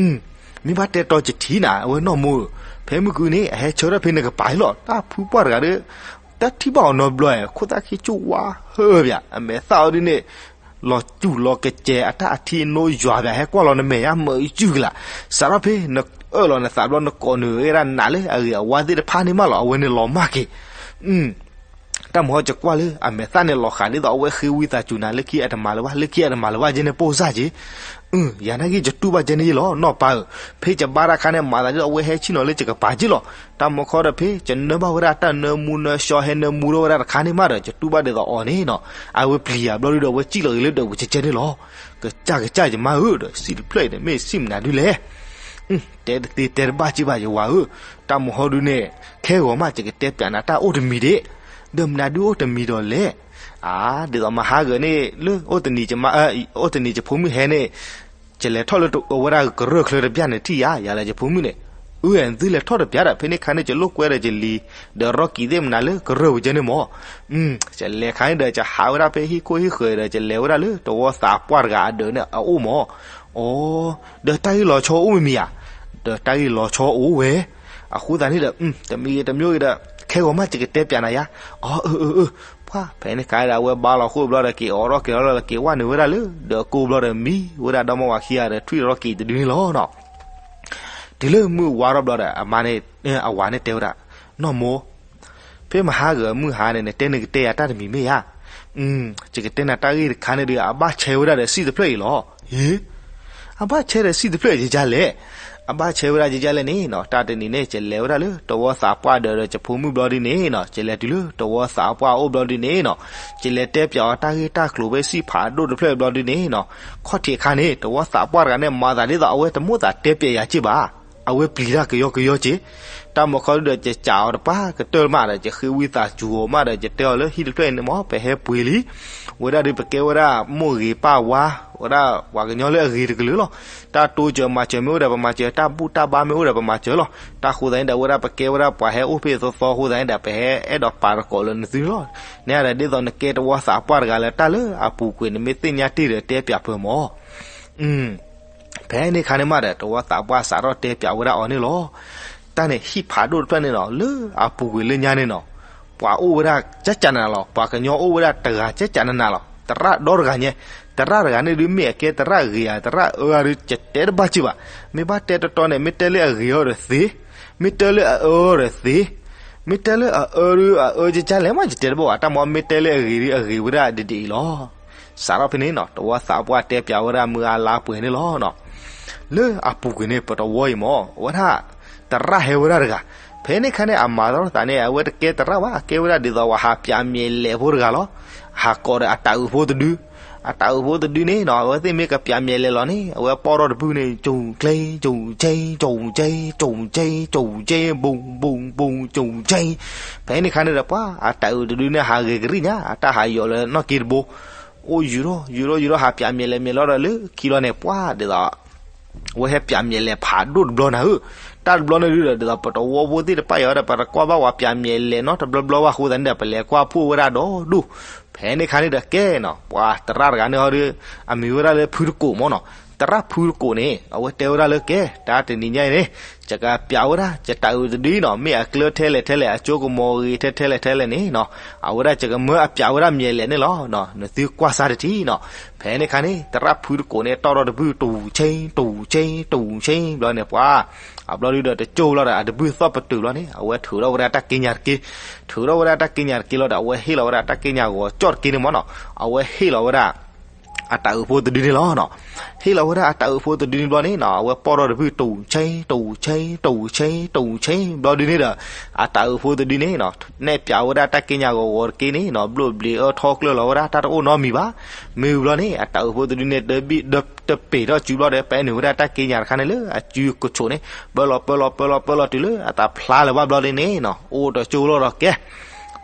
မ့ၢ်ဘၣ်တဲတီယထံၣ်နၤ အဝဲနီၢ်မိၢ်ဧၢ, ဖဲမုၢ်ကနံၤန့ၣ် အဟဲဆၢထၢၣ်ဖဲနကပၤအံၤလီၤ. တၢ်ဖုပှၢ်တဂၤဒီး တၢ်ထံၣ်ဘၣ်အီၤနီတဘျီဧါ, ခိၣ်သၣ်ခံကၠိၣ်ဝါဟၢဘၣ်, အမဲာ်သၣ်အီၤဒ်န့ၣ် လီၤစူၢ်လီၤကစဲၤ အတၢ်အထံအနိယွၤဘၣ်, ဟဲကွၢ်လီၤနမဲာ်ညါမုာ်စုကလး, စးထီၣ်ဖဲနအၢၣ်လီၤနသးဘျီ နကိးနုာ်ဝဲဒၣ်နးလၢအဂ့ၤအဝါသ့ၣ်တဖၣ်န့ၣ်မးလီၤ. အဝဲန့ၣ်လီၤမၢ်က့ၤ တၢ်မၤဟီ ယကွၢ်လၢအမဲာ်သၣ်န့ၣ်လီၤဃာ်ဒ်သိးအဝဲဃ့ဝံသးစူၤနၤ လၢခံအတမၤလၢၤဘၣ် လၢခံအတမၤလၢၤဘၣ်ကဲန့ၣ် ပိၢ်စၢ်က့ၤ. ယၤနာ်က့ ယတူၢ်ဘၣ်ကဲန့ၣ်ယ့လီၤ နီၢ်ပၢ်ဧၢ, ဖဲယဘါတၢ်ခါန့ၣ် မၤသးဒ်သိးအဝဲဟဲဆ့ၣ်နီၤလၢယကပၤက့ၤလီၤ. တၢ်မၤခီဒီး ဖဲယနၢဘၣ်ဝဲဒၣ်တၢ်နၢမူနၢဆှီဟဲနၢမူထီၣ်ဝဲဒၣ်တခါန့ၣ်မးဒီး ယတူၢ်ဘၣ်ဒ်သိးအီၤန့ၣ်နီၤ အဝဲပျံၤယၤဘျီဒုဒီး အဝဲစံၣ်လီၤဂ့ၤလၢဒၢးပူၤကဲကဲန့ၣ်လီၤ. ကစၢ်ကစၢ်ယမါဧၢ ဒီးစံးတဖျၢၣ်အံၤန့ၣ် မ့ၢ်စံးမနုၤဒ်လဲၣ် တဲတသ့တဲတဘၣ်က့ဘၣ် ယဝၤဧၢ, တၢ်မၤဟီဒုန့ၣ် ခဲဂီၤမး ယကတဲပျးနၤတၢ်အိၣ်တမံၤဒ့ၣ်, ဒီးမနုၤဒုအိၣ်တမံၤဒီးလဲၣ်. အါ ဒ်သိးမဟါဂၤန့ၣ် လၢအိၣ်တနံၤယမါ အိၣ်တနံၤယဖိမုၣ်ဟဲန့ၣ် ယလဲၤထီၣ်လၢအဝဲဒၣ်ကရၢၢ်ချၢတပျၢ်န့ၣ်ထံၣ်ယၤ ယၤလၢယဖိမုၣ်န့ၣ်, အၢ သုလဲၤထီၣ်တပျၢ်ဒီး ဖဲန့ၣ်ခါန့ၣ် ယလိာ်ကွဲဒီးယလံၤ ဒီးရီကံၤသ့ၣ်မနုၤလၢကရၢၢ်ဝဲကဲန့ၣ်မၢ် ယလဲၤခါန့ၣ်ဒီး ယဟးဝဲဒၣ်ဖဲဟံၣ်ခိၣ်ဟံၣ်ဃၢၤဒီး ယလဲၤဝဲဒၣ်လၢတဝီသးပှၢ်တဂၤအဒၢးန့ၣ်အအိၣ်မၢ်. အိ ဒီးတၢ်ဂ့ၢ်လီၤဆီအိၣ်မံၤမံၤဧါ. ဒီးတၢ်ဂ့ၢ်လီၤဆီအိၣ်ဝဲ. အဃိသတးန့ၣ်ဒီး တမံၤဂ့ၤတမံၤဂ့ၤဒီး ခဲဂီၤမး ယကတဲပျးနၤယါ. အိ အၢ အၢ အၢ ပှၢ်ဖဲန့ၣ်ခါဒီး အဝဲဘါလီၤဃိၣ်ဘျီဒီး က့ၤအိးထီၣ်က့ၤလီၤလၢ က့ၤဝဲနုာ်ဝဲဒၣ်လၢ ဒီးအကိၢ်ဘျီဒီး မံဝဲဒၣ်ဒီမါဝၤခံဂၤဒီး ထွံၣ်ထီၣ်က့ၤတဒုန့ၣ်လီၤနီၤ. တုၤလၢမုၢ်ဝါထီၣ်ဘျီဒီး အမါန့ၣ် အဝၤန့ၣ်တဲဝဲဒၣ်, နီၢ်မိၢ်, ဖဲမဟါဂီၤမုၢ်ဟါန့ၣ် နတဲနကတဲယၤတၢ်တမံၤမ့ၢ်ဧါ. ယကတဲနၤတၢ်ဂ့ၢ်တခါန့ၣ်ဒီး အဘၣ်ဆဲဝဲဒၣ်ဒီးစံၣ်တဖျၢၣ်အံၤလီၤ. ဟ့, အဘၣ်ဆဲဒီးစံၣ်တဖျၢၣ်ယကလဲၣ်. အဘၣ်ဆဲဝဲဒၣ်ယကလဲၣ်န့ၣ်နီၤ, တၢ်တနံၤန့ၣ် ယလဲၤဝဲဒၣ်လၢတဝီသးပှၢ်ဒီး ယဖိမုၣ်ဘျီဒုန့ၣ်နီၤ, ယလဲၤတုၤလၢတဝီသးပှၢ်အိၣ်ဘျီဒုန့ၣ်နီၤ, ယလဲၤတဲပၠးအီၤတၢ်ဂ့ၢ်တၢ်ကျိၤဖဲစံၣ်ဖးဒိၣ်တဖျၢၣ်ဘျီဒုန့ၣ်နီၤ, ခီၣ်ထံးအခါန့ၣ် တဝီသးပှၢ်တဂၤန့ၣ် မၤသးဒ်သိးအဝဲတမိၣ်သးတဲပၠးယၤက့ၢ်ဘၣ်. အဝဲပျံၤတၢ်ကယီကယီက့ၢ်. တၢ်မၤခီဒုဒီး ယကးအီၤတပှၢ်ကတၢၢ်မးဒီး ယဃ့ဝံသးစူၤအီၤမးဒီး ယတဲအီၤလၢဟံၣ်တဖျၢၣ်အံၤန့ၣ်မ့ၢ် ပဟဲပှ့ၤလံ. ဝဲဒၣ်ဒီး ပကဲဝဲဒၣ်မိၢ်ဂ့ၤပၢ်ဝါ, ဝဲဒၣ်ပှၤကညီလၢအဂ့ၤတကလုာ်လီၤ. တၢ်တိစၢၤမၤစၢၤမ့ၢ်အိၣ်ဒီး ပမၤစၢၤ, တၢ်ဘူၣ်တၢ်ဘါမ့ၢ်အိၣ်ဒီး ပမၤစၢၤလီၤ. တၢ်အဃိသတးန့ၣ်ဒီး အဝဲဒၣ်ပကဲဝဲဒၣ်ပှၤဟဲအိၣ်ဖဲအသီသီအဃိသတးန့ၣ်ဒီး ပဟဲအဲၣ်ဒိးပာ်သကိးလၢနသုန့ၣ်လီၤ. နဲဒ်သိးနကဲတဝီသးပှၢ်တဂၤလၢ တၢ်လၢအပူၤကွံာ် နမ့ၢ်သ့ၣ်ညါတ့ၢ်ဒီး တဲပၠးပၢၤမၢ်. ဖဲန့ၣ်ခါန့ၣ်မးဒီး တဝီသးပှၢ်စးထီၣ်တဲပၠးဝဲဒၣ်အီၤန့ၣ်လီၤ. တၢ်န့ၣ်ဟံၣ်ဖးဒိၣ်တဖျၢၣ်န့ၣ်နီၤ, လၢအပူၤကွံာ်လၢညါန့ၣ်နီၤ, ပှၤအိၣ်ဝဲဒၣ်ကကနးနးလီၤ. ပှၤကညီအိၣ်ဝဲဒၣ်တဂၤကကနးနးလီၤ. သရၣ်ဒီတဂၤညါ, သရၣ်တဂၤန့ၣ်ဒုးမ့ၢ်အကဲသရၣ်ဂ့ၤဧါ သရၣ်အၢဧါဒုး ယတဲတဘၣ်က့ၢ်ဘၣ်. မ့ၢ်ဘၣ်တဲတီတီန့ၣ် မ့ၢ်တဲလၢအဂ့ၤအီၤဒီးသ့, မ့ၢ်တဲလၢအအၢအီၤဒီးသ့, မ့ၢ်တဲလၢအအၢဒုး အအၢကကလဲၣ်မး ယတဲတဘၣ်ဘၣ်. တၢ်မ့ၢ်တဲလၢအဂ့ၤဒုး အဂ့ၤဝဲဒၣ်ဒ်ဒ်အံၤလီၤ. စးထီၣ်ဖဲန့ၣ်နီၤ, တဝီသးပှၢ်တဲပၠးဝဲဒၣ်မုၢ်အါလါပှဲၤန့ၣ်လီၤ. လၢအပူၤကွံာ်န့ၣ် ပတဝီအံၤမၢ် အဝဲဒၣ် သရၣ်ဟဲဝဲဒၣ်တဂၤ. ဖဲန့ၣ်ခါန့ၣ် အမၤထီၣ်သးန့ၣ် အဝဲတကဲသရၣ်ဘၣ်, အကဲဝဲဒၣ်ဒ်သိးပှၤဟးပၠးမဲာ်လဲၤဖိတဂၤလီၤ. ဟးကိးဒီးအတၢ်အုးဖိတဒု, အတၢ်အုးဖိတဒုန့ၣ်နီၤ, အဝဲသ့ၣ်မ့ၢ်ကပၠးမဲာ်လဲၤလီၤန့ၣ် အဝဲပိာ်ထီၣ်တဘုၣ်န့ၣ် ကၠူၣ်ကၠ့, ကၠူၣ်ကၠ့, ကၠူၣ်ကၠ့, ကၠူၣ်ကၠ့, ဘူၣ်ဘူၣ်ဘူၣ် ကၠူၣ်ကၠ့. ဖဲန့ၣ်ခါန့ၣ်ဒီး ပှၤအတၢ်အုးတဒုန့ၣ် ဟးဂဲၤကရံၣ်ညါ, အတၢ်ဟးယိးလၢနီၣ်က့တဘိ, အိၣ်ယူၤထီၣ်ယူၤထီၣ်ယူၤထီၣ် ဟးပၠးမဲာ်လဲၤမဲာ်လီၤဒီး လၢခံလီၤန့ၣ် ပှၤဒ်သိး အဝဲဟဲပၠးမဲာ်လဲၤဖးဒိၣ်တဘျီနၤဧၢ. တၢ်တဘျီန့ၣ်ဒုးဒီး ဒ်သိးပတဝီဖိသ့ၣ်တဖၣ်အံၤဒီး ပတကွၢ်ဘၣ်ပှၤပၠးမဲာ်လဲၤနီတဘျီဘျီဘၣ်အဃိသတးန့ၣ်ဒီး ပလဲၤကွၢ်ဖှိၣ်ဝဲဒၣ်ဒီဒိၣ်. ဖဲန့ၣ်ခါန့ၣ်ဒီးကဲနီၤ, ပှၤသရၣ်တဂၤန့ၣ်ဟီဒီး အမံၤဝဲဒၣ်လၢဖုတကိးမၢ်နီၤ. သရၣ်ဖုတကိးန့ၣ် အဝဲတဲဝဲဒၣ်လၢကဲ တၢ်တနံၤညါအံၤန့ၣ် ယကပၠးဝဲဒၣ် ယတၢ်အုးတဒုနီၤ, မ့ၢ်အကျၢၤထဲလဲၣ်ထဲလဲၣ် အကၠိကမီၤဂ့ၤထဲထဲလဲၣ်ထဲလဲၣ်န့ၣ်နီၤ, အဝဲဒၣ်ယကမၢအပၠးဝဲဒၣ်မဲာ်လဲၤန့ၣ်လီၤ. နသုကွၢ်စၢ်တထံၣ်နီၤ. ဖဲန့ၣ်ခါန့ၣ် သရၣ်ဖုတကိးန့ၣ် တီၣ်ထီၣ်တဘုၣ် တူၢ်ဆ့ တူၢ်ဆ့ တူၢ်ဆ့ ဘျီန့ၣ် ပှၤ အဘျီဒုးဒီးတကၠိလီၤဒီး အတဘုၣ်သီၣ်ပတုာ်ဘျီန့ၣ် အဝဲထုးထီၣ်ဝဲဒၣ်တၢ်က့ညါတက့ၢ်. ထုးထီၣ်ဝဲဒၣ်တၢ်က့ညါတက့ၢ်လီၤဒီး အဝဲဟ့ၣ်လီၤဝဲဒၣ်တၢ်က့ညါဂီၤကၠီၣ်တက့ၢ်န့ၣ်မၢ်နီၤ. အဝဲဟ့ၣ်လီၤဝဲဒၣ် အတၢ်အုးဖိတဒုန့ၣ်လီၤနီၤ. ဟ့ၣ်လီၤဝဲဒၣ်အတၢ်အုးဖိတဒုန့ၣ်ဘျီန့ၣ်နီၤ, အဝဲပိာ်ထီၣ်တဘုၣ် တူၢ်ဆ့ တူၢ်ဆ့ တူၢ်ဆ့ တူၢ်ဆ့ ဘျီဒုးန့ၣ်ဒီး အတၢ်အုးဖိတဒုန့ၣ်နီၤ နဲၣ်ပၠးဝဲဒၣ်တၢ်က့ညါဂီၤဂီၤတက့ၢ်န့ၣ်နီၤ, ဘျိၣ်ဘျ့အၢထီကျၢၢ်လီၤဝဲဒၣ် တၢ်တအိၣ်နီတမံၤဘၣ်. မ့ၢ်ဝံၤဘျီန့ၣ် အတၢ်အုးဖိတဒုန့ၣ် တဘ့ၣ်တပ့ၤထီၣ်စုဘျီဒီး ပာ်နုာ်ဝဲဒၣ်တၢ်က့ညါတခါန့ၣ်လၢအစုကဆိးန့ၣ် ပၢလီၤပၢလီၤပၢလီၤပၢလီၤတုၤလၢအတၢ်ဖျါလၢၤဘၣ်ဘျီဒုးန့ၣ်နီၤ, အိၣ်တကၠိလီၤဒီးကဲ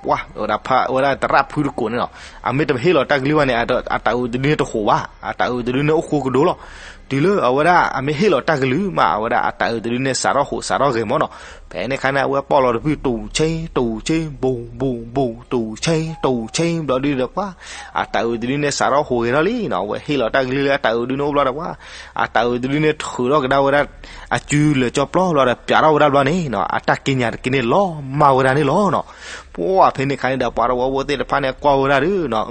ပှၤဝဲဒၣ်ဖးဝဲဒၣ်သရၣ်ဖုတကိးန့ၣ်နီၤ, အမ့ၢ်တဟ့ၣ်လီၤတၢ်ကလုၢ်ဘၣ်န့ၣ် အတၢ်အုးတဒုန့ၣ်တဃိးဘၣ်, အတၢ်အုးတဒုန့ၣ်အိၣ်ဃိကဒိလီၤ. တုၤလၢအဝဲဒၣ်အမ့ၢ်ဟ့ၣ်လီၤတၢ်ကလုၢ်မး အဝဲဒၣ်အတၢ်အုးတဒုန့ၣ် စးထီၣ်ဟိးစးထီၣ်ဂဲၤမၢ်နီၤ. ဖဲန့ၣ်ခါန့ၣ် အဝဲပိာ်လီၤတဘုၣ် တူၢ်ဆ့ တူၢ်ဆ့ ဘိၣ်ဘိၣ်ဘိၣ် တူၢ်ဆ့ တူၢ်ဆ့ ဘျီဒုးဒီးပှၤ အတၢ်အုးတဒုန့ၣ် စးထီၣ်ဟိးဂဲၤထီၣ်လံနီၤ. အဝဲဟ့ၣ်လီၤတၢ်ကလုၢ်လၢအတၢ်အုးတဒုန့ၣ်အိၣ်ဘျီဒီးပှၤ အတၢ်အုးတဒုန့ၣ်ထုးထီၣ်ကဒါဝဲဒၣ် အစုလၢာ်ကၠီပျီဘျီဒီး ပၠးထီၣ်ဝဲဒၣ်ဘျီန့ၣ်နီၤ အတၢ်က့ညါတက့ၢ်န့ၣ် လီၤမၢ်ဝဲဒၣ်န့ၣ်လီၤနီၤ. ပှၤဖဲန့ၣ်ခါန့ၣ်ဒီး ပှၤတဝီဖိသ့ၣ်တဖၣ်န့ၣ် ကွၢ်ဝဲဒၣ်ဒီးနီၤ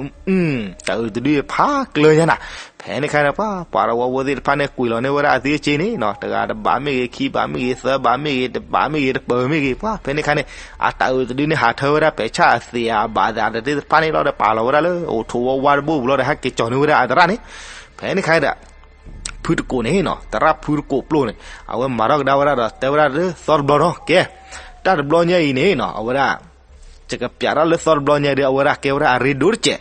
တၢ်အုးတဒုဖးကျၢၤညါနၤ. ဖဲန့ၣ်ခါန့ၣ် ပှၤ ပှၤတဝီဖိသ့ၣ်တဖၣ်န့ၣ် ကွံာ်လီၤန့ၢ်ဝဲဒၣ်အသုအစ့န့ၣ်နီၤ တဂၤတဘးမ့ၢ်ဂ့ၤ ခံဘးမ့ၢ်ဂ့ၤ သၢဘးမ့ၢ်ဂ့ၤ တဘးမ့ၢ်ဂ့ၤ တပၢၤမ့ၢ်ဂ့ၤ ပှၤဖဲန့ၣ်ခါန့ၣ် အတၢ်အုးတဒုန့ၣ် ဟးထၢဝဲဒၣ်ပဲာ်ဆၣ်အသ့ၣ်အဘၣ်သ့ၣ် အတၢ်သ့ၣ်တဖၣ်န့ၣ်လီၤဒီး ပာ်လီၤဝဲဒၣ်လၢအိၣ်ထိးဝီဝါတဘိပူၤလီၤဒီး ဟဲက့ၤကၠီၤန့ၢ်ဝဲဒၣ်အသရၣ်န့ၣ်. ဖဲန့ၣ်ခါဒီး ဖုတကိးန့ၣ်နီၤ သရၣ်ဖုတကိးပျိန့ၣ် အဝဲမၤထီၣ်ကဒါဝဲဒၣ်ဒီး တဲဝဲဒၣ်လၢ သီတဘျီနီၤ ကဲ တၢ်တဘျီညါအံၤန့ၣ်နီၤ အဝဲဒၣ် ယကပျးထီၣ်လၢသီတဘျီညါဒီး အဝဲဒၣ်ကဲဝဲဒၣ်အရ့ဒိၣ်တစဲး.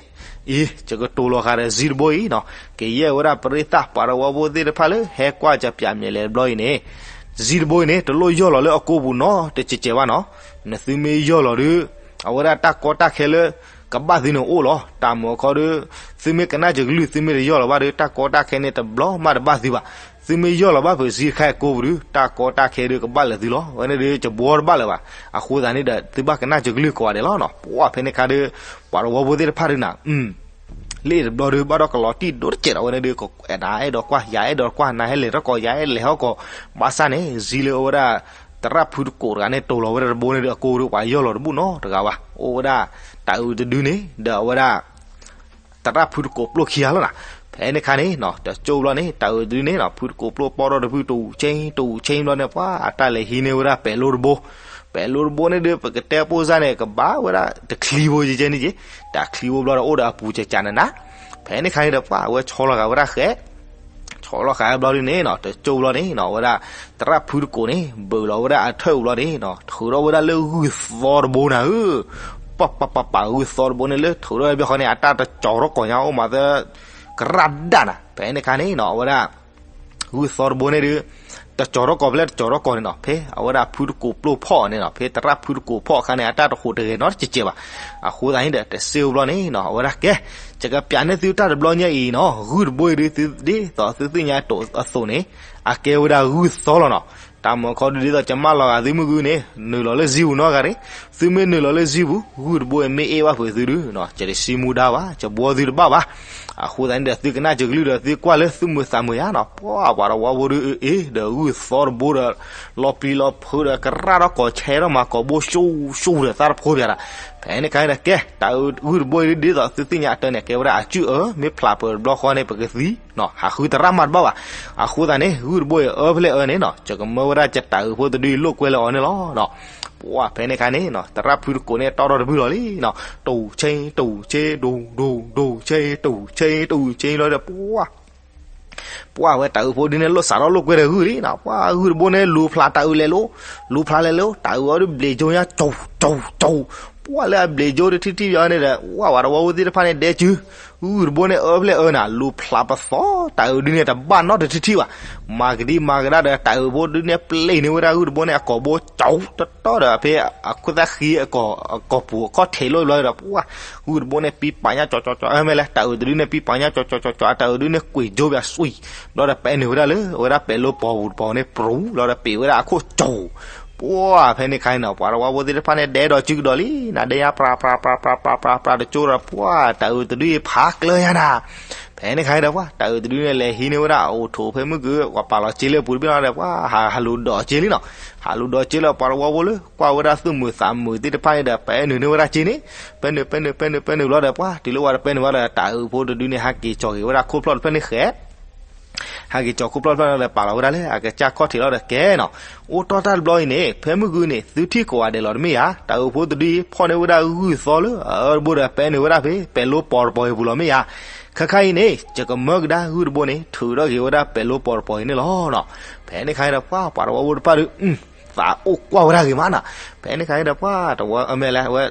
အံၤ ယကတိၤလီၤဃာ်ဒီး စံတဘိအံၤနီၤ ကယဲၢ်ဝဲဒၣ်ပရ့သၣ်ပှၤတဝီဖိသ့ၣ်တဖၣ်လၢ ဟဲကွၢ်ကပျးမဲာ်လဲၤတဘျီအံၤန့ၣ် စံတဘိအံၤန့ၣ် တလိၣ်ယီၢ်လီၤလၢအကိာ်ပူၤနီတစဲးစဲးဘၣ်နီၤ. နသုမ့ၢ်ယီၢ်လီၤဒီး အဝဲဒၣ်တၢ်ကီတၢ်ခဲလၢ ကဘၣ်သုန့ၣ်အိၣ်လီၤ. တၢ်မုာ်အခီဒီး သုမ့ၢ်ကနၣ်စၢၤကလုၢ် သုမ့ၢ်တယီၢ်လီၤဘၣ်ဒီး တၢ်ကီတၢ်ခဲန့ၣ် တဘျီမးတဘၣ်သုဘၣ်. သုမ့ၢ်ယီၢ်လီၤဘၣ်ဖုးစံတခါအံၤကိာ်ပူၤဒီး တၢ်ကီတၢ်ခဲဒီးကဘၣ်လၢသုလီၤ. အဝဲန့ၣ်ဒီး ယဘှီတဘၣ်လၢၤဘၣ်. အဃိသတးန့ၣ်ဒီး သုဘၣ်ကနၣ်စၢၤကလုၢ်ကိးဂၤဒဲးလီၤနီၤ. ပှၤဖဲန့ၣ်ခါဒီး ပှၤတဝီဖိသ့ၣ်တဖၣ်ဒုးနၤ လၢတဘျီဒီး ဘၣ်ဒီးကလီၤတံၢ်ဒိၣ်တစဲးဒီး အဝဲန့ၣ်ဒီး နအဲၣ်ဒိးကွၢ် ယၤအဲၣ်ဒိးကွၢ် နဟဲလဲၤထီၣ်ကီး ယၤအဲၣ်လဲၤဟီၣ်ကီး ဘၣ်ဆၣ်န့ၣ် စံလၢအဝဲဒၣ် သရၣ်ဖုတကိးတဂၤန့ၣ် တိၤလီၤဝဲဒၣ်တဘိန့ၣ်ဒီး အကိၢ်ဒီးပှၤယီၢ်လီၤတဘူၣ်နီတဂၤဘၣ်. အိၣ်ဝဲဒၣ်တၤအုးတဒုန့ၣ် ဒီးအဝဲဒၣ် သရၣ်ဖုတကိးပျိၢ်ခံဂၤလီၤနီၤ. ဖဲန့ၣ်ခါန့ၣ်နီၤ တကၠိဘျီန့ၣ် တၤအုးတဒုန့ၣ်နီၤ ဖုတကိးပျိၢ်ပီၢ်ထီၣ်တဖု တူၢ်ဆ့တူၢ်ဆ့ဘျီန့ၣ် ပှၤအတၢ်လဲၤဟံးန့ၢ်ဝဲဒၣ်ပဲၤလိတဘိ, ပဲၤလိတဘိန့ၣ်ဒီး ပကတဲပိၢ်စၢ်န့ၣ် ကဘၣ်ဝဲဒၣ်တချံဖိကဲန့ၣ်က့, တၢ်ချံဖိဘျီဒီး အိၣ်ဒီးအပူၤကကးနးနး. ဖဲန့ၣ်ခါန့ၣ်ဒီး ပှၤအဝဲဆီလီၤဃာ်ဝဲဒၣ်ဃဲ ဆီလီၤဃာ်ဘျီဒုန့ၣ်နီၤ တကၠိဘျီန့ၣ်နီၤ အဝဲဒၣ် သရၣ်ဖုတကိးန့ၣ် ဘုးလီၤဝဲဒၣ်အထၢၣ်အူဘျီန့ၣ်နီၤ ထုးထီၣ်ဝဲဒၣ်လၢဂုၢ်သီတဘိနၤဧၢ, ပှၤပှၤပှၤပှၤ ဂုၢ်သီတဘိန့ၣ်လၢထုးထီၣ်ဝဲဘျီဃီန့ၣ် အတၢ်တကၠီၤထီၣ်ကီၢ်ညါအိၣ်မးသၢ ကရၣ်ဒၣ်နၤ. ဖဲန့ၣ်ခါန့ၣ်နီၤ အဝဲဒၣ် ဂုၢ်သီတဘိန့ၣ်ဒီး တကၠီၤထီၣ်ကီၢ်ဖဲလဲၣ်တကၠီၤထီၣ်ကီၢ်န့ၣ်နီၤ ဖဲအဝဲဒၣ်ဖုတကိးပျိၢ်ဖီၣ်န့ၣ်နီၤ ဖဲသရၣ်ဖုတကိးဖီၣ်အခါန့ၣ် အတၢ်တဟူးတဂဲၤနီတစဲးဘၣ်. အဃိသတးန့ၣ်ဒီး တစ့ၢ်ဘျီန့ၣ်နီၤ အဝဲဒၣ်ကဲ ယကပျးန့ၢ်သုတၢ်တဘျီညါအံၤနီၤ ဂုၢ်တဘိအံၤဒုး ဒ်သိးသုသ့ၣ်ညါအသိးန့ၣ် အကဲဝဲဒၣ်ဂုၢ်သီလီၤနီၤ. တၢ်မၤခီဒုး ဒ်သိးကမၣ်လီၤဂာ်သုမုၢ်ဂုၢ်န့ၣ် နုာ်လီၤလၢစံပူၤနီတဂၤန့ၣ်, သုမ့ၢ်နုာ်လီၤလၢစံပူၤ ဂုၢ်တဘိအံၤမ့ၢ်အ့ၣ်ဘၣ်ဖုးသုဒုး ယတစံမူဒါဘၣ် ယဘှီသုတဘၣ်ဘၣ်. အဃိသတးန့ၣ်ဒီး သုကနၣ်စၢၤကလုၢ်ဒီး သုကွၢ်လၢသုမုာ်သးမုာ်ယါနီၤ ပှၤပှၤတဝီဖိဒုး အ့ၣ်ဒီးဂုၢ်သီတဘိဒီး လီၤပျံၤလီၤဖုးဒီး ကရၣ်ထီၣ်ကီၢ်ဆဲးထီၣ်မး ကီၢ်ဘိၣ်ရှူၣ်ရှူၣ်ဒီးသၣ်တဖိပၠးဒီး ဖဲန့ၣ်ခါန့ၣ်ဒီးကဲ တၤအုးဂုၢ်တဘိအံၤဒ်သိးသုသ့ၣ်ညါအတၢ်န့ၣ် ကဲဝဲဒၣ်အစုၣ်အၢ မ့ၢ်ဖျးပၢၤတဘျီဃီန့ၣ် ပကသံနီၤ ဟးဃုသရၣ်မးတဘၣ်ဘၣ်. အဃိသတးန့ၣ် ဂုၢ်တဘိအံၤအၢဖဲလဲၣ်အၢန့ၣ်နီၤ ယကမၢဝဲဒၣ်ယတၤအုးဖိတဒုအံၤလိာ်ကွဲလၢအီၤန့ၣ်လီၤ. ပှၤဖဲန့ၣ်ခါန့ၣ်နီၤ သရၣ်ဖုတကိးန့ၣ် တီၢ်ထီၣ်တဘုၣ်လီၤလံနီၤ တူၢ်ဆ့တူၢ်ဆ့ တူၢ်တူၢ်တူၢ်ဆ့ တူၢ်ဆ့တူၢ်ဆ့လီၤဒီး ပှၤ ပှၤဝဲတၤအုးဖိဒုန့ၣ် လိၣ်စးထီၣ်လိာ်ကွဲဒီးဂုၢ်လံနီၤ ပှၤဂုၢ်တဘိန့ၣ် လူၤဖျးတၤအုးလဲၤလိၤ လူၤဖျးလဲၤလိၤ တၤအုးအီၤဒုးဘျံးကၠိညါ ကၠီၤ ကၠီၤ ပှၤလၢအဘျံးကၠိတထံၣ်ထံၣ်ဘၣ်န့ၣ်ဒီး ဝဲပှၤတဝီဖိသ့ၣ်တဖၣ်န့ၣ် ဒဲကု ဂုၢ်တဘိန့ၣ် အၢဖဲလဲၣ်အၢနၤ လူၤဖျးပသီ တၤအုးဒုန့ၣ် တဘၣ်နီတထံၣ်ထံၣ်ဘၣ်. မၤကဒံမၤကဒါဒီး တၤအုးဖိဒုန့ၣ် ပျ့ၤန့ၢ်ဝဲဒၣ်ဂုၢ်တဘိန့ၣ် အကီၢ်ဘိၣ်ကၠီၤတတီၤဒီး ဖဲအခိၣ်သၣ်ဃံအကီၢ်ပူၤ အခီၣ်ထံးလိာ်ဘျီဒီး ပှၤ ဂုၢ်တဘိန့ၣ် ပံပာ်ညါကၠီၤကၠီၤကၠီၤ အၢမ့ၢ်လဲၣ် တၤအုးတဒုန့ၣ် ပံပာ်ညါကၠီၤကၠီၤကၠီၤကၠီၤ အတၤအုးဒုန့ၣ် ကွံာ်ကၠိပၠးစွံ ဘျီဒီး ပဲနုာ်ဝဲဒၣ်လၢ အဝဲဒၣ်ပဲၤလိပီၤပူၤတပီၤန့ၣ် ပြူၤ ဘျီဒီး ပ့ၤဝဲဒၣ်အခိၣ်ကၠီၤ ပှၤဖဲန့ၣ်ခါန့ၣ်နီၤ ပှၤတဝီဖိသ့ၣ်တဖၣ်န့ၣ် ဒဲဒီးစုကဒီးလံ နဒဲညါ ပြၤ ပြၤ ပြၤ ပြၤ ပြၤ ပြၤ ပြၤ တကၠိဒီး ပှၤတၤအုးတဒုအံၤဖးကျၢၤညါနၤ. ဖဲန့ၣ်ခါန့ၣ်ဒီး ပှၤတၤအုးတဒုန့ၣ် လဲၤဟံးန့ၢ်ဝဲဒၣ်အအိၣ်ထိးဖဲမုၢ်ကုၢ် ပှၤပာ်လီၤစ့လၢအပူၤတဘ့ၣ်လီၤဒီး ပှၤဟးလူၤဒိးစ့လံနီၤ. ဟးလူၤဒိးစ့လၢပှၤတဝီဖိလၢ ကွၢ်ဝဲဒၣ်သူၣ်မုာ်သးမုာ်သ့ၣ်တဖၣ်န့ၣ်ဒီး ပဲနုာ်န့ၢ်ဝဲဒၣ်စ့န့ၣ် ပဲနုာ် ပဲနုာ် ပဲနုာ် ပဲနုာ်ဘျီဒီး ပှၤတုၤလၢဝဲတပဲနုာ်ဘၣ်ဒီး တၤအုးဖိတဒုန့ၣ် ဟးက့ၤကၠီၤက့ၤဝဲဒၣ်ခိၣ်ဖျီၣ်တဖျၢၣ်န့ၣ်ဃဲ ဟဲက့ၤကၠီၤခိၣ်ဖျီၣ်တဖျၢၣ်န့ၣ်ဒီး ပာ်လီၤဝဲဒၣ်လၢအကစၢ်ခီၣ်ထံးလီၤဒီး ကဲနီၤ, အိၣ်တီၢ်တၢ်တဘျီအံၤန့ၣ် ဖဲမုၢ်ဂုၢ်န့ၣ် သုထံၣ်ကိးဂၤဒဲးလီၤတမ့ၢ်ဧါ, တၤအုးဖိတဒုအံၤ ဖီၣ်န့ၢ်ဝဲဒၣ်ဂုၢ်သီလၢအအၢတဘိဒီး ပဲနုာ်ဝဲဒၣ်ဖဲ ပဲၤလိပီၤတပီၤအံၤပူၤလီၤမ့ၢ်ဧါ. ခဲခါအံၤန့ၣ် ယကမၢကဒါဂုၢ်တဘိန့ၣ် ထုးထီၣ်က့ၤဝဲဒၣ်ပဲၤလိပီၤတပီၤအံၤန့ၣ်လီၤနီၤ. ဖဲန့ၣ်ခါအံၤဒီး ပှၤ ပှၤတဝီဖိတဖၣ်ဒီး သးအိၣ်ကွၢ်ဝဲဒၣ်ဂ့ၤမးနီၤ. ဖဲန့ၣ်ခါအံၤဒီး ပှၤတဝီ အမ့ၢ်လဲၣ် အဝဲ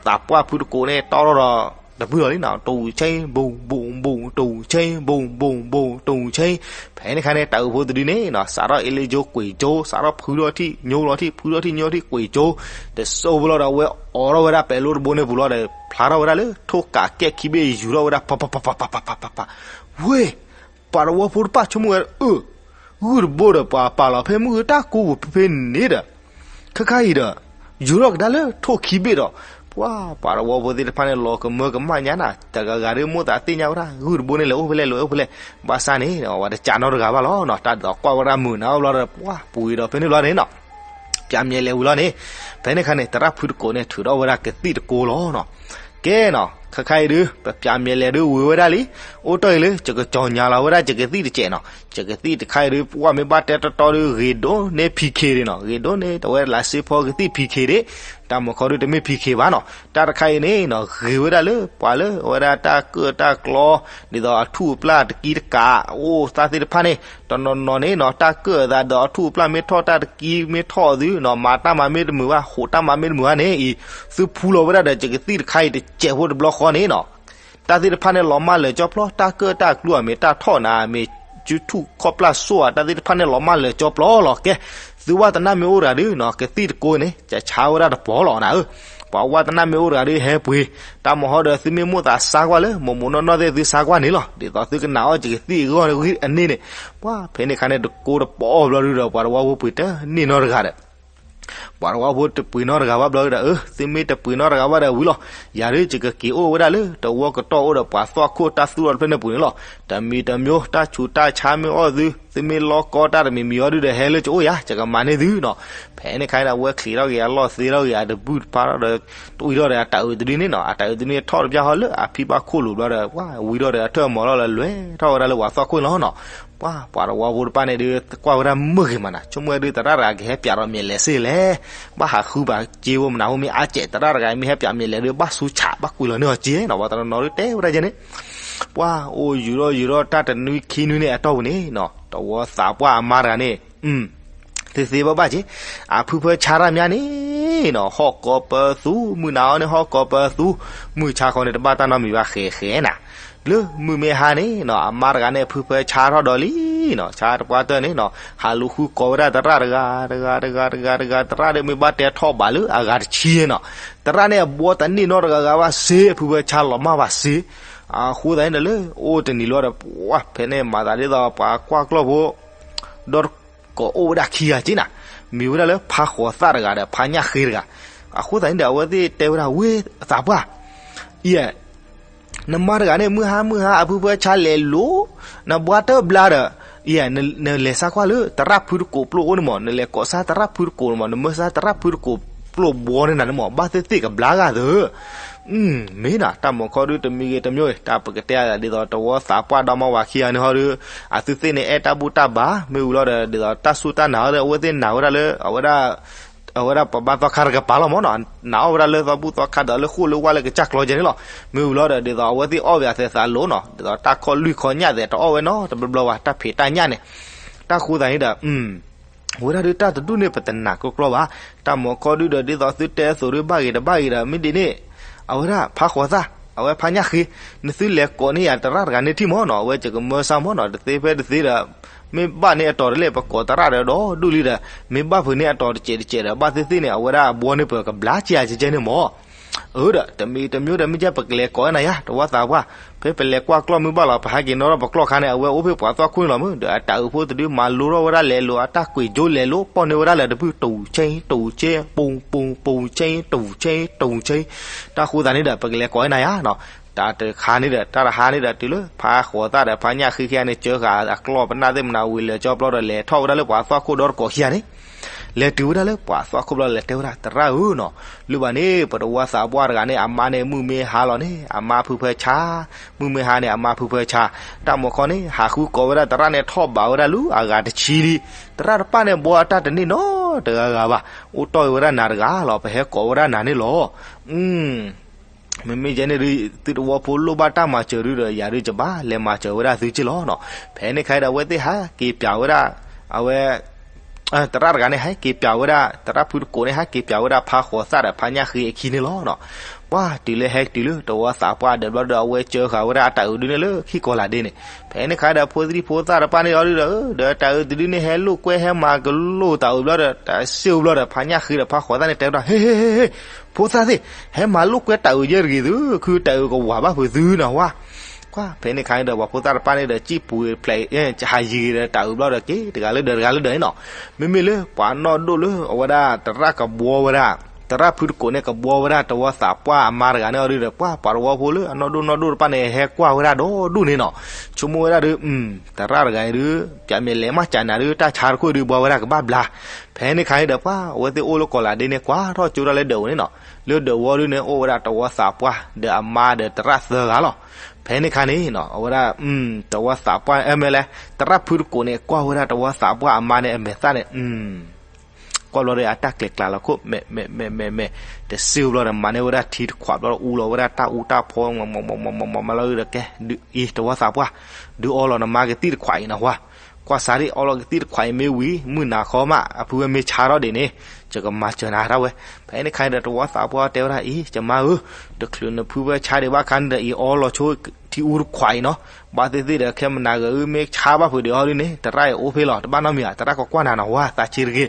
သးပှၢ်ဖုတကိးန့ၣ် တီၢ်ထီၣ်ဒီးတဘုၣ်လီၤလံနီၤ, တူၢ်ဆ့ ဘူၣ် ဘူၣ် ဘူၣ် တူၢ်ဆ့ ဘူၣ် ဘူၣ် ဘူၣ် တူၢ်ဆ့. ဖဲန့ၣ်ခါန့ၣ် တၤအုးဖိတဒုန့ၣ်နီၤ စးထီၣ်အ့လ့ကၠိကွံာ်ကၠိ စးထီၣ်ဖုထီၣ်ထံၣ်ညိလီၤထံၣ် ဖုထီၣ်ထံၣ်ညိထံၣ်ကွံာ်ကၠိ, တစိၢ်ဖိလီၤဒီး အဝဲအိးထီၣ်ဝဲဒၣ်ပဲၤလိတဘိန့ၣ်ပူၤလီၤဒီး ဖျါထီၣ်ဝဲဒၣ်လၢ ထိၣ်ကးကဲၣ်ခံဘ့ၣ်ယူၤထီၣ်ဝဲဒၣ် ပၤ ပၤ ပၤ ပၤ ပၤ ပၤ ပၤ ပၤ ဝ့ၢ် ပှၤတဝီဖိတဖၣ်ဆိကမိၣ်ဝဲ အၢ ဂုၢ်တဘိဒီး ပှၤပာ်လီၤဖဲမုၢ်ဂုၢ်တၢ်ကိးပူၤဖဲဖဲန့ၣ်ဒီး ခဲခါအံၤဒီး ယူၤထီၣ်ကဒါလၢထိၣ်ခံဘ့ၣ်ဒီး ပှၤ ပှၤတဝီဖိသ့ၣ်တဖၣ်န့ၣ် လီၤကမၢကမၣ်ညါနၤ, တဂၤဂၤဒုးမိၣ်သးသ့ၣ်ညါဝဲဒၣ် ဂုၢ်တဘိန့ၣ် လဲၤအိၣ်ဖဲလဲၣ် လဲၤအိၣ်ဖဲလဲၣ်, ဘၣ်ဆၣ်န့ၣ် အဝဲတကးနီတဂၤဘၣ်လီၤနီၤ, တၢ်ဒိးကွၢ်ဝဲဒၣ်မုာ်နၤအိၣ်ဘျီဒီး ပှၤပူၤဝံၤဒီးဖဲန့ၣ်လီၤန့ၣ်နီၤ ပျးမဲာ်လဲၤဝံၤလီၤန့ၣ်, ဖဲန့ၣ်ခါန့ၣ် သရၣ်ဖုတကိးန့ၣ် ထုးထီၣ်ဝဲဒၣ်ကသံၣ်တကိလီၤနီၤ. ကဲနီၤ, ခဲခါအံၤဒုး ပပျးမဲာ်လဲၤဒုးဝံၤဝဲဒၣ်လံ, အိၣ်တ့ၢ်အံၤလၢ ယကကၠီၤညါလီၤဝဲဒၣ်ယကသံၣ်တစဲးနီၤ. ယကသံၣ်တခါအံၤဒုး ပှၤမ့ၢ်ဘၣ်တဲတီတီဒုး ဂ့ၤဒိၣ်န့ၢ် ဖံခ့ ဒၣ်နီၤ, ဂ့ၤဒိၣ်န့ၢ် တဝဲလၢစ့ဖီကသံၣ် ဖံခ့ ဒၣ်, တၢ်မၤခီဒုးတမ့ၢ် ဖံခ့ ဘၣ်နီၤ. တၢ်တခါအံၤန့ၣ်နီၤ ဂ့ၤဝဲဒၣ်လၢ ပှၤလၢအဝဲဒၣ်တၢ်ကၢၣ်တၢ်ကျီ ဒ်သိးအထူၣ်အပျၢ်တကံတကး အိၣ်သးသ့ၣ်တဖၣ်န့ၣ် တနီၤနီၤန့ၣ်နီၤ တၢ်ကၢၣ်အသးဒီးအထူၣ်အပျၢ်မ့ၢ်ထီၣ် တၢ်တကံမ့ၢ်ထီၣ်သုနီၤ မၤတၢ်မၤမ့ၢ်တမုာ်ဘၣ် ဟိးတၢ်မၤမ့ၢ်တမုာ်ဘၣ်န့ၣ်အံၤ သုဖူလီၤဝဲဒၣ်ဒီး ယကသံၣ်တခါအံၤတစဲးဖိတဘျီဃီန့ၣ်နီၤ တၢ်သ့ၣ်တဖၣ်န့ၣ်လီၤမၢ်လၢာ်ကၠီပျီ တၢ်ကၢၣ်တၢ်ကျူအမ့ၢ်တၢ်ထီၣ်နၤ မ့ၢ်စုထူၣ်ခီၣ်ပျၢ်စိၣ်ဧါ တၢ်သ့ၣ်တဖၣ်န့ၣ်လီၤမၢ်လၢာ်ကၠီပျီလီၤ. ကဲ သုဝၣ်သနၢ်မ့ၢ်အိၣ်တဂၤဒုးနီၤ ကသံၣ်တကိန့ၣ် ကဆါဝဲဒၣ်တပီၤလီၤနၤဧၢ. ပှၤဝၣ်သနၢ်မ့ၢ်အိၣ်တဂၤဒုးဟဲပှ့ၤ တၢ်မၤဟီဒီးသုမ့ၢ်မိၣ်သးစါကွၢ်လၢ မိၢ်မိၢ်နီၢ်နီၢ်သ့ၣ်သုစါကွၢ်န့ၣ်လီၤ. ဒ်သိးသုကနၣ်အီၣ်ယကသံၣ်အဂီၢ်အန့ၣ်န့ၣ် ပှၤဖဲန့ၣ်ခါန့ၣ် တကိတပီၤအီၤဘျီဒုးဒီး ပှၤတဝီဖိပှ့ၤတန့ၢ်နီတဂၤဒီး ပှၤတဝီဖိတပှ့ၤနီတဂၤဘၣ်ဘျီဒီး, အၢ သုမ့ၢ်တပှ့ၤနီတဂၤဘၣ်ဒီးဝံၤလီၤ, ယၤဒုးယကက့ၤအိၣ်ဝဲဒၣ်လၢ တဝီကတီၢ်အိၣ်ဒီးပှၤသွၣ်ခိၣ်တၢ်သူၣ်ထီၣ်တဖျၢၣ်န့ၣ်ပူၤန့ၣ်လီၤ. တမံၤတမံၤ တၢ်ဆူးတၢ်ဆါမ့ၢ်အိၣ်သု, သုမ့ၢ်လီကီတၢ်တမံၤမံၤအီၤဒုးဒီး ဟဲလၢကအိၣ်ယၤ ယကမၤန့ၢ်သုနီၤ. ဖဲန့ၣ်ခါဒီး အဝဲချံးထီၣ်က့ၤအလီၢ်သ့ထီၣ်က့ၤအတဘူၣ်တပၤထီၣ်ဒီး တအံၤထီၣ်ဒီးအတၢ်အုးတဒုန့ၣ်နီၤ, အတၢ်အုးတဒုန့ၣ်ထီၣ်တပျၢ်ဟီၣ်လၢအဖံဘၣ်ခိၣ်လိၤဘျီဒီး ဝံၤထီၣ်ဒီးအထၢၣ်မီၤလီၤလၢလွဲၤထီၣ်ဝဲဒၣ်လၢပှၤသွၣ်ခိၣ်န့ၣ်လီၤနီၤ. ပှၤ ပှၤတဝီဖိတဖၣ်န့ၣ်ဒုး ကွၢ်ဝဲဒၣ်မုာ်ဂ့ၤမးနၤ, ဆိကမိၣ်ဝဲဒုးသရၣ်တဂၤကဟဲပၠးဒီးမဲာ်လဲၤစ့လဲၣ်, ဘၣ်ဟးဃုဘၣ်စ့ဖိမနုၤ ဟိမ့ၢ်အါစဲး သရၣ်တဂၤမ့ၢ်ဟဲပၠးမဲာ်လဲၤဒုး ဘၣ်ဆူဆး ဘၣ်ကွံာ်လီၤန့ၢ်အီၤစ့နီၤ. ပှၤတနီၤနီၤဒုးတဲဝဲဒၣ်ကဲန့ၣ်, ပှၤအိၣ်ယူၤထီၣ်ယူၤထီၣ်တၢ်တနွံခံနွံန့ၣ်အတီၢ်ပူၤန့ၣ်နီၤ, တဝီသးပှၢ်အမါတဂၤန့ၣ် သ့သ့ဘၣ်ဘၣ်က့ၤ, အဖုဖၢဆါတၢ်မးန့ၣ်နီၤ, ဟီၣ်ကိးပသူ, မုၢ်နၤအီၤန့ၣ် ဟီၣ်ကိးပသူ, မုၢ်ဆါခီန့ၣ် တဘၣ်တၢ်နီတမံၤဘၣ် ဃဲၤဃဲၤနၤ. လၢမုၢ်မ့ၢ်ဟါန့ၣ်နီၤ, အမါတဂၤန့ၣ် အဖုဖၢဆါထီၣ်ဒီးလံနီၤ, ဆါတပှၢ်တၢၢ်န့ၣ်နီၤ, ဟးလူၤဃုကိးဝဲဒၣ်သရၣ်တဂၤ တဂၤ တဂၤ တဂၤ တဂၤ, သရၣ်ဒုးမ့ၢ်ဘၣ်တဲထီၣ်ဘးလၢအဂၤတဆံနီၤ, သရၣ်န့ၣ်အဘှီတန့ၢ်နီတဂၤဂၤဘၣ်စ့, အဖုဖၢဆါလီၤမၢ်ဘၣ်စ့. အဃိသတးန့ၣ်ဒီး လၢအိၣ်တနံၤလီၤဒီး ပှၤဖဲန့ၣ် မၤသးဒ်သိးပှၤကွၢ်ကျီၢ်ဖိ ဒီးကိးအိၣ်ဝဲဒၣ်ခံဂၤက့နၤ, မ့ၢ်ဝဲဒၣ်လၢဖါဃိးသၣ်တဂၤဒီးဖါညၣ်ဃ့တဂၤ. အဃိသတးန့ၣ်ဒီး အဝဲသ့ၣ်တဲဝဲဒၣ် ဝဲသးပှၢ်, ယဲ နမါတဂၤန့ၣ် မုၢ်ဟါမုၢ်ဟါ အဖုဖၢဆါလဲၤလိၤ, နဘှါတၢ်ဘျါဒီး, ယဲ နလဲၤစါကွၢ်လၢသရၣ်ဖုတကိးပျိအိၣ်န့ၣ်မး, နလဲၤကိးစါသရၣ်ဖုတကိးန့ၣ်မး, နမၢစါသရၣ်ဖုတကိးပျိဘှီန့ၢ်နၤန့ၣ်မး, ဘၣ်သ့ၣ်သ့ၣ်ကဘျါဂၤသၢ မ့ၢ်နၤ တၢ်မၤခီဒုးတမံၤဂ့ၤတမံၤဂ့ၤ, တၢ်ပကတဲဒ်သိးတဝီသးပှၢ်ဒီမါဝၤခံဂၤန့ၣ်ဟီဒုး, အသုသ့ၣ်န့ၣ် အဲၣ်တၢ်ဘူၣ်တၢ်ဘါ, မ့ၢ်ဝံၤလီၤဒီး ဒ်သိးတၢ်စူၢ်တၢ်နာ်အီၤဒီး အဝဲသ့ၣ်နာ်ဝဲဒၣ်လၢ အဝဲဒၣ် အဝဲဒၣ်ပဘါသီခါတကပၤလီၤမးနီၤ, နာ်အီၤဝဲဒၣ်လၢသီဘူၣ်သီခါဒီးလၢဃိၣ်လၢဝၣ်လၢကစၢ်ကျီကဲန့ၣ်လီၤ. မ့ၢ်ဝံၤလီၤဒီး ဒ်သိးအဝဲသ့ၣ်အီၣ်ဝဲအသဲသးလိၤနီၤ, ဒ်သိးတၢ်ခီၣ်လွံၢ်ခီၣ်ညၣ်သဲးတအီၣ်ဝဲနီတဘျီဘျီဘၣ်, တၢ်ဖံးတၢ်ညၣ်န့ၣ်, တၢ်ဃိသတးန့ၣ်ဒီး ဝဲဒၣ်ဒုးတၢ်တဒူၣ်န့ၣ်ပတနာ်ကျီကျီဘၣ်, တၢ်မၤခီဒုးဒီး ဒ်သိးသုတဲအသိးဒုး ဘၣ်ဂ့ၤတဘၣ်ဂ့ၤဒီး မ့ၢ်ဒ်န့ၣ်, အဝဲဒၣ်ဖါဃိးသၣ်, အဝဲဖါညၣ်ဃ့, နသုလဲၤကိးန့ၢ်ယၤသရၣ်တဂၤန့ၣ်ထံၣ်မးနီၤ, အဝဲယကမၢစါမးနီၤ, တသ့ဖဲတသ့ဒီး မ့ၢ်ဘၣ်န့ၢ်အတီၤတလဲၣ် ပကိးသရၣ်ဒီးဒီဒူၣ်လံဒီး, မ့ၢ်ဘၣ်ဖုးန့ၢ်အတီၤတစဲးတစဲးဒီး ဘၣ်သ့ၣ်သ့ၣ်န့ၣ် အဝဲဒၣ်အဘှီန့ၣ်ပကဘျါကဲကဲကဲန့ၣ်မး. အၢဒီး တမံၤတမံၤဒီး မ့ၢ်ကဲပကလဲၤကိးနၤယါ တဝီသးပှၢ်, ဖဲပလဲၤကွၢ်ကျီၢ်မုၢ်ဘၣ်လီၤ ပဟဲက့ၤနီၣ်ထီၣ်ပကျီၢ်ခါန့ၣ် အဝဲအိၣ်ဖဲပှၤသွၣ်ခိၣ်န့ၣ်လီၤမး, ဒီးအတၢ်အုးဖိတဒုမၤလိထီၣ်ဝဲဒၣ်လဲၤလိၤ အတၢ်ကွံာ်ကၠိလဲၤလိၤ ပီၣ်န့ၢ်ဝဲဒၣ်လၢတဖု တူၣ်ဆ့ တူၣ်ဆ့ ပူၤပူၤ ပူၤဆ့ တူၣ်ဆ့ တူၣ်ဆ့, တၢ်ဃိသတးန့ၣ်ဒီး ပကလဲၤကိးနၤယါနီၤ, တၢ်တခါန့ၣ်ဒီး တၢ်တဟါန့ၣ်ဒီး တုၤလၢဖါဃိးသၣ်ဒီးဖါညၣ်ဃ့ခံဂၤန့ၣ် ကၢဃာ်အကျီၢ်ပနၢ်သ့ၣ်မနၤဝံၤလၢာ်ကၠီဘျီဒီး လဲၤထီၣ်ဝဲဒၣ်လၢပှၤသွၣ်ခိၣ်ဒီတကိးခံဂၤန့ၣ် လဲၤတုၤဝဲဒၣ်လၢပှၤသွၣ်ခိၣ်ဘျီ လဲၤတဲဝဲဒၣ် သရၣ်ဧၢနီၤ, လၢဘၣ်န့ၣ် ပတဝီသးပှၢ်တဂၤန့ၣ် အမါန့ၣ် မုၢ်မ့ၢ်ဟါလီၤန့ၣ် အမါဖုဖၢဆါ, မုၢ်မ့ၢ်ဟါန့ၣ် အမါဖုဖၢဆါ, တၢ်မၤခီန့ၣ် ဟးဃုကိးဝဲဒၣ်သရၣ်န့ၣ် ထီၣ်ဘးဝဲဒၣ်လၢအဂၤတဆံလံ, သရၣ်တဖၣ်န့ၣ် ဘှီအတၢ်တန့ၢ်နီတဂၤဂၤဘၣ်, အိၣ်တီၢ်ဝဲဒၣ်နၤတဂၤလီၤ ပဟဲကိးဝဲဒၣ်နၤန့ၣ်လီၤ. မ့မ့ၢ်ယဲန့ၣ်ဒုး သုတဝီဖိလိၣ်ဘၣ်တၢ်မၤစၢၤဒုးဒီး ယၤဒုးယဘၣ်လဲၤမၤစၢၤဝဲဒၣ်သုက့လီၤနီၤ. ဖဲန့ၣ်ခါဒီး အဝဲသ့ၣ်ဟဲက့ၤပၠးဝဲဒၣ် အဝဲ သရၣ်တဂၤန့ၣ် ဟဲက့ၤပၠးဝဲဒၣ် သရၣ်ဖုတကိးန့ၣ် ဟဲက့ၤပၠးဝဲဒၣ်ဖါဃိးသၣ်ဒီးဖါညၣ်ဃ့အခံန့ၣ်လီၤနီၤ. ပှၤတုၤလၢဟဲတုၤလၢတဝီသးပှၢ်ဒီးဘျီဒီး အဝဲကၢဃာ်ဝဲဒၣ်အတၢ်အုးဒုးန့ၣ်လၢခံကီးလးဒ့န့ၣ်, ဖဲန့ၣ်ခါဒီး ဖိသံၣ်ဖိသၣ်တဖၣ်န့ၣ်အီၤဒုးဒီး ဒီးတၢ်အုးတဒုးန့ၣ် ဟဲလိာ်ကွဲဟဲမၤကလိာ်တၢ်အုးဘျီဒီး တၢ်စ့ၢ်အိၣ်ဘျီဒီး ဖါညၣ်ဃ့ဒီးဖါဃိးသၣ်န့ၣ် တဲဝဲဒၣ် ဟ့ ဟ့ ဟ့ ဟ့ ဖိသၣ်သ့ၣ်, ဟဲမၤလိာ်ကွဲတၢ်အုးယဲၢ်တဂ့ၤသု, ခုတၢ်အုးကဝၤဘၣ်ဖုးသုနီၤဝါ. ကွၢ် ဖဲန့ၣ်ခါန့ၣ်ဒီး ပှၤဖိသၣ်တဖၣ်န့ၣ်ဒီး စံၣ်ပူၤဖျဲး ဟးယံၤဂ့ၤဒီးတၢ်အုးဘျီဒီး က့ၤတဂၤလၢဒီးတဂၤလၢဒီးန့ၣ်နီၤ. မ့မ့ၢ်လၢပှၤနီၢ်ဒိၣ်လၢအဝဲဒၣ်သရၣ်ကဘှီဝဲဒၣ် သရၣ်ဖုတကိးန့ၣ် ကဘှီဝဲဒၣ်တဝီသးပှၢ်အမါတဂၤန့ၣ်အီၤဒုးဒီး ပှၤပှၤတဝီဖိလၢအနီၢ်ဒိၣ်နီၢ်ဒိၣ်တဖၣ်န့ၣ် ဟဲကွၢ်ဝဲဒၣ်ဒီဒူၣ်န့ၣ်နီၤ. ဆိကမိၣ်ဝဲဒၣ်ဒုး သရၣ်တဂၤအံၤဒုး ပျးမဲာ်လဲၤမးကးနၤဒုး တၢ်ဆါတခိၣ်ဒုး ဘှီဝဲဒၣ်ကဘၣ်ဘျါ. ဖဲန့ၣ်ခါန့ၣ်ဒီး ပှၤ အဝဲသ့ၣ်အိၣ်လၢကီးလးဒ့န့ၣ် ကွၢ်ထီၣ်ကၠိဒၣ်လၢဒၢးဝဲန့ၣ်နီၤ. လၢဒၢးဝီဒုးန့ၣ် အိၣ်ဝဲဒၣ်တဝီသးပှၢ် ဒီးအမါဒီးသရၣ်သၢဂၤလီၤ. ဖဲန့ၣ်ခါန့ၣ်နီၤ အဝဲဒၣ် တဝီသးပှၢ် အမ့ၢ်လဲၣ် သရၣ်ဖုတကိးန့ၣ် ကွၢ်ဝဲဒၣ်တဝီသးပှၢ်အမါန့ၣ် အမဲာ်သၣ်န့ၣ် ကွၢ်ဘျီဒီး အတၢ်ကျဲၤကျါလီၤခိၣ် မဲာ် မဲာ် မဲာ် မဲာ် မဲာ် တစ့ၢ်ဘျီဒီး မၤန့ၢ်ဝဲဒၣ်ထံတခွးဘျီဒီး အူလီၤဝဲဒၣ်တၢ်အူတၢ်ဖီ မၤ မၤ မၤ မၤ မၤလီၤဒီး ကဲ အံၤ တဝီသးပှၢ် ဒုးအီလီၤနမါကသံၣ်တခွးအံၤနီၤဝါ. ကွၢ်စးဒံး အီလီၤကသံၣ်တခွးအံၤမ့ၢ်ဝံၤ မုၢ်နၤခီမး အဖုဝဲမ့ၢ်ဆါထီၣ်ဒံးန့ၣ် ယကမၤစၢၤနၤတၢ်ဝဲ. ဖဲန့ၣ်ခါန့ၣ်ဒီး တဝီသးပှၢ်တဲဝဲဒၣ် အံၤ ယမါဧၢ, တချုးနဖုဝဲဆါဒံးဘၣ်ခါန့ၣ်ဒီး အံၤအီလီၤဆိထံအူတခွးအံၤနီၤ. ဘၣ်သ့ၣ်သ့ၣ်ဒီး ခဲမနၤဂၤအံၤ မ့ၢ်ဆါဘၣ်ဖုးဒံးအီၤဒုးန့ၣ် သရၣ်အံၤအိၣ်ဖဲလီၤ တဘၣ်နီတမံၤဧါ, သရၣ်ကကွၢ်နၤနီၤဝါ သးဆံးတဂ့ၤ.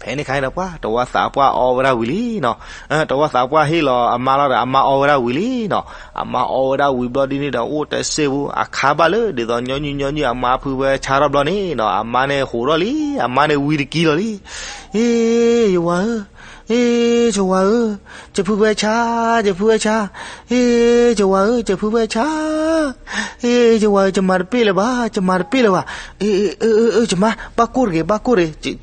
ဖဲန့ၣ်ခါန့ၣ်ဒီးပှၤ တဝီသးပှၢ်အီဝဲဒၣ်ဝံၤလံနီၤ. တဝီသးပှၢ်ဟ့ၣ်လီၤအမါလီၤဒီး အမါအီဝဲဒၣ်ဝံၤလံနီၤ. အမါအီဝဲဒၣ်ဝံၤဘျီဒ်န့ၣ်ဒီး အိၣ်တစ့ၢ်ဖိ အခါဘၣ်လၢဒ်သိးညီနုၢ်ညီနုၢ် အမါဖုဖဲဆါထီၣ်ဘျီန့ၣ်နီၤ, အမါန့ၣ်ဟိးထီၣ်လံ, အမါန့ၣ်ဝံတကံလီၤလံ. အ့ ယဝၤဧၢ, အ့ ယဝၤဧၢ, ယဖုဖဲဆါ, ယဖုဖဲဆါ, အ့ ယဝၤဧၢ, ယဖုဖဲဆါ, အ့ ယဝၤဧၢ, ယမၤတပ့ၢ်လၢၤဘၣ်, ယမၤတပ့ၢ်လၢၤဘၣ်, အ့ အ့ အ့ အ့ ယမါ, ဘၣ်ကိၢ်တဂ့ၤ, ဘၣ်ကိၢ်တဂ့ၤ,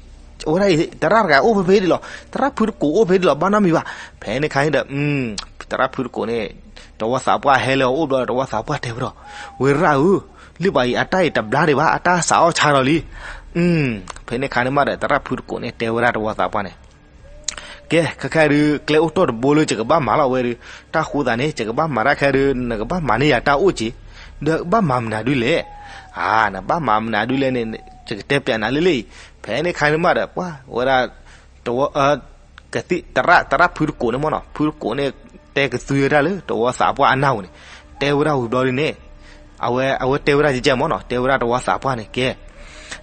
အဝဲဒၣ်အံၤ သရၣ်တဂၤအိၣ်ဖဲဖဲဒ်လီၤ, သရၣ်ဖုတကိးအိၣ်ဖဲဒ်လီၤ, ဘၣ်နီတမံၤဘၣ်. ဖဲန့ၣ်ခါန့ၣ်ဒီး သရၣ်ဖုတကိးန့ၣ် တဝီသးပှၢ်ဟဲလၢအအိၣ်ဘျီဒီး တဝီသးပှၢ်တဲဝဲဒီး, ဝဲရၣ်ဧၢ, လၢပှၤအံၤအတၢ်အံၤတဘျါဒံးဘၣ်, အတၢ်စးအီၣ်ဆါဒီးလံ. ဖဲန့ၣ်ခါန့ၣ်မးဒီး သရၣ်ဖုတကိးန့ၣ်တဲဝဲဒၣ်တဝီသးပှၢ်န့ၣ်, ကဲ ခဲခါဒုး ကျဲအိၣ်တီၢ်တဘိလၢယကဘၣ်မၤလီၤဝဲဒီး, တၢ်ဃိသးန့ၣ် ယကဘၣ်မၤတၢ်ခဲဒုး နကဘၣ်မၤန့ၢ်ယၤတၢ်အိၣ်က့ၤ, ဒီးဘၣ်မၤမနုၤဒုလဲၣ်. အါ နဘၣ်မၤမနုၤဒုလဲၣ်န့ၣ် ယကတဲပျးနၤလၢလၢအံၤ. ဖဲန့ၣ်ခါန့ၣ်မးဒီး ပှၤဝဲဒၣ် တဝီ ကသံၣ်သရၣ် သရၣ်ဖုတကိးန့ၣ်မ့ၢ်နီၤ, ဖုတကိးန့ၣ် တဲကသွံဝဲဒၣ်လၢတဝီသးပှၢ်အနၢ်ဧိၤန့ၣ်, တဲဝဲဒၣ်ဝံၤဘျီဒ်န့ၣ်, အဝဲ အဝဲတဲဝဲဒၣ်ကဲကဲမ့ၢ်နီၤ, တဲဝဲဒၣ်တဝီသးပှၢ်န့ၣ် ကဲ,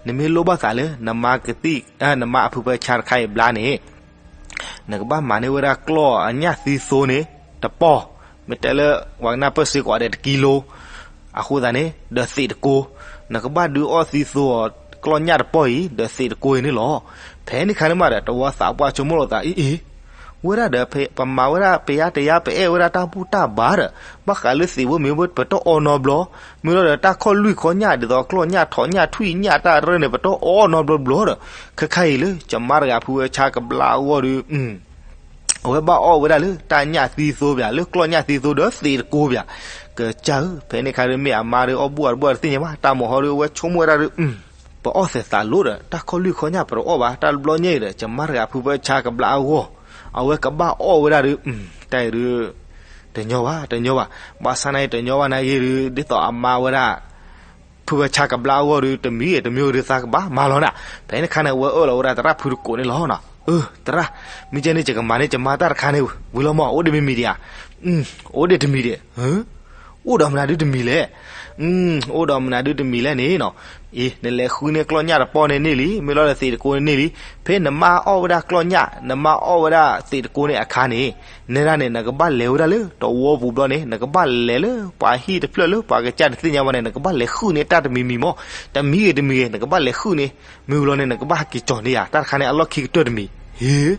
နမ့ၢ်လိၣ်ဘၣ်သးလၢ နမါကသံၣ် နမါအဖုဖဲဆါတခါအံၤဘျါန့ၣ် နကဘၣ်မၤန့ၢ်ဝဲဒၣ်ကျီၢ်အညၣ်သံသိန့ၣ် တပီၢ်, မ့ၢ်တဲလၢ ပှၤကနၢ်ပၢၢ်စ့ၢ်ကီးဒီးတကံလိ, အဃိသတးန့ၣ် ဒီးသ့းတကိ, နကဘၣ်ဒုးအီၣ်သံသိအီၤ ကျီၢ်ညၣ်တပီၢ်အံၤ ဒီးသ့းတကိအံၤန့ၣ်လီၤ. ဖဲန့ၣ်ခါန့ၣ်မးဒီး တဝီသးပှၢ်ဆိကမိၣ်လိာ်သးအံၤအံၤ, ဝဲဒၣ်ဒီး ပမၤဝဲဒၣ်ပယါတယါ ပအဲၣ်ဝဲဒၣ်တၢ်ဘူၣ်တၢ်ဘါဒီး ဘၣ်ဃးလၢသ့းဖိမ့ၢ်ဝဲပတီၢ်အီနီဘျီ, မ့ၢ်လီၤဒီးတၢ်ခီၣ်လွံၢ်ခီၣ်ညၣ် ဒ်သိးကျီၢ်ညၣ်ထိးညၣ်ထွံၣ်ညၣ်တၢ်ရၢန့ၣ် ပတီၢ်အီနီဘျီဘျီဒီး, ခဲခါအံၤလၢ ယမါတဂၤဖုဝဲဆါကဘျါအဂီၢ်ဒီး အဝဲဘၣ်အီၣ်ဝဲဒၣ်လၢတၢ်ညၣ်သံသိပၠး လၢကျီၢ်ညၣ်သံသိဒီးသ့းတကိပၠး, ကစၢ်ဧၢ, ဖဲန့ၣ်ခါဒုးမ့ၢ်အမါဒီးအီၣ်ဘူၣ်အတဘူၣ်တသ့ၣ်ညါဘၣ်, တၢ်မၤဟီဒုးအဝဲဆိကမိၣ်ဝဲဒၣ်ဒီး ပအီၣ်သဲးသးလိဒီး တၢ်ခီၣ်လွံၢ်ခီၣ်ညၣ်ပတအီၣ်ဘၣ်, တၢ်တဘျီညါအံၤဒီး ယမါတဂၤဖုဝဲဆါကဘျါအဂီၢ်, အဝဲကဘၣ်အီၣ်ဝဲဒၣ်ဒီး တၢ်အံၤဒုး တညီဘၣ် တညီဘၣ်, ဘၣ်ဆၣ်နာ်က့တညီဘၣ်နာ်က့ဒုး ဒ်သိးအမါဝဲဒၣ် ဖုဝဲဆါကဘျါအဂီၢ်ဒီး တမံၤဂ့ၤတမံၤဂ့ၤဒုးသးကဘၣ်မၤလီၤနၤ, ဖဲန့ၣ်ခါန့ၣ် အဝဲအၢၣ်လီၤဝဲဒၣ်သရၣ်ဖုတကိးန့ၣ်လီၤနီၤ, အၢ သရၣ်, မ့ၢ်ကဲန့ၣ် ယကမၤန့ၢ်ယမါတၢ်တခါန့ၣ်ဝံၤလီၤမး, အိၣ်ဒံးမံၤမံၤဒံးဧါ, အိၣ်ဒံးတမံၤဒံး, အိၣ်ဒီးမနုၤဒုးတမံၤလဲၣ်, အိၣ်ဒီးမနုၤဒုးတမံၤလဲၣ်န့ၣ်နီၤ, အံၤ နလဲၤဃုန့ၢ်ကျီၢ်ညၣ်တပီၢ်န့ၣ်န့ၢ်လံ, မ့ၢ်လီၤဒီးသ့းတကိန့ၣ်န့ၢ်လံ, ဖဲနမါအီၣ်ဝဲဒၣ်ကျီၢ်ညၣ် နမါအီၣ်ဝဲဒၣ်သ့းတကိန့ၣ်အခါန့ၣ် နဲဒၣ်န့ၣ် နကဘၣ်လဲၤဝဲဒၣ်လၢတဝီပူၤဘျီန့ၣ် နကဘၣ်လဲၤလၢပှၤဟံၣ်တဖျၢၣ်လၢပှၤကစၢ်တသ့ၣ်ညါဘၣ်န့ၣ် နကဘၣ်လဲၤဃုန့ၢ်တၢ်တမံၤမံၤမး, တမံၤဂ့ၤတမံၤဂ့ၤ နကဘၣ်လဲၤဃုန့ၢ်, မ့ၢ်ဝံၤလီၤန့ၣ် နကဘၣ်ဟဲက့ၤကၠီၤန့ၢ်ယၤ တၢ်တခါန့ၣ် အလီၢ်ခံကတၢၢ်တမံၤ, ဟ့ၣ်,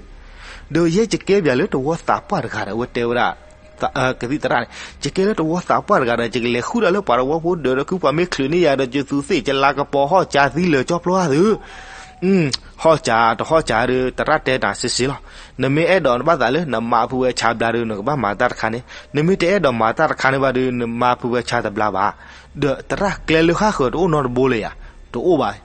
ဒီးယဲယကဲပၠးလၢတဝီသးပှၢ်တဂၤဒီး အဝဲတဲဝဲဒၣ် ကသံၣ်သရၣ်န့ၣ် ယကဲလၢတဝီသးပှၢ်တဂၤဒီး ယကလဲၤဃုဒၣ်လၢပှၤတဝီဖိဒၢးဒီး ခုပှၤမ့ၢ်ချုးန့ၢ်ယၤဒီး ယသူးသ့ၣ်ယလၤကပီၤဟီၣ်စၢသံလၢာ်ကၠီဖျိအါသု, ဟီၣ်စၢတဟီၣ်စၢဒီး သရၣ်တဲတၢ်စ့စ့လီၤ, နမ့ၢ်အဲၣ်ဒိးဘၣ်သးလၢနမါဖုဝဲဆါဘျါဒီး နကဘၣ်မၤတၢ်တခါန့ၣ်, နမ့ၢ်တအဲၣ်ဒိးမၤတၢ်တခါန့ၣ်ဘၣ်ဒီး နမါဖုဝဲဆါတဘျါဘၣ်, ဒီးသရၣ်ကျဲလၢဃၣ်ဃၢၤတအိၣ်နီတဘိလၢၤယၤ, တအိၣ်ဘၣ်,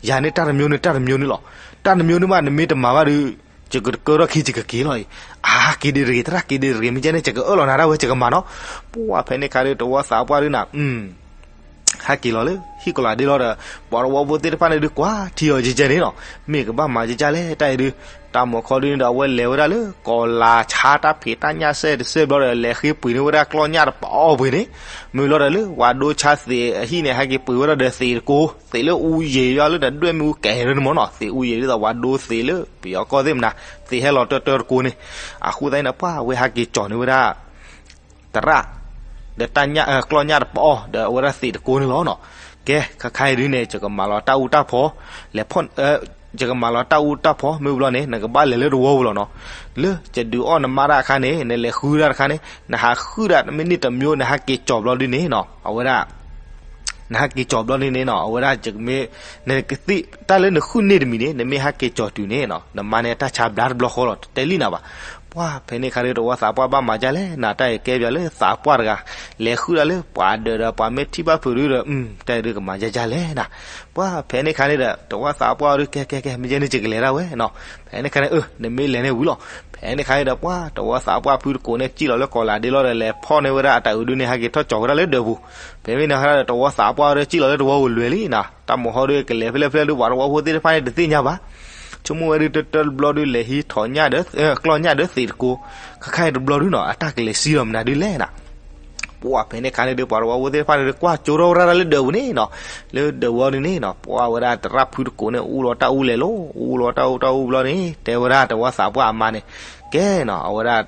ယၤန့ၣ်တၢ်တမျိုးန့ၣ် တၢ်တမျိုးန့ၣ်လီၤ, တၢ်တမျိုးန့ၣ်ဘၣ် နမ့ၢ်တမၤဘၣ်ဒီး ယကကၢထီၣ်ခံယကက့ၤလီၤအံၤ, အါ က့ၤဒံးတဂ့ၤ သရၣ်က့ၤဒံးတဂ့ၤ မ့ၢ်ကဲန့ၣ် ယကအၢၣ်လီၤနၤဒၣ်ဝဲ ယကမၤနီၤ, ပှၢ်ဖဲန့ၣ်ခါဒီး တဝီသးပှၢ်ဒုးနၤ ဟဲက့ၤလီၤလၢဟံၣ်ကီၤလၤဒ့လီၤဒီး ပှၤတဝီဖိသ့ၣ်တဖၣ်န့ၣ်ဒုးကွၢ်ထံအီၤကဲကဲန့ၣ်နီၤ, မ့ၢ်ကဘၣ်မၤကဲကဲလဲၣ် တၢ်အံၤဒုး, တၢ်မီၤခီဒုးန့ၣ်ဒီး အဝဲလဲၤဝဲဒၣ်လၢကီၤလၤဆါတၢ်ဖံးတၢ်ညၣ်စဲတစဲဘျီဒီး လဲၤဃ့ပှ့ၤန့ၢ်ဝဲဒၣ်ကျီၢ်ညၣ်တပီၢ်ပှ့ၤန့ၣ်, မ့ၢ်လီၤဒီးလၢပှၤဒိဆါသ့းအဟံၣ်န့ၣ် ဟဲက့ၤပှ့ၤဝဲဒၣ်ဒီးသ့းတကိ, သ့းလၢအူယံာ်ယီၤလၢတဒွဲၣ်မ့ၣ်အူကဲၤရၢန့ၣ်မ့ၢ်နီၤ, သ့းအူယံာ်ဒ်သိးပှၤဒိသ့းလၢပယီၤကီၢ်သ့ၣ်မနၤ, သ့းဟဲလီၤတၢတၢတကိန့ၣ်, အဃိသတးန့ၣ် ပှၢ်ဝဲဟဲက့ၤကၠီၤန့ၢ်ဝဲဒၣ် သရၣ်, ဒီးတၢ်ညၣ် ကျီၢ်ညၣ်တပီၢ် ဒီးအဝဲဒၣ်သ့းတကိန့ၣ်လီၤနီၤ, ကဲ ခဲခါအံၤဒုးန့ၣ် ယကမၤလီၤတၢ်အူတၢ်ဖီ, လဲၤဖီၣ် ယကမၤလီၤတၢ်အူတၢ်ဖီ မ့ၢ်ဘျီန့ၣ် နကဘၣ်လဲၤလၢတဝီပူၤလီၤနီၤ, လၢယဒုးအီၣ်နမါတၢ်အခါန့ၣ် နလဲၤဃုတၢ်တခါန့ၣ် နဟးဃုဒၣ် မ့ၢ်န့ၢ်တမျိုး နဟဲက့ၤကၠီၤဘျီဒုးန့ၣ်နီၤ, အဝဲဒၣ် နဟဲက့ၤကၠီၤဘျီန့ၣ်န့ၣ်နီၤ အဝဲဒၣ်ယကမ့ၢ် နကသ့ၣ်တၢ်လၢနဃုန့ၢ်တမံၤန့ၣ် နမ့ၢ်ဟဲက့ၤကၠီၤတုၤန့ၣ်နီၤ နမါန့ၣ်တၢ်ဆါဘျါတဘျီဃီလီၤ တတဲလံနၤဘၣ်, ပှၢ်ဖဲန့ၣ်ခါဒီးတဝီသးပှၢ်ဘၣ်မၤဒ်လဲၣ် နတၢ်အံၤကဲပၠးလၢသးပှၢ်တဂၤ လဲၤဃုဒၣ်လၢပှၤဒၢးဒီးပှၤမ့ၢ်ထံၣ်ဘၣ်ဖုးဒုးဒီး တၢ်အံၤဒုးကမၤဒ်လဲၣ်နၤ, ပှၢ်ဖဲန့ၣ်ခါန့ၣ်ဒီး တဝီသးပှၢ်အီၤဒုးကဲကဲကဲ မ့ၢ်ကဲန့ၣ်ယကလဲၤဒၣ်ဝဲနီၤ, ဖဲန့ၣ်ခါန့ၣ် အၢ နမ့ၢ်လဲၤန့ၣ်ဝံၤလီၤ, ဖဲန့ၣ်ခါန့ၣ်ဒီးပှၢ် တဝီသးပှၢ်ဖုတကိးန့ၣ် စံၣ်လီၤလၢကီၤလၤဒ့လီၤဒီး လဲၤဖီၣ်န့ၢ်ဝဲဒၣ်အတၢ်အုးဒုးန့ၣ် ဟဲက့ၤထီၣ်ကၠီၤဝဲဒၣ်လၢဒၢးပူၤ, ဖဲမ့ၢ်န့ၣ်ခါဒီး တဝီသးပှၢ်အီၤဒုးစံၣ်လီၤလၢတဝီပူၤလွဲၤလံနၤ, တၢ်မီၤဟီဒုးကလဲၤဖဲလဲၣ်ဖဲလဲၣ်ဒုး ပှၤတဝီဖိသ့ၣ်တဖၣ်န့ၣ် တသ့ၣ်ညါဘၣ်, ဆိကမိၣ်ဝဲဒုးတၢတၢတဘျီဒုး လဲၤဟံးထီၣ်ညၣ်ဒီး ကျီၢ်ညၣ်ဒီးသ့းတကိ, ခဲခါအံၤတဘျီဒုးနီၤ အတၢ်ကလဲၤစံၣ်လီၤမနုၤဒုးလဲၣ်နၤ, ပှၢ်ဖဲန့ၣ်ခါန့ၣ်ဒီး ပှၤတဝီဖိသ့ၣ်တဖၣ်န့ၣ်ဒီး ကွၢ်ကၠိထီၣ်ဝဲဒၣ်လၢဒၢးပူၤန့ၣ်နီၤ, လၢဒၢးပူၤန့ၣ်နီၤ, ပှၢ်ဝဲဒၣ်သရၣ်ဖုတကိးန့ၣ် အူလီၤတၢ်အူလဲၤလီၤ, အူလီၤတၢ်အူတၢ်အူဘျီန့ၣ် တဲဝဲဒၣ်သဝီသးပှၢ်အမါန့ၣ်, ကဲနီၤ, အဝဲဒၣ်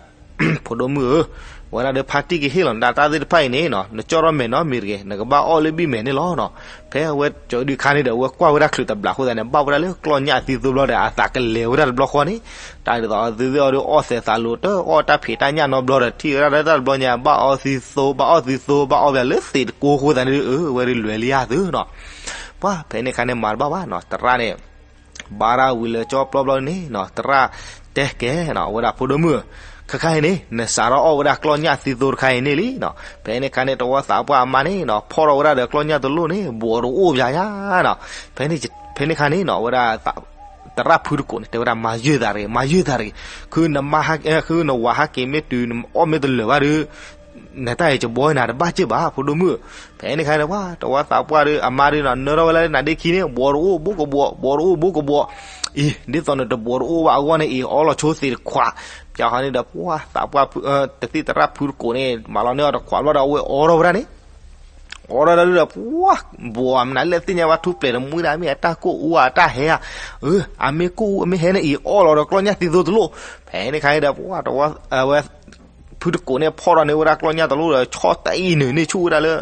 ဖိဒိၣ်မုၣ်ဧၢ, ဝဲဒၣ်ဒီးဖါတံၢ်ကဟ့ၣ်လီၤနၤတၢ်သ့ၣ်တဖၣ်အံၤန့ၣ်နီၤ, နကၠီၣ်ထီၣ်မဲာ်နီတမံၤတဂ့ၤ, နကဘၣ်အီၣ်လၢဘံၣ်မဲာ်န့ၣ်လီၤနီၤ. ဖဲအဝဲကၠီဒုခါန့ၣ်ဒီး အဝဲကွၢ်ဝဲဒၣ်ချုးတဘျးအဃိသတးန့ၣ် ဘၣ်ဝဲဒၣ်လၢကျီၢ်ညၣ်သံသိဘျီဒီး အသးကလဲၤဝဲဒၣ်တဘျီဃီန့ၣ်, တၢ်ဒ်သိးသုသ့ၣ်အီၤဒီး အီၣ်သဲးသးလိၤတၢ် အီၣ်တၢ်ဖံးတၢ်ညၣ်နီတဘျီဒီး ထံၣ်ဝဲဒၣ်တၢ်တဘျီညါ ဘၣ်အီၣ်သံသိ ဘၣ်အီၣ်သံသိ ဘၣ်အီၣ်ပှၤလၢသံးတကိးအဃိသတးန့ၣ်ဒီး အဝဲဒၣ်လွဲၤလံဧါသုနီၤ. ပှၢ်ဖဲန့ၣ်ခါန့ၣ် မၤတဘၣ်ဘၣ်နီၤ, သရၣ်န့ၣ် ဘါရၣ်ဝံၤလၢကၠီပျီဘျီန့ၣ်နီၤ, သရၣ်တဲကဲနီၤ, အဝဲဒၣ်ဖိဒိၣ်မုၣ်ဧၢ, ခဲခါအံၤန့ၣ် နစးထီၣ်အီၣ်ဝဲဒၣ်ကျီၢ်ညၣ်သံသိတခါအံၤန့ၣ်လံနီၤ. ဖဲန့ၣ်ခါန့ၣ် သဝီသးပှၢ်အမါန့ၣ်နီၤ ဖီၣ်ထီၣ်ဝဲဒၣ်ဒီးကျီၢ်ညၣ်တလိၣ်န့ၣ် ဘှီးတအိၣ်ပၠးယါနီၤ. ဖဲန့ၣ်ခါန့ၣ်နီၤ အဝဲဒၣ် သရၣ်ဖုတကိးန့ၣ် တဲဝဲဒၣ် မၤယုၢ်သးတဂ့ၤ, မၤယုၢ်သးတဂ့ၤ, ဃုနဝၤဟးက့ၤမ့ၢ်တုၤ နအီၣ်မ့ၢ်တလၢာ်ဘၣ်ဒီး နတၢ်အံၤကဘှီနၤတဘၣ်စ့ၢ်ဘၣ် ဖိဒိၣ်မုၣ်. ဖဲန့ၣ်ခါန့ၣ် ပှၢ်သဝီသးပှၢ်ဒီးအမါဒီးနီၤ နၢထီၣ်ဝဲလၢနဒ့ခံန့ၣ် ဘှီးတအိၣ်ဘိကဘှီး ဘှီးတအိၣ်ဘိကဘှီး, အံၤ ဒ်သိးနတဘှီးတအိၣ်ဘၣ်အဂီၢ်န့ၣ်အံၤ အီလီၤဆိသံးတခွး, ပၠးဃီန့ၣ်ဒီး ပှၢ်သးပှၢ် တသံၣ်သရၣ်ဖုတကိးန့ၣ် မၤလီၤန့ၢ်အီၤတခွးဘျီဒီး အဝဲအိးထီၣ်ဝဲဒၣ်န့ၣ် အိးထီၣ်ဒၣ်ဒုဒီး ပှၢ် ဘှီးမနုၤလဲၣ်သ့ၣ်ညါဘၣ်ထူၣ်ပျဲၤတမှံဒၣ် မ့ၢ်အတၢ်ကိၢ်အူဧါ အတၢ်ဟဲဧါ, အမ့ၢ်ကိၢ်အူအမ့ၢ်ဟဲန့ၣ်အံၤ အီၣ်လီၤဒီးကျီၢ်ညၣ်သံသိတလိၣ်. ဖဲန့ၣ်ခါန့ၣ်ဒီး ပှၢ်တဝီ အဝဲ ဖုတကိးန့ၣ် ဖီၣ်ထီၣ်န့ၢ်ဝဲဒၣ်ကျီၢ်ညၣ်တလိၣ်ဒီး ဆီၣ်တၢ်အံၤနုာ်န့ၢ်ဆူၣ်ဝဲဒၣ်လၢ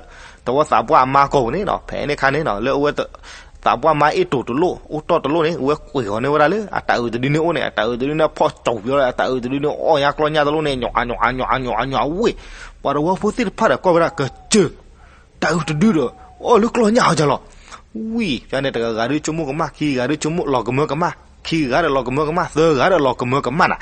သဝီသးပှၢ်အမါကီၢ်ပူၤန့ၣ်နီၤ. ဖဲန့ၣ်ခါန့ၣ်နီၤ လၢအဝဲ သးပှၢ်မါအ့ၣ်တိၤတလိၣ် အိၣ်တီၢ်တလိၣ်န့ၣ် အဝဲကွံာ်ဃီၤန့ၢ်ဝဲဒၣ်လၢ အတၢ်အုးတဒုန့ၣ်အိၣ်န့ၣ် အတၢ်အုးတဒုန့ၣ်ဖီၣ်ကၠီၤပျီလၢ အတၢ်အုးတဒုန့ၣ် အီၣ်ညါကျီၢ်ညၣ်တလိၣ်န့ၣ် ညီညီညီညီညီဝ့ၢ်. ပှၤတဝီဖိသ့ၣ်တဖၣ်ဒီးကွၢ်ဝဲဒၣ် ကစၢၢ် တၢ်အုးတဒုဒီး အီၣ်လၢကျီၢ်ညၣ်အီၤကလီၤ. ဝံၤ ဖဲန့ၣ် တဂၤဂၤဒုးဆိကမိၣ်ကမၣ်, ခံဂၤဒုးဆိကမိၣ်လီၤကမၢကမၣ်, ခံဂၤဒီးလီၤကမၢကမၣ်, သၢဂၤဒီးလီၤကမၢကမၣ်နၤ.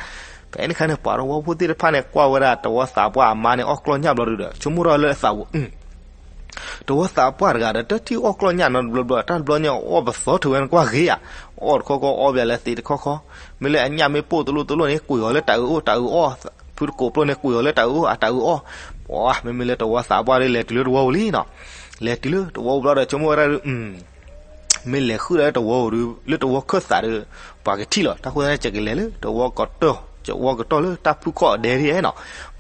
ဖဲန့ၣ်ခါန့ၣ် ပှၤတဝီဖိသ့ၣ်တဖၣ်န့ၣ် ကွၢ်ဝဲဒၣ်တဝီသးပှၢ်အမါန့ၣ် အီၣ်ကျီၢ်ညၣ်ဘျီဒုဒီး ဆိကမိၣ်ထီၣ်လၢအသးပူၤ တဝီသးပှၢ်တဂၤဒီး တထံၣ်အီၣ်ကျီၢ်ညၣ်နီတဘျီဘျီ, တၢ်တဘျီညါအီၣ်ပသီထုးဝဲနကွၢ်ဂ့ၤဧါ. အီၣ်တခီခီအီၣ်ပှၤလၢသံးတခီခီ, မ့ၢ်လၢအညၣ်မ့ၢ်ပိၢ်တလိၣ်တလိၣ်န့ၣ် ကွံာ်အီၤလၢတၢ်အုးအိၣ် တၢ်အုးအီၣ်, ဖုတကိးပျီန့ၣ် ကွံာ်အီၤလၢတၢ်အုးအိၣ် အတၢ်အုးအီၣ်. ပှၤ မ့မ့ၢ်လၢတဝီသးပှၢ်ဒီး လဲၤတုၤလၢတဝီပူၤလံနီၤ. လဲၤတုၤလၢတဝီပူၤဘျီဒီး ဆိကမိၣ်ဝဲဒၣ် မ့ၢ်လဲၤဃုာ်ဒီးလၢတဝီပူၤဒီး လၢတဝီခၢၣ်သးဒီး ပှၤကထံၣ်လီၤ. တၢ်ဃိသတးန့ၣ် ယကလဲၤလၢတဝီကတီၢ်, တဝီကတီၢ်လၢတၢ်ဖုခီၣ်အဒဲဒ်အံၤနီၤ.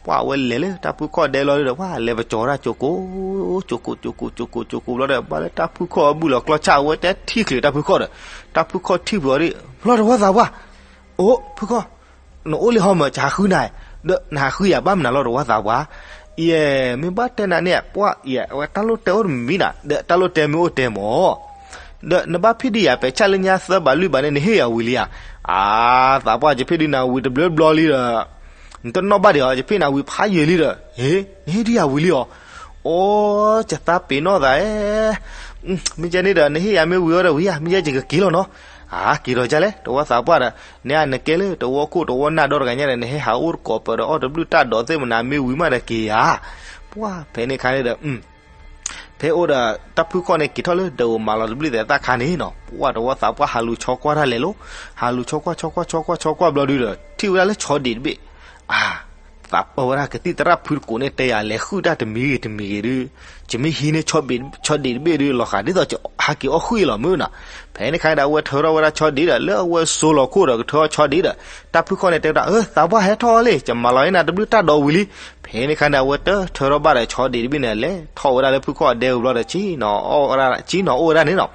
ပှၤဝဲလဲၤလၢတၢ်ဖုခီၣ်အဒဲလီၤဒီး ပှၤလဲၤပကၠီၤတၢ်ကၠိကိး, ကၠိကိး ကၠိကိး ကၠိကိး ကၠိကိးဘျီဒီး ဘၣ်လၢတၢ်ဖုခီၣ်အဘုၣ်လီၤကျီၢ်ဆၣ် အဝဲတဲထံၣ်ချုးတၢ်ဖုခီၣ်ဒီး တၢ်ဖုခီၣ်ထံၣ်ပှၤဒီး လီၤတဝီသးပှၢ်, အိၣ်ဖုခီၣ် နအိၣ်လံဟီမး ယဟးဃုနၤ, ဒီးနဟးဃုယၤဘၣ်မနုၤလီၤတဝီသးပှၢ်. ယဲ မ့ၢ်ဘၣ်တဲနၤန့ၣ် ပှၤ ယဲ အဝဲတၢ်လိၣ်တဲအိၣ်တမံၤနၤ, ဒီးတၢ်လိၣ်တဲမ့ၢ်အိၣ်တဲမး, ဒီးနဘၣ်ဖံးဒံးယၤ ပဲာ်ဆၣ်လၢညါသၢဘးလွံၢ်ဘးန့ၣ် နဟ့ၣ်ယၤဝံၤလံဧါ. အါ သးပှၢ် ယဖံးဒံးနၤဝံၤတဘျီဘျီလံဒီး နတနီၣ်ဘၣ်ဒံးဧါ, ယဖံးနၤဝံၤဖးယံာ်လံဒီး, ဟ့ နဟ့ၣ်ဒံးယၤဝံၤလံဧါ. အိ ယသးပ့ၤနီၣ်သးဧၢ, မ့ၢ်ကဲန့ၣ်ဒီး နဟ့ၣ်ယၤမ့ၢ်ဝံၤအီၤဒီးဝံၤဧါ, မ့ၢ်ယဲယကက့ၤလီၤနီၤ. အါ က့ၤဒီးဒ်လဲၣ် တဝီသးပှၢ်ဒီး, နနကဲလၢတဝီခိၣ်တဝီနၢ်ဒီတဂၤညါဒီး နဟဲဟးအိၣ်တကိးပၢၤဒီး အီၣ်တဘျုးတၢ်ဒိးသ့ၣ်မနၤ မ့ၢ်ဝံၤမးဒီးက့ၤဧါ. ပှၤ ဖဲန့ၣ်ခါန့ၣ်ဒီး ဖဲအိၣ်ဒီးတၢ်ဖုခီၣ်န့ၣ် က့ၤထီၣ်လၢဒၢးအိၣ်မးလီၤတဘျုးသဲးသၣ်ခါန့ၣ်နီၤ, ပှၤတဝီသးပှၢ်ဟးလူၤဆီကွၢ်တၢ်လဲၤလီၤ. ဟးလူၤဆီကွၢ် ဆီကွၢ် ဆီကွၢ် ဆီကွၢ်ဘျီဒုဒီး ထံၣ်ဝဲဒၣ်လၢဆီဒံးတဘ့ၣ်. အါ သးပၢဝဲဒၣ်ကသံၣ်သရၣ်ဖုတကိးန့ၣ် တဲယၤလဲၤဃုာ်တၢ်တမံၤဂ့ၤတမံၤဂ့ၤဒုး, ယမ့ၢ်ဟံးန့ၢ်ဆီဒံးတဘ့ၣ်ဒုး လီၤဃာ်ဒ်သိးဟးက့ၤအီၣ်ဃုာ်လီၤမုၢ်နီၤ. ဖဲန့ၣ်ခါဒီး အဝဲထၢထီၣ်ဝဲဒၣ်ဆီဒံးဒီး လၢအဝဲစိၤလီၤခိၣ်ဒီးကထၢအီၣ်ဆီဒံးဒီး တၢ်ဖုခီၣ်န့ၣ်တဲဝဲဒၣ် အၢ သးပှၢ်ဟဲထီၣ်လံ ယမၤလီၤန့ၢ်နၤတဘျုးတၢ်ဒိးဝံၤလံ. ဖဲန့ၣ်ခါန့ၣ် အဝဲတၢထၢထီၣ်ဘၣ်ဒီးဆီဒံးတဘ့ၣ်န့ၣ် လဲၤထီၣ်ဝဲဒၣ်လၢဖုခီၣ်အဒဲဝံၤဘျီဒီး ဆံနီၤအီၣ်ဝဲဒၣ် ဆံနီၤအိၣ်ဝဲဒၣ်န့ၣ်နီၤ.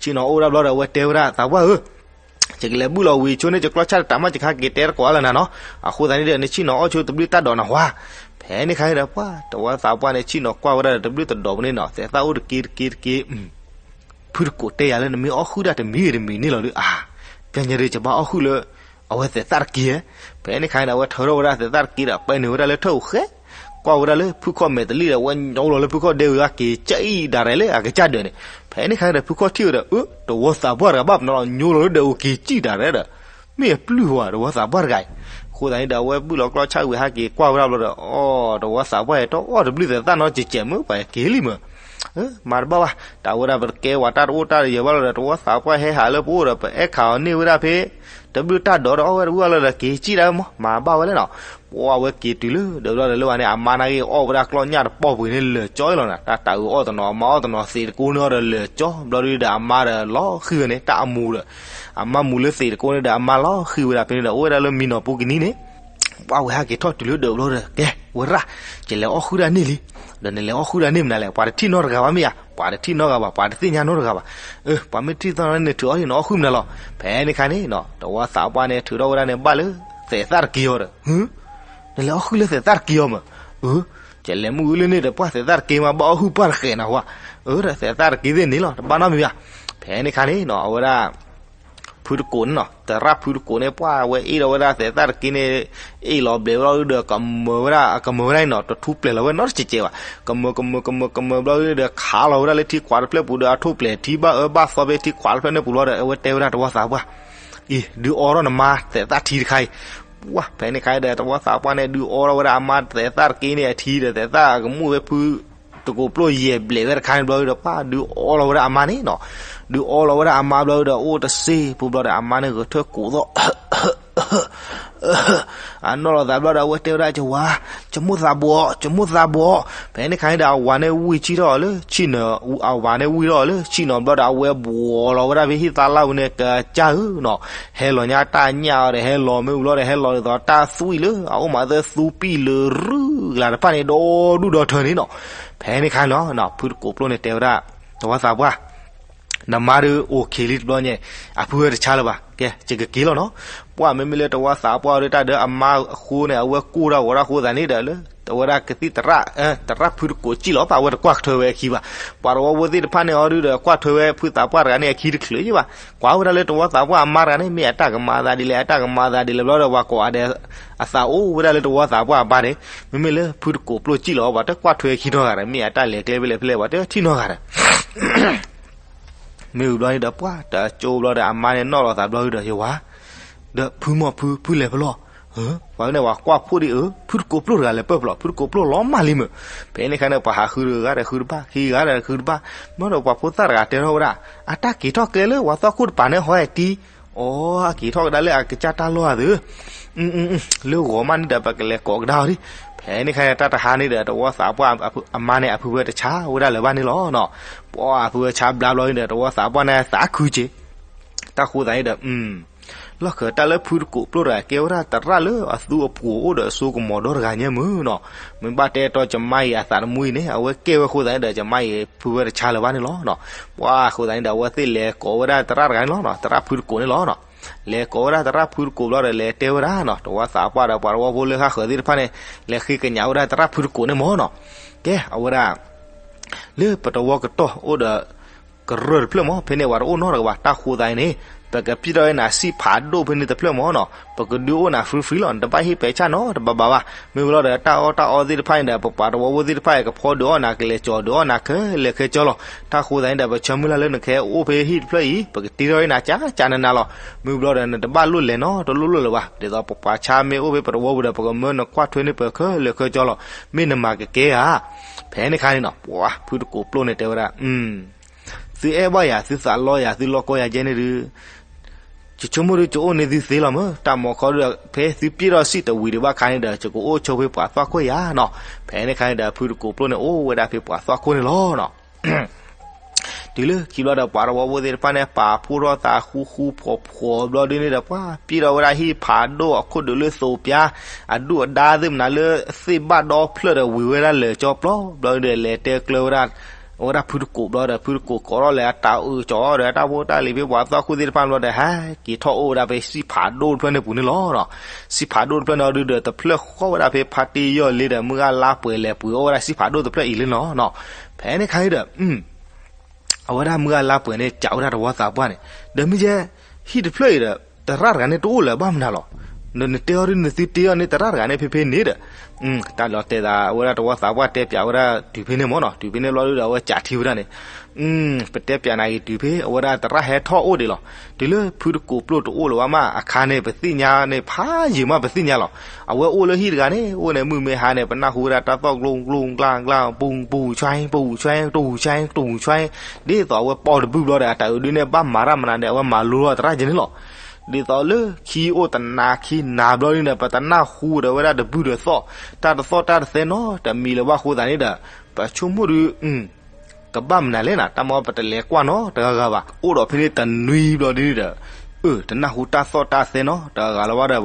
ဆံနီၤအိၣ်ဝဲဒၣ်ဘျီဒီး အဝဲတဲဝဲဒၣ် သးပှၢ်ဧၢ, ယကလဲၤဘုၣ်လီၤဝံၤဆိန့ၢ်ယကျီၢ်ဆၣ်တတးမး ယကဟဲက့ၤတဲတကိးအါလၢနၤနီၤ. အဃိသတးန့ၣ်ဒီး နဆံနီၤအီၣ်ဆိတဘျုးတၢ်ဒိးနၤဝါ. ဖဲန့ၣ်ခါန့ၣ်ဒီး ပှၤ တဝီသးပှၢ်န့ၣ် ဆံနီၤကွၢ်ဝဲဒၣ်ဒီးတဘျုးတဒိးပူၤန့ၣ်နီၤ သဲးသၣ်အိၣ်တက့တက့တက့ ဖုတကိးတဲယၤလၢနမ့ၢ်အီၣ်ဃုာ်တၢ်တမံၤဂ့ၤတမံၤန့ၣ်လီၤဒီး အါ ပျဲညါဒီး ယဘၣ်အီၣ်ဃုာ်လၢ အဝဲသဲးသၣ်တက့ဧါ. ဖဲန့ၣ်ခါန့ၣ်ဒီး အဝဲထၢထီၣ်ဝဲဒၣ်သဲးသၣ်တက့ဒီး ပဲာ်နုာ်ဝဲဒၣ်လၢထၢၣ်အိၣ်ဃဲ ကွၢ်ဝဲဒၣ်လၢဖုခီၣ်မဲာ်တလံၣ်ဒီး အဝဲညိလီၤလၢဖုခီၣ်ဒဲဝံၤ က့ၤကၠံၣ်ဒၣ်ရဲၣ်လၢအကစၢ်ဒၢးန့ၣ်. ဖဲန့ၣ်ခါန့ၣ်ဒီး ဖုခီၣ်ထံၣ်ဝဲဒီး အၢ တဝီသးပှၢ်တဂၤဘၣ်ပနီၤလီၤ ညိလီၤလၢဒၢးအိၣ်က့ၤကၠံၣ်ဒၣ်ရဲၣ်ဒီး မ့ၢ်အပျုၢ်ဝဲ တဝီသးပှၢ်တဂၤအံၤ. အဃိသတးန့ၣ်ဒီး အဝဲဘုၣ်လီၤကျီၢ်ဆၣ်ဝံၤဟဲက့ၤကွၢ်ဝဲဒၣ်ဘျီဒီး အီ တဝီသးပှၢ်အံၤ တအီၣ်တဘျုးသဲးသၣ်နီတစဲးမုၢ် ပှၤက့ၤလံမုၢ် မၤတဘၣ်ဘၣ် တၢ်ဝဲဒၣ်ပတကဲဝဲတၢ်တအိၣ်တၢ်တယၢၤဘၣ်လီၤဒီး တဝီသးပှၢ်ဟဲဟးလၢပအိၣ်ဒီး ပအဲၣ်ခးအီၤန့ၢ်ဝဲဒၣ်ဖဲ တဘျုးတၢ်ဒိးဒီး အီၣ်ဝဲတဘျုးလီၤဒီး က့ၤကၠံၣ်ဒၣ်မး မၤဘၣ်ဝဲလဲၣ်နီၤ. ပှၤဝဲက့ၤတုၤလၢဒီးဘျီဒီးလၢဝဲန့ၣ် အမါနာ်က့ၤအီၣ်ဝဲဒၣ်ကျီၢ်ညၣ်တပီၢ်ပှ့ၤန့ၣ်လၢာ်ကၠီလီၤနီၤ. တၢ်တၢ်အုးအီၣ်တနီၤ အမါအီၣ်တနီၤ သံးတကိးန့ၢ်အီၤဒီးလၢာ်ကၠီ ဘျီဒုဒီးအမါဒီးလီၤဃံၤဝဲန့ၣ် တၢ်အမူၤဒီး အမါမူၤလၢသံးတကိးန့ၣ်ဒီး အမါလီၤဃံၤဝဲဒၣ်ဖဲန့ၣ်ဒီး အိၣ်ဝဲဒၣ်လၢမံနီၤပူၤကနံၤန့ၣ် ပှၢ်ဝဲဟဲက့ၤထီၣ်တုၤလၢဒၢးဘျီဒီး ကဲဝဲရၣ်, ယလဲၤအီၣ်ဃုာ်ဒၣ်န့ၣ်လံ. ဒီးနလဲၤအီၣ်ဃုာ်ဒၣ်န့ၣ်မနုၤလဲၣ်, ပှၤတထံၣ်နီတဂၤဘၣ်မ့ၢ်ဧါ, ပှၤတထံၣ်နီတဂၤဘၣ်, ပှၤတသ့ၣ်ညါနီတဂၤဘၣ်. အၢ ပှၤမ့ၢ်ထံၣ်သီန့ၣ်ထုးအီၤန့ၣ် နအီၣ်ဃုာ်မနုၤလီၤ. ဖဲန့ၣ်ခါန့ၣ် တဝီသးပှၢ်န့ၣ်ထုးထီၣ်ဝဲဒၣ်န့ၣ် ဘၣ်လၢသဲးသၣ်တက့ၢ်အီၤဒီး, နလဲၤအီၣ်ဃုာ်လၢသဲးသၣ်တက့ၢ်အီၤမး. အၢ ယလဲၤမုၢ်အုလၢန့ၣ်ဒီး ပှၢ်သဲးသၣ်တက့ၢ်မး ဘၣ်အီၣ်ဟုၣ်ပှၢ်တဃဲးနၤဝဲ. အၢ ဒီးသဲးသၣ်တက့ၢ်သ့ၣ်န့ၣ်လီၤ တဘၣ်နီတမံၤဘၣ်. ဖဲန့ၣ်ခါန့ၣ်နီၤ အဝဲဒၣ် ဖုတကိးန့ၣ်နီၤ သရၣ်ဖုတကိးန့ၣ် ပှၢ်ဝဲအ့ၣ်ဒီးဝဲဒၣ်သဲးသၣ်တက့ၢ်န့ၣ် အ့ၣ်လီၤဘျဲးဘျီဒီး ကမၢဝဲဒၣ် ကမၢဝဲဒၣ်န့ၣ်နီၤ တထူပျဲၤလီၤဝဲနီတစဲးစဲးဘၣ်. ကမၢ ကမၢ ကမၢ ကမၢဘျီဒီး ခးလီၤဝဲဒၣ်လၢထံခွးတဖျၢၣ်ပူၤဒီး အထူပျဲၤထံခွးတဖျၢၣ်န့ၣ်ပူၤလီၤဒီး အဝဲတဲဝဲဒၣ်တဝီသးပှၢ် အံၤ ဒုးအီထီၣ်နမါသဲးသၣ်ထံတခါအံၤ. ပှၢ် ဖဲန့ၣ်ခါဒီး တဝီသးပှၢ်န့ၣ် ဒုးအီထီၣ်ဝဲဒၣ်အမါသဲးသၣ်တက့ၢ်န့ၣ်အထံဒီး သဲးသၣ်ကမူၣ်ဝဲဖု တကိးပျိၢ်ယဲၢ်ဘျဲးဝဲတခါန့ၣ်ဘျီဒီး ပှၢ် ဒုးအီလီၤဝဲဒၣ်အမါန့ၣ်နီၤ. ဒုးအီလီၤဝဲဒၣ်အမါဘျီဒီး အိၣ်တစ့ပူၤဘျီဒီး အမါန့ၣ်ဂဲၤထၢၣ်ကိးသီၣ် အနီၣ်လီၤသးဘျီဒီး အဝဲတဲဝဲဒၣ် ယဝၤ, ယမိၢ်သးဘှီး, ယမိၢ်သးဘှီး. ဖဲန့ၣ်ခါန့ၣ်ဒီး အဝၤန့ၣ်ဝံၢ်ဆံၣ်ထီၣ်အီၤလၢဆံၣ်နီၤ, အဝၤန့ၣ်ဝံၢ်ထီၣ်အီၤလၢဆံၣ်နီၤဘျီဒီး အဝဲဘှီးလီၤဝဲဒၣ်ဖဲဟံၣ်သါလၢ်ပူၤန့ၣ် ကစၢ်ဧၢနီၤ. ဟဲလီၤညါတၢ်ညၣ်အီၤဒီး ဟဲလီၤမ့ၢ်ဝံၤလီၤဒီး ဟဲလီၤဒ်သိးတၢ်သွံၣ်လၢအအိၣ်မးသၢသူပံၣ်လၢရူၢ်ကလၤတဖၣ်န့ၣ် ဒီဒူၣ်ဒီထၢန့ၣ်နီၤ. ဖဲန့ၣ်ခါန့ၣ်လီၤ ဖုတကိးပျိၢ်န့ၣ်တဲဝဲဒၣ် တဝီသးပှၢ် နမါဒုးအိၣ်ခံးလံတဘျီညါ, အဖုဝဲတဆါလၢၤဘၣ်, ကဲ ယကက့ၤလီၤနီၤ. ပှၢ်မ့မ့ၢ်လၢတဝီသးပှၢ်ဒုး တၢ်ဒၢအမါအဃိန့ၣ် အဝဲကိၢ်ဒၣ်ဝဲဒၣ်အဃိသတးန့ၣ်ဒီး လၢအဝဲဒၣ်ကသံၣ်သရၣ်, သရၣ်ဖုတကိးစံၣ်လီၤ ပှၢ်ဝဲတကွၢ်ထွဲဝဲအခံဘၣ်. ပှၤတဝီဖိသ့ၣ်တဖၣ်န့ၣ်အီၤဒုးဒီး ကွၢ်ထွဲဝဲဖုသးပှၢ်တဂၤန့ၣ်အခံတချုးဘၣ်. ကွၢ်ဝဲဒၣ်လၢတဝီသးပှၢ်အမါတဂၤန့ၣ် မ့ၢ်အတၢ်ကမၤသးဒ်လဲၣ် အတၢ်ကမၤသးဒ်လဲၣ်ဘျီဒီး ပှၤကိးဂၤဒဲး အသးအိၣ်ဝဲဒၣ်လၢတဝီသးပှၢ်အဘါန့ၣ်, မ့မ့ၢ်လၢဖုတကိးပျိၢ်စံၣ်လီၤ ပှၤတကွၢ်ထွဲခံနီတဂၤဒီး မ့ၢ်အတၢ်လဲၤကျဲဖဲလဲၣ်ဖဲလဲၣ် ပှၤတထံၣ်နီတဂၤဒီး မ့ၢ်ဝံၤဘျီန့ၣ်ဒီး ပှၢ်တကၠိဘျီဒီး အမါန့ၣ်နီၣ်လီၤသးဘျီဒီး ယဝၤ, ဒီးဖုမီၢ်ဖု ဖုလဲၤဖဲလဲၣ်. ပှၤန့ၣ် ပှၤကွၢ်ဖှိၣ်ဒ်အၢ ဖုတကိးပျိၢ်တဂၤလဲၤပၢၢ်ဖဲလဲၣ်, ဖုတကိးပျိၢ်လီၤမၢ်လံမး. ဖဲန့ၣ်ခါန့ၣ် ပှၤဟးဃုတဂၤဒီးဃုတဘၣ် ခံဂၤဒီးဃုတဘၣ်, ဘျီဒီးပှၤဖိသၣ်တဂၤတဲထီၣ်ဝဲဒၣ် အတၢ်က့ၤထီၣ်ကျဲလၢပှၤသီၣ်ခိၣ်တပၤန့ၣ် ဟီအတံၤ, အီ အက့ၤထီၣ်ကဒါလၢအကစၢ်တၢ်လီၢ်အသး လၢဂီၤမးန့ၣ်ဒီး ပကလဲၤကိးကဒါအီၤဒံး. ဖဲန့ၣ်ခါန့ၣ် တၢ်တဟါန့ၣ်ဒီး တဝီသးပှၢ်အမါန့ၣ် အဖုဝဲတဆါဝဲဒၣ်လၢၤဘၣ်န့ၣ်လီၤ. ပှၤအဖုဝဲဆါဘျါဘျီန့ၣ်ဒီး တဝီသးပှၢ်န့ၣ် သးခုက့ၤ, တၢ်ဃိသးန့ၣ်ဒီး လီၢ်ဃၢၤတၢ်လၢဖုတကိးပျိၢ်တဂၤ ကဲဝဲဒၣ်သရၣ်လၢအသူအပှိၤအိၣ်ဒီးအစိကမီၤဒီတဂၤညါမးနီၤ. မ့ၢ်ဘၣ်တဲတီ ယမါအံၤအသးတမူအံၤန့ၣ် အဝဲကဲဝဲအဃိသတးန့ၣ်ဒီး ယမါအံၤဖုဝဲတဆါလၢၤဘၣ်န့ၣ်လီၤ. ပှၤအဃိသတးန့ၣ်ဒီး အဝဲသ့ၣ်လဲၤကိးဝဲဒၣ်သရၣ်တဂၤန့ၣ်လီၤနီၤ, သရၣ်ဖုတကိးန့ၣ်လီၤ. လဲၤကိးဝဲဒၣ်သရၣ်ဖုတကိးဘျီဒီး လဲၤတဲဝဲဒၣ်နီၤ တဝီသးပှၢ်ဒီးပှၤတဝီဖိလၢဟးဃၢၤသ့ၣ်တဖၣ်န့ၣ် လဲၤဃ့ကညးဝဲဒၣ်သရၣ်ဖုတကိးန့ၣ်မးနီၤ. ကဲ အဝဲဒၣ် လၢပတဝီကတီၢ်အိၣ်ဒီး ကရၢၢ်တဖျၢၣ်မး ဖဲန့ၣ် ပှၤတအိၣ်နီတဂၤဘၣ်. တၢ်ဃိသးအံၤန့ၣ် ပကပျံၢ်ထီၣ်ဝဲနၤစံၣ်ဖးဒိၣ်ဖဲန့ၣ်တဖျၢၣ်မးနီၤ, ပကဒုးအိၣ်နၤ free free လီၤ. နတဘၣ်ဟ့ၣ်ပဲာ်ဆၣ်နီတဘးဘးဘၣ်. မ့ၢ်ဝံၤလီၤဒီး တၢ်အီၣ်တၢ်အီသ့ၣ်တဖၣ်န့ၣ်ဒီး ပပှၤတဝီဖိသ့ၣ်တဖၣ်အံၤ ကဖီဒုးအီၣ်နၤ ကလဲၤကၠီၤဒုးအီၣ်နၤခဲလၢာ်ခဲဆ့လီၤ. တၢ်ဃိသးန့ၣ်ဒီး ပဆၢမုၢ်လၢ်လၢနကဟဲအိၣ်ဖဲဟံၣ်တဖျၢၣ်အံၤ ပကတ့ထီၣ်ဝဲနၤကၠးကၠးနးနးလီၤ. မ့ၢ်ဝံၤလီၤဒီး နတဘၣ်လိၣ်လဲၤနီတလိၣ်လိၣ်လၢၤဘၣ်. ဒ်သိးပပှၤဆါမ့ၢ်အိၣ်ဖဲပတဝီပူၤဒီး ပကမၢနကွၢ်ထွဲန့ၢ်ပၢၤခဲလၢာ်ခဲဆ့လီၤ. မ့ၢ်နမၤကကဲဧါ. ဖဲန့ၣ်ခါန့ၣ်နီၤ ပှၤဖုတကိးပျိၢ်န့ၣ်တဲဝဲဒၣ် သုအဲၣ်ဘၣ်ယၤ သုသးလီယၤ သုလီၢ်ကီယၤကဲန့ၣ်ဒုး ယဆိကမိၣ်ဒုး ယအိၣ်န့ၢ်သုသ့လီၤမး. တၢ်မၤခီဒုး ဖဲသုပျံၢ်ထီၣ်စံၣ်တဝံၤဒံးဘၣ်ခါန့ၣ်ဒီး ယကအိၣ်ဆိဖဲပှၤသွၣ်ခိၣ်ယၤနီၤ. ဖဲန့ၣ်ခါန့ၣ်ဒီး ဖုတကိးပျိၢ်န့ၣ် အိၣ်ဝဲဒၣ်ဖဲပှၤသွၣ်ခိၣ်န့ၣ်လီၤနီၤ. တုၤလၢခံဘျီဒီး ပှၤတဝီဖိသ့ၣ်တဖၣ်န့ၣ် ပာ်ဖှိၣ်ထီၣ်သးဃူဃူဖိးဖိးဘျီဒုးန့ၣ်ဒီး ပှၤပျံၢ်ထီၣ်ဝဲဒၣ်ဟံၣ်ဖးဒိၣ်အခိၣ်ဒုးလၢသိးပၠါ အဒုၣ်အဒါသ့ၣ်မနုၤလၢသ့ၣ်ဘၣ်ဒီဖျၢၣ်ဒီး ဝံၤဝဲဒၣ်လၢာ်ကၠီပျီ ဘျီဒုးဒီး လဲၤတဲကျၢၤဝဲဒၣ် အဝဲဒၣ်ဖုတကိးဘျီဒီး ဖုတကိးကိးထီၣ်လဲၤအတၢ်အုးကၠီဒီး တၢ်ဖိတၢ်လံၤဖဲပှၤသွၣ်ခိၣ်သ့ၣ်တဖၣ်ဘျီဒီး ဟဲက့ၤထီၣ်အိၣ်ဝဲဒၣ်ဖဲစံၣ်ဖးဒိၣ်တဖျၢၣ်န့ၣ်ပူၤန့ၣ်လီၤ. စံၣ်ဖးဒိၣ်တဖျၢၣ်န့ၣ်ဒုးဒီး တဖျၢၣ်ဃီဝဲဒၣ်ဖဲဖါတံၢ်ယီၢ်လ့ဒီး မုၢ်ဂၤလါပှဲၤလဲၤပှ့ၤအီၣ်ဝဲဒၣ်စံၣ်ဖးဒိၣ်တဖျၢၣ်အံၤလံနီၤ. ဖဲန့ၣ်ခါန့ၣ်ဒီး အဝဲဒၣ်မုၢ်ဂၤလါပှဲၤန့ၣ် ကးဝဲဒၣ်တဝီသးပှၢ်န့ၣ် ဒီးမ့ၢ်ယဲ ဟံၣ်တဖျၢၣ်အံၤဒီး သရၣ်တဂၤန့ၣ်တအိၣ်လၢၤဘၣ်မနုၤလီၤ. နတဲအီၤဒ်နသုတ့အီၤန့ၣ် သရၣ်တဂၤန့ၣ်ဖဲဖဲန့ၣ်ဒီး တၢ်လီၤတဲာ်သးအဝဲဒၣ်တဝီသးပှၢ်တဲပၠးဝဲဒၣ်တုၤဖဲန့ၣ်မ့ၢ်နီၤ. တုၤဖဲန့ၣ်ဘျီဒုးဒီး အဝဲကးထံဝဲဒၣ်န့ၣ် ပတဲပၠးနၤက့ၤတုၤဖဲ အဝဲဒၣ်သရၣ်ဟဲထီၣ်အိၣ်ဒံးလီၤ. တုၤလၢဖုတကိးပျိၢ်တအိၣ်လၢၤဘၣ်မး အခါန့ၣ် ပသ့ၣ်ညါန့ၣ် ဖးယံာ်မးပသ့ၣ်ညါလီၤ. အဝဲအိၣ်လၢဟံၣ်တဂၤန့ၣ် အိၣ်န့ၣ်မုၢ်မ့ၢ်ဟါန့ၣ် ပနၢ်ဟူဝဲဒၣ်တၢ်သီၣ်ကျိကျိကျါကျါ ပူၤပူၤဆွဲပူၤဆွဲ တူၤဆွဲတူၤဆွဲ ဒ်သိးအဝဲပိာ်တဘုၣ်ဘျီဒီး အတၢ်အုးဒုးန့ၣ် ဘၣ်မၤတၢ်မနုၤန့ၣ် အဝဲမၤလိလီၤသရၣ်ကဲန့ၣ်လီၤ. ဒ်သိးလၢခံအိၣ်တနၤခံနၤဘျီဒုးန့ၣ် ပတနၢ်ဟူဒီးဝဲဒၣ်တဘုၣ်ဒီးသီၣ် တၢ်တသီၣ်တၢ်တသဲနီတမံၤလၢၤဘၣ်အဃိသတးန့ၣ်ဒီး ပဆိကမိၣ်ဒုး ကဘၣ်မနုၤလဲၣ်နၤ တၢ်မ့ၢ်ပတလဲၤကွၢ်နီတဂၤဂၤဘၣ် အိၣ်ဒီးဖဲန့ၣ်တနွံဘျီဒုးန့ၣ်ဒီး အၢ တနၢ်ဟူတၢ်သီၣ်တၢ်သဲနီတဂၤလၢၤဘၣ်ဒီး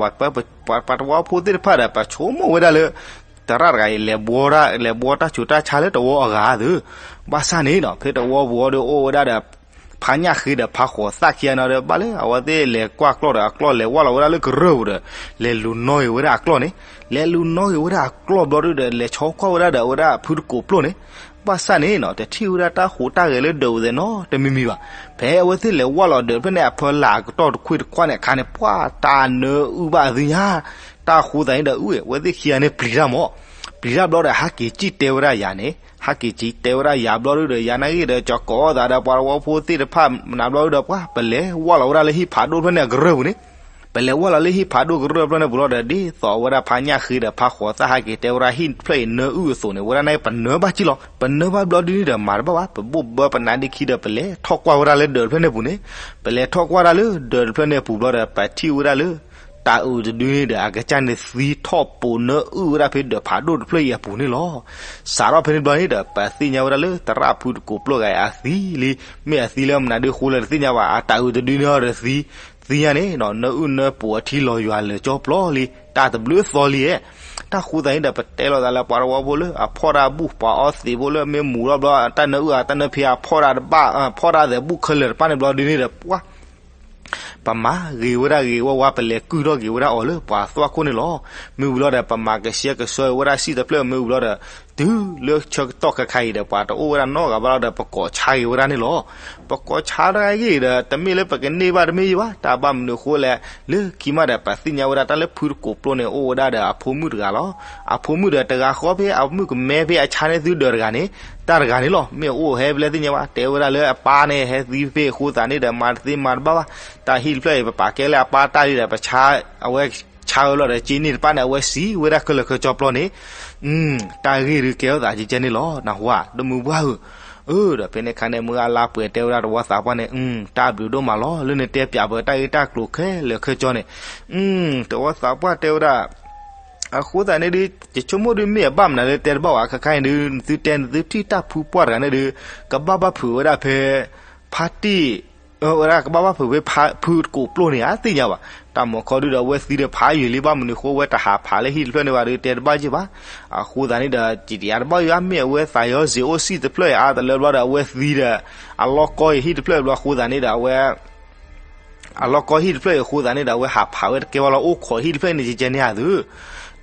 ပှၤတဝီဖိသ့ၣ်တဖၣ်ဒီး ပှၤဆိကမိၣ်ဝဲဒၣ်လၢ သရၣ်တဂၤအံၤ လဲၤဘှီတၢ် လဲၤဘှီတၢ်စိၤတၢ်ဆါလၢတဝီအဂၤသု. ဘၣ်ဆၣ်န့ၣ်နီၤ ဖဲတဝီပူၤအံၤဒီးအိၣ်ဝဲဒၣ်ဒီး ဖါညၣ်ဃ့ဒီးဖါဃိးသၣ်ခံဂၤန့ၣ်ဒီး ဘၣ်လၢအဝဲသ့ၣ်လဲၤကွၢ်ကျီၢ်ဒီးအကျီၢ်လဲၤဝၢ်လီၤဝဲဒၣ်လၢကရၢၢ်ပူၤဒီး လဲၤလူၤနီၣ်ဂ့ၤဝဲဒၣ်အကျီၢ်န့ၣ်, လဲၤလူၤနီၣ်ဂ့ၤဝဲဒၣ်အကျီၢ်ဘျီဒုဒီး လဲၤဆီကွၢ်ဝဲဒၣ်ဒီးအဝဲဒၣ်ဖုတကိးပျိၣ်န့ၣ်, ဘၣ်ဆၣ်န့ၣ်နီၤ တထံၣ်ဝဲဒၣ်တၢ်ဟူးတၢ်ဂဲၤလၢဒၢးအိၣ်သဲးနီတမံၤမံၤဘၣ်. ဖဲအဝဲသ့ၣ်လဲၤဝၢ်လီၤဒၢးတဖျၢၣ်န့ၣ် အဖၢလၢ်အကတီၢ်တခွ့ၣ်တခွါန့ၣ်အခါန့ၣ် ပှၢ်တၢ်နၢအုၣ်ဘၣ်အသ့ၣ်ညါ, တၢ်ဃိသးန့ၣ်ဒီး အုၣ်ဝဲသ့ၣ်ခံဂၤန့ၣ်ပျံၤတၢ်မး, ပျံၤတၢ်ဘျီဒီး ဟးက့ၤစံၣ်တဲဝဲဒၣ်ယၤန့ၣ်, ဟးက့ၤစံၣ်တဲဝဲဒၣ်ယၤဘျီဒုဒီး ယၤနာ်ဂ့ၤဒီး ကၠီၤကိးအီၣ်သးဒီးပှၤတဝီဖိသ့ၣ်တဖၣ်မနုၤဘျီဒုဒီး ပှၢ်ပလဲၤဝၢ်လီၤဝဲဒၣ်လၢဟံၣ်ဖးဒိၣ်တဖျၢၣ်န့ၣ်အကရၢၢ်ပူၤန့ၣ်, ပလဲၤဝၢ်လီၤလၢဟံၣ်ဖးဒိၣ်ကရၢၢ်တဖျၢၣ်န့ၣ်ပူၤလီၤဒီး ဒ်သိးဝဲဒၣ်ဖါညၣ်ဃ့ဒီးဖါဃိးသၣ်ဟးက့ၤတဲဝဲဒၣ်ဟံၣ်တဖျၢၣ်အံၤနၢအုၣ်အသိးန့ၣ် ဝဲဒၣ်န့ၣ်ပနၢဘၣ်က့ၢ်လီၤ. ပနၢဘၣ်ဘျီဒုန့ၣ်ဒီး မၤတဘၣ်ဘၣ် ပဘိၣ်ဘၢပနါဒ့ခံဒီး ပလဲၤထီၣ်ကွၢ်ဝဲဒၣ်လၢဒၢးတဖျၢၣ်န့ၣ်ပူၤန့ၣ်, ပလဲၤထီၣ်ကွၢ်ဒၣ်လၢဒၢးတဖျၢၣ်န့ၣ်အပူၤဘျီဒီး ပထံၣ်ဝဲဒၣ်လၢ တၤအုးတဒုန့ၣ်ဒီး အကစၢ်န့ၣ်သံထီၣ်ပိာ်နၢအုၣ်ဝဲဒၣ်ဖဲဒၢးဖးဒိၣ်တဖျၢၣ်အံၤအပူၤန့ၣ်လီၤ. စးထီၣ်ဖဲန့ၣ်ဘျီန့ၣ်ဒီး ပသ့ၣ်ညါဝဲဒၣ်လၢသရၣ်ဖုတကိးပျိၣ်ဂၤအံၤအသံလံ, မ့ၢ်အသံလၢမနုၤဒုဃိလဲၣ်တသ့ၣ်ညါဘၣ်, အတၤအုးတဒုန့ၣ်အီၤဒီးသံ, သ့ၣ်ညါန့ၣ်နီၤ နၢအုၣ်နၢပူၤအထံလီၤယွၤလၢာ်ကၠီပျီလံ, တၢ်တဘျုးသီလံဧါ. တၢ်ဃိသးန့ၣ်ဒီး ပတဲလိာ်သးလၢပှၤတဝီဖိလၢအဖီၣ်တၢ်ဘူၣ် ပှၤအီသံးဖိလၢမ့ၢ်မူၤထီၣ်ဘျီ တၢ်နၢအုၣ်ဧါ တၢ်နၢဖံးဧါ ဖီၣ်တၢ်တဘၣ် ဖီၣ်တၢ်သဲးဘူၣ်ခဲလၢာ်တဖၣ်န့ၣ်ဘျီဒုန့ၣ်ဒီး ပှၢ် ပမၤဂ့ၤဝဲဒၣ်ဂ့ၤဝဲဝါ ပလဲၤကုၢ်ထီၣ်က့ၤဝဲဒၣ်အီၤလၢပှၤသွၣ်ခိၣ်န့ၣ်လီၤ. မ့ၢ်ဝံၤလီၤဒီး ပမၤကဆှဲကဆှီဝဲဒၣ်စံၣ်တဖျၢၣ် မ့ၢ်ဝံၤလီၤဒီး တုၤလၢဆၢကတီၢ်ခဲခါအံၤဒီး ပှၤတအိၣ်ဝဲဒၣ်နီတဂၤဘၣ်လီၤဒီး ပကိးဆါဂ့ၤဝဲဒၣ်န့ၣ်လီၤ. ပကိးဆါတဂၤဂ့ၤဒီး တမ့ၢ်လၢပကန့ၢ်ဘၣ်တမ့ၢ်ယံၤဘၣ်, တၢ်ဘၣ်မနုၤအဃိလဲၣ်, လၢခံမးဒီး ပသ့ၣ်ညါဝဲဒၣ်တၢ်လၢဖုတကိးပျိၣ်န့ၣ် အိၣ်ဝဲဒၣ်ဒီးအဖိမုၣ်တဂၤလီၤ. အဖိမုၣ်ဒီးတဂၤဃီဖဲအမုၣ်ကမဲဖဲအဆါန့ၢ်သုဒၢးတဂၤန့ၣ် တၢ်တဂၤန့ၣ်လီၤ. မ့ၢ်အိၣ်ဟဲဖဲလဲၣ်သ့ၣ်ညါဘၣ်, တဲဝဲဒၣ်လၢအပၢ်န့ၣ် ဟဲသံဖဲအဃိသးန့ၣ်ဒီး မၤတသ့မၤတဘၣ်ဘၣ်, တၢ်ဟံၣ်တဖျၢၣ်အံၤ ပပာ်ကဲလၢအပၢ်တၢ်လံဒီး ပဆါ, အဝဲဆါဝဲလီၤဒီး က့န့ၢ်တဖၣ်န့ၣ် အဝဲစံးဝဲဒၣ်ခဲလၢာ်ခဲဆ့ပျီန့ၣ်, တၢ်ဂ့ၢ်ဒုးကဲထီၣ်သးကဲကဲန့ၣ်လီၤ. နၢ်ဟူဧါ တမုၢ်ပှၢ်ဧၢ, အၢ ဒီးဖဲန့ၣ်အခါန့ၣ် မုၢ်ဂၤလါပှဲၤတဲဝဲဒၣ်တဝီသးပှၢ်န့ၣ်, တၢ်ဘျုးဒိၣ်မးလီၤ လၢနတဲပၠးပတၢ်ဂ့ၢ်တၢ်ကျိၤခဲလၢာ်ခဲဆ့န့ၣ်, တဝီသးပှၢ်တဲဝဲဒၣ် အဃိသတးန့ၣ်ဒုး ယဆိကမိၣ်ဒုး မ့ၢ်အဘၣ်မနုၤလၢတဲတဘၣ်ဝဲ ခဲခါအံၤဒုး နသုတဲနသုထံၣ်တၢ်ဖုပှၢ်တဂၤန့ၣ်ဒုး ကဘၣ်ဘၣ်ဖုးဝဲဒၣ်ဖဲ ဖါတံၢ်, ဝဲဒၣ်ကဘၣ်ဘၣ်ဖုးဖဲ ဖုတကိးပျိၣ်န့ၣ် အသ့ၣ်ညါဘၣ်. တၢ်မၤခီဒုးဒီး အဝဲသံဒီးဖးယံာ်လံ ဘၣ်မနုၤဃိဝဲတဟးဖးလၢဟံၣ်တဖျၢၣ်န့ၣ်ဘၣ်ဒုး တဲတဘၣ်ယံာ်ဘၣ်. အဃိသတးန့ၣ်ဒီး ကံတယၤတဘၣ်ယံာ် မ့ၢ်အဝဲသးယီၤစ့ၢ်အိၣ်စံၣ်တဖျၢၣ်အံၤ အါတလၢဘျီဒီး အဝဲသံဒီး အလီၢ်ကီအံၤဟံၣ်တဖျၢၣ်ဘျီအဃိသတးန့ၣ်ဒီး အဝဲ အလီၢ်ကီဟံၣ်တဖျၢၣ်အံၤအဃိသတးန့ၣ်ဒီး အဝဲဟးဖးဝဲတကဲဘၣ်လီၤ အိၣ်ခိးဟံၣ်တဖျၢၣ်န့ၣ် ကဲကဲန့ၣ်ဧါသု.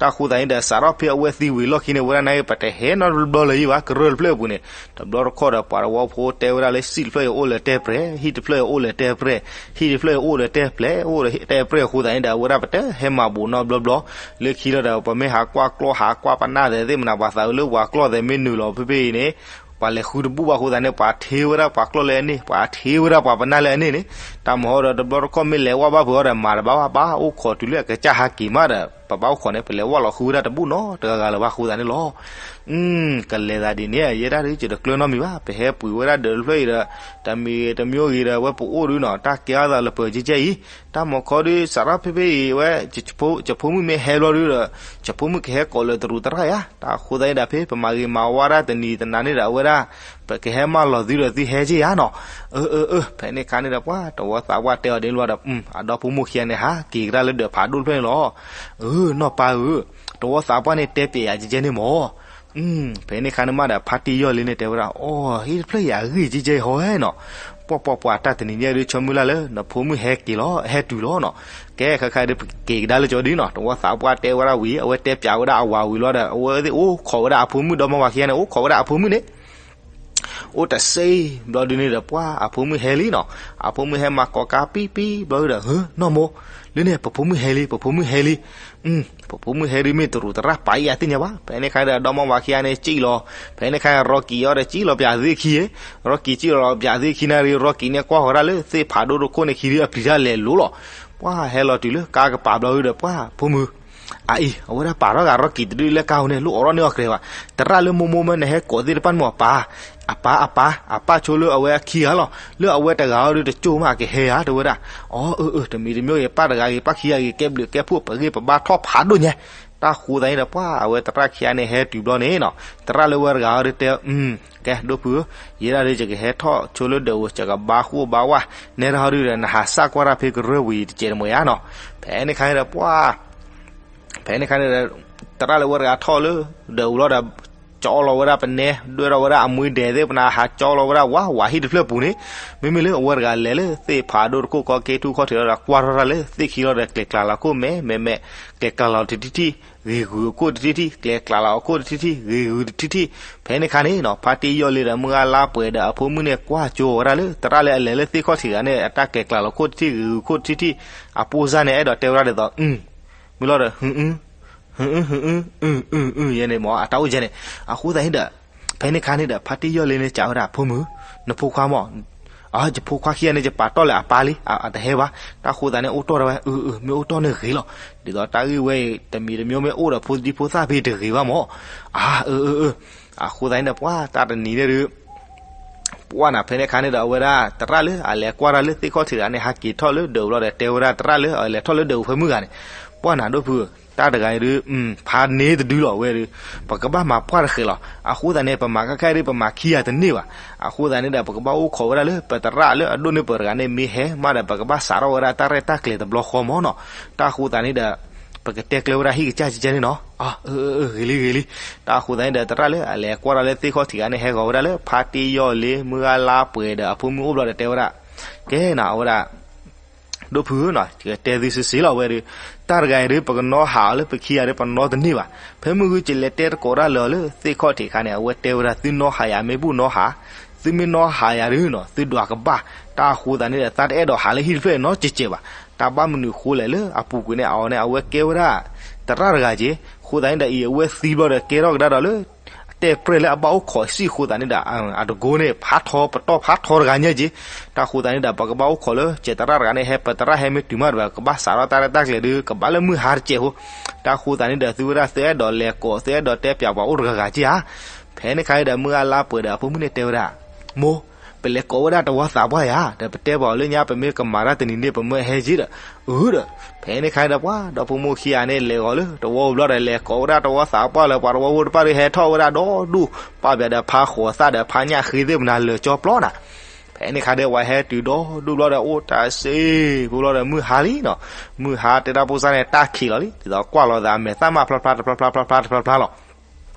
တၢ်ဃိသတးန့ၣ်ဒီး စးထီၣ်ဖဲအဝဲသံဝံၤလီၢ်ခံန့ၣ် ဝဲဒၣ်န့ၣ် ပတဟဲနီတဘျီလၢၤယံၤဘၣ် ကရၢၢ်တဖျၢၣ်အပူၤန့ၣ် တဘျီတခီၣ်ဒီး ပှၤတဝီဖိတဲဝဲဒၣ်လၢ စံၣ်တဖျၢၣ်အံၤအိၣ်လၢတဲပြဲၢ် ဟံၣ်တဖျၢၣ်အံၤအိၣ်လၢတဲပြဲၢ် ဟံၣ်တဖျၢၣ်အံၤအိၣ်လၢတဲပြဲၢ် အိၣ်လၢတဲပြဲၢ်အဃိသတးန့ၣ်ဒီး အဝဲဒၣ်ပတဟဲမၤဘူးနီတဘျီဘျီ လၢခံလီၤဒီး ပမ့ၢ်ဟးကွၢ်ကျီၢ်ဟးကွၢ်ပနၢ်သဲးသ့ၣ်မနုၤ ပှၤသးအုးလၢပှၤကျီၢ်သဲးမ့ၢ်နုာ်လီၤဖဲဖဲအံၤန့ၣ် ပှၤလဲၤဃုတဘူၣ်ဘၣ်အဃိသတးန့ၣ် ပှၤထ့ဝဲဒၣ်ပှၤကျီၢ်လၢအန့ၣ် ပှၤထ့ဝဲဒၣ်ပှၤပနၢ်လၢအန့ၣ်န့ၣ် တၢ်မၤဟီဒီးတဘျီတခီၣ်မ့ၢ်လဲၤဝၣ်ဘၣ်ဖုးအီၤဒီး မၤတဘၣ်ဘၣ် ဘၣ်အိၣ်ခိးတုၤလၢအကစၢ်ဟးက့ၤမးဒီး ပဘၣ်အိၣ်ခိးန့ၣ် ပလဲၤဝၣ်လီၤဃုဝဲဒၣ်တဘူၣ်နီတဂၤဂၤလၢၤဘၣ်အဃိသတးန့ၣ်လီၤ. ကလဲၤသးဒ်န့ၣ် ယဲဒၣ်ဒုး ယတကျၢၤနီတမံၤဘၣ် ပဟဲပှ့ၤဝဲဒၣ်ဒၢးတဖျၢၣ်အံၤဒီး တမံၤဂ့ၤတမံၤဂ့ၤဒီး အဝဲပအိၣ်ဒုးနီၤ တၢ်ကဲထီၣ်သးလၢပှဲၤကဲကဲအံၤ တၢ်မၤခီဒုး စးထီၣ်ဖဲဖဲအံၤဝဲ ယဖိမုၣ်မ့ၢ်ဟဲဘျီဒုးဒီး ယဖိမုၣ်ကဟဲကိးလၢတရူးသရၣ်ဧါ တၢ်အဃိသတးန့ၣ်ဒီး ဖဲပမၤဂ့ၤမၤဝါဒၣ်တနံၤတနၤန့ၣ်ဒီး အဝဲဒၣ် ပကဟဲမၤလီၤသုဒီးသုဟဲက့ၤဧါနီၤ အၢ အၢ အၢ ဖဲန့ၣ်အခါန့ၣ်ဒီး ပှၤတဝီသးပှၢ်တဲအီၤဒ်န့ၣ်လီၤဒီး အဒီဖိမိၢ်ခံဂၤန့ၣ် ဟးက့ၤကဒါလၢဒၢးဖးဒိၣ်တဖျၢၣ်န့ၣ်လီၤ. အၢ နီၢ်ပၢ်ဧၢ တဝီသးပှၢ်န့ၣ်တဲပျဲယၤကဲကဲန့ၣ်မး ဖဲန့ၣ်အခါန့ၣ်မးဒီး ဖါတံၢ်ယီၢ်လံန့ၣ်တဲဝဲဒၣ် အိ ဟံၣ်တဖျၢၣ်အံၤအဂ့ၢ်ကဲကဲအံၤဟီဧါနီၤ ပှၢ်ပှၢ်ပှၢ် တၢ်တနံၤညါဒုး ဆိကမိၣ်လၢ်လၢ နဖိမုၣ်ဟဲက့ၤလီၤ ဟဲတုၤလီၤနီၤ ကဲ ခဲခါဒုး ပက့ၤကဒါလၢကၠီဒုးနီၤ တဝီသးပှၢ်တဲဝဲဒၣ်ဝံၤ အဝဲတဲပျးဝဲဒၣ်အဝၤဝံၤလီၤဒီး အဝဲသ့ၣ်အိၣ်ခိးဝဲဒၣ်အဖိမုၣ် ဒီမါဝၤခံဂၤန့ၣ် အိၣ်ခိးဝဲဒၣ်အဖိမုၣ်န့ၣ် အိၣ်တစ့ဘျီဒုးန့ၣ်ဒီး ပှၤအဖိမုၣ်ဟဲလံနီၤ အဖိမုၣ်ဟဲမၤကိးကါပံပံဘျီဒုးဒီး နီၢ်မိၢ် လၢန့ၣ် ပဖိမုၣ်ဟဲလံ ပဖိမုၣ်ဟဲလံ ပဖိမုၣ်ဟဲဒုးမ့ၢ်တရူးသရၣ်ပာ်အံၤအသ့ၣ်ညါဘၣ် ဖဲန့ၣ်ခါဒီး ဒီမါဝၤခံဂၤန့ၣ် စံၣ်လီၤ ဖဲန့ၣ်ခါ ရီကံၤအီၤဒီး စံၣ်လီၤပျးသ့ၣ်ခံ ရီကံၤစံၣ်လီၤပျးသ့ၣ်ခံန့ၣ် ရီကံၤန့ၣ်ကွၢ်ဃီၤဒၣ်လၢသ့ၣ်ဖးဒိၣ်တခိၣ်န့ၣ်ခံဒုး အပျံၤတၢ်လဲၤလိၤလီၤ ပှၤဟဲလီၤတုၤလၢကါကပၤဘျီဒုးဒီး ပှၤဖိမုၣ် အအံၤ အဝဲဒၣ်ပာ်ထီၣ်ဂၤရီကံၤတဒုလၢကါဧိၤန့ၣ် လိၣ်အိးထီၣ်န့ၢ်အီၤကြဲးဘၣ် သရၣ်လၢမိၢ်မိၢ်မ့ၢ်နဟဲကိးသ့ၣ်တဖၣ်န့ၣ်မ့ၢ်ပၢ် အပၢ် အပၢ် အပၢ်ဆိလၢအဝဲအခံဂၤလီၤ လၢအဝဲတဂၤအီၤဒုးတကၠိၢ်မးအကဟဲဧါ တဲဝဲဒၣ် အီ အၢ အၢ တမံၤတမံၤဂ့ၤ ပၢ်တဂၤဂ့ၤ ပၢ်ခံဂၤဂ့ၤ ကဲဘျုးကဲဖှိၣ် ပဂ့ၢ်ပဘါထီၣ်ဖးဒိၣ်ညါ တၢ်ဃိသးန့ၣ်ဒီး ပှၤအဝဲသရၣ်ခံဂၤန့ၣ်ဟဲတုၤဘျီန့ၣ်နီၤ, သရၣ်လၢဝဲတဂၤဟီဒုးတဲ, ကဲ ဒိၣ်ဖုဧၢ, ယဲဒၣ်ဒုးယကဟဲထီၣ်ဆိလၢဒၢးပူၤ ယကဘါဃိၣ်ဘါဝၣ်, နဲဒၣ်ဟီဒုးဒီး နဟးစၢ်ကွၢ်တၢ်ဖဲကရၢပူၤအံၤတစဲးတမှဲၤဧါနီၤ. ဖဲန့ၣ်ခါန့ၣ်ဒီး ပှၤ ဖဲန့ၣ်ခါန့ၣ်ဒီး သရၣ်လၢဝဲတဂၤထီၣ်လၢဒၢးပူၤလီၤဒီး ကၠီလီၤဝဲဒၣ်ပနဲ, ဒွဲၣ်ထီၣ်ဝဲဒၣ်အမှံဒဲးသ့ၣ် ပနၢ်ဟးကၠီလီၤဝဲဒၣ်ဝးဝးဟံၣ်တဖျၢၣ်ပူၤန့ၣ်, မ့မ့ၢ်လၢအဝဲတဂၤလဲၤလၢသ့ၣ်ဖးဒိၣ်တခိၣ် ခီက့ထူၣ်ခီၣ်ထံးလီၤဒီး ကွၢ်ထီၣ်တၢ်လၢသ့ၣ်ခံလီၤဒီး ကျဲၤကျါလီၤခိၣ်မဲာ်မဲာ်မဲာ်, ကျဲၤကျါလီၤတထံၣ်ထံၣ်, ဂ့ၤဂုာ်အခိၣ်တထံၣ်ထံၣ်, ကျဲၤကျါလီၤအခိၣ်တထံၣ်ထံၣ်, ဂ့ၤဂုာ်တထံၣ်ထံၣ်. ဖဲန့ၣ်ခါန့ၣ်နီၤ ဖါတံၢ်ယီၢ်လ့ဒီး မုၢ်ဂၢ်လါပှဲၤဒီးအဖိမုၣ်န့ၣ် ကွၢ်ကၠိဝဲဒၣ်လၢ သရၣ်လၢအလဲၤလၢသ့ၣ်ခီၣ်ထံးတဂၤန့ၣ် အတၢ်ကျဲၤကျါလီၤခိၣ်တထံၣ် ဂ့ၤဂုာ်ခိၣ်တထံၣ်ထံၣ်, အပိၢ်စၢ်န့ၣ် အဲၣ်ဒိးတဲဝဲဒၣ်ဒ်သိး မ့ၢ်လီၤဒီး ဟုအု ဟုအု ဟုအု ဟုအု ယဲန့ၣ်မ့ၢ် အတၢ်အိၣ်ယဲန့ၣ်. အဃိသတးန့ၣ်ဒီး ဖဲန့ၣ်ခါန့ၣ်ဒီး ဖါတံၢ်ယီၢ်လ့န့ၣ် စံးဝဲဒၣ် ဖိမုၣ်, နဖိခွါမ့ၢ်, ယဖိခွါခံဂၤန့ၣ် ယပာ်တီၢ်လၢအပၢ်လံ, အတဟဲဘၣ်. တၢ်ဃိသတးန့ၣ် အိၣ်တီၢ်တဝဲ, အၢ အၢ မ့ၢ်အိၣ်တီၢ်န့ၣ်ဂ့ၤလီၤ. ဒ်သိးတၢ်ဂ့ၢ်ဝဲအံၤ တမံၤတမံၤမ့ၢ်အိၣ်ဒီးဖိဒံဖိသၣ်ဖဲတဂ့ၤဘၣ်မ့ၢ်. အၢ အၢ အၢ. အဃိသတးန့ၣ်ဒီး ပှၤတၢ်တနံၤန့ၣ်ဒီး ပှၤနၤ ဖဲန့ၣ်ခါန့ၣ်ဒီး အဝဲဒၣ်သရၣ်လၢ အလဲၤကွၢ်တၢ်လၢသ့ၣ်ခီၣ်ထံးတဂၤန့ၣ် ဟးက့ၤထီၣ်လၢဒၢးပူၤလီၤဒီး တဲဝဲဒၣ်သရၣ်လၢ အလဲၤထီၣ်လၢဒၢးပူၤဖဲမုၢ်ဂၤန့ၣ်, ပှၤနၤဒိၣ်ဖုဧၢ, တၢ်တဂၤအံၤဒုး ဖးန့ၢ်တဒုလီၤဝဲဒီး, ပကဘၣ်မၤပှၢ်တဃဲးလီၤ. အဃိသတးန့ၣ် ပမၤခဲခဲဒီး ပမၤခံဂၤတန့ၢ်ဘၣ်. အဃိသတးန့ၣ်ဒီး ပကဘၣ်အိၣ်ခိးဝဲဒၣ်လၢ ပသရၣ်လၢအဒိၣ်န့ၢ်ပၢၤတဂၤန့ၣ် မ့ၢ်ဟဲမးဒီး ပကဘၣ်စးထီၣ်ဝဲဒၣ်တၢ်ရဲၣ်တၢ်ကျဲၤတဘျီဃီမ့ၢ်နီၤ. တၢ်ဃိသတးန့ၣ်ဒီး ပကတဲကျဲဝဲဒၣ်ဟံၣ်ကစၢ်ကဲန့ၣ်နီၤ. အၢ အၢ အၢ ဂ့ၤလံ ဂ့ၤလံ. တၢ်ဃိသတးန့ၣ်ဒီး သရၣ်လၢအလဲၤကွၢ်တၢ်လၢသ့ၣ်ခီၣ်ထံးတဂၤန့ၣ် ဟဲဂီၤဝဲဒၣ်လၢ ဖါတံၢ်ယီၢ်လ့ မုၢ်ဂၢ်လါပှဲၤဒီးအဖိမုၣ်အိၣ်ဘျီဒီး တဲဝဲဒၣ်, ကဲနၤ အဝဲဒၣ် ဒိၣ်ဖုဧၢနီၤ, ယကတဲသုစ့ၢ်စ့ၢ်လီၤဝဲဒီး, တၢ်တဂၤအံၤဒီး ပကနီၣ်ဟးအီၤလၢပခံဂၤဒီး ပနီၣ်တန့ၢ်ဘၣ်. ဖဲမုၢ်ဂုၢ် ယလဲၤတဲသကိးတၢ်လၢအီၤလၢသ့ၣ်ခီၣ်ထံးအခါန့ၣ် အဝဲတဲဝဲဒၣ် သုနီၣ်ဟးယၤ မ့ၢ်ဘူၣ်နီၣ်ဟး, သုမ့ၢ်နီၣ်ဟးယၤဒုးနီၤ သုဒွးကဘၣ်. တၢ်ဃိသတးန့ၣ်ဒီး သးတအဲၣ်ဒိးဟးလၢဟံၣ်တဖျၢၣ်နီတစဲးဘၣ်. တၢ်ဘၣ်မနုၤဃိလဲၣ်လၢအပူၤကွံာ်န့ၣ် အီၤန့ၣ် အဝဲကဲဝဲဒၣ် သရၣ်တဂၤက့ၤ. ဃိသတးန့ၣ်ဒီး အံၤအဝဲသံဘျီဒီး ကဲထီၣ်ကဒါဒီးလၢ တဲပြဲၢ်လၢအဘၣ်အိၣ်ခိးစံၣ်ဃိသတးန့ၣ်ဒီး အတကိးန့ၣ် ဖးထီ ပတီၢ်ဖးထီတဂၤညါက့ၤ. တၢ်ဃိသတးန့ၣ်ဒီး ပကဘၣ်အိၣ်ခိးလၢ ကဲသရၣ်တဂၤန့ၣ် ဟဲ ပသရၣ်ဟဲမ့ၢ်တုၤမးဒီး ကဘၣ်စးထီၣ်တၢ်ရဲၣ်တၢ်ကျဲၤဒီး ကဘၣ်လၢမုၢ်ဟါတစဲးဖိ. တၢ်ဃိသတးန့ၣ်ဒီး သုဝဲဒၣ်သုအဲၣ်ဒိးလဲၤကိး သုအဲၣ်ဒိးတဲပၠးပှၤအိၣ်တဂၤဂၤက့ၤဧါ. ဖဲန့ၣ်ခါအံၤဒီး မုၢ်ဂၢ်လါပှဲၤဒီးအဖိမုၣ်န့ၣ်တဲဝဲဒၣ်, မိၢ်, ပလဲၤကိးဝဲဒၣ်တဝီသးပှၢ်ယၤ ဒီးပတဲပှၤအီၤလၢညါ ပမ့ၢ်ကမၤတၢ်တနံၤန့ၣ် ပမၢဟဲက့ၤဒီး, အၢဒီး, ဖဲန့ၣ်ခါအံၤဒီး ပှၤဒီဖိမိၢ်ခံဂၤန့ၣ် လဲၤဂီၤလၢတဝီပူၤဘျီဒီး လဲၤကိးဝဲဒၣ်တဝီသးပှၢ်လၢ ပှၤတဝီဖိတဖၣ်ဒီး ဟဲထီၣ်ဝဲဒၣ်ဒီဒူၣ်, ပာ်ဘၣ်ဒီးဖါဃိးသၣ်ဒီးဖါညၣ်ဃ့သ့ၣ်မနၤလၢာ်ကၠီပျီနၤ. ဖဲန့ၣ်ခါဒီး ပှၤဟဲတုၤဒီဒူၣ်ဘျီဒီး အိၣ်တၢ်စ့ဖိဘျီဒီး မုၢ်ဟါလံနီၤ. မုၢ်ဟါတဲဒၣ်ဖိစၢ်န့ၣ် တၢ်ခံးလီၤလံ ဒ်သိးကွၢ်လီၤသးအမဲာ်သၣ်မး ဖျါဖျါတဖျါဖျါဖျါဖျါတဖျါဖျါလီၤ.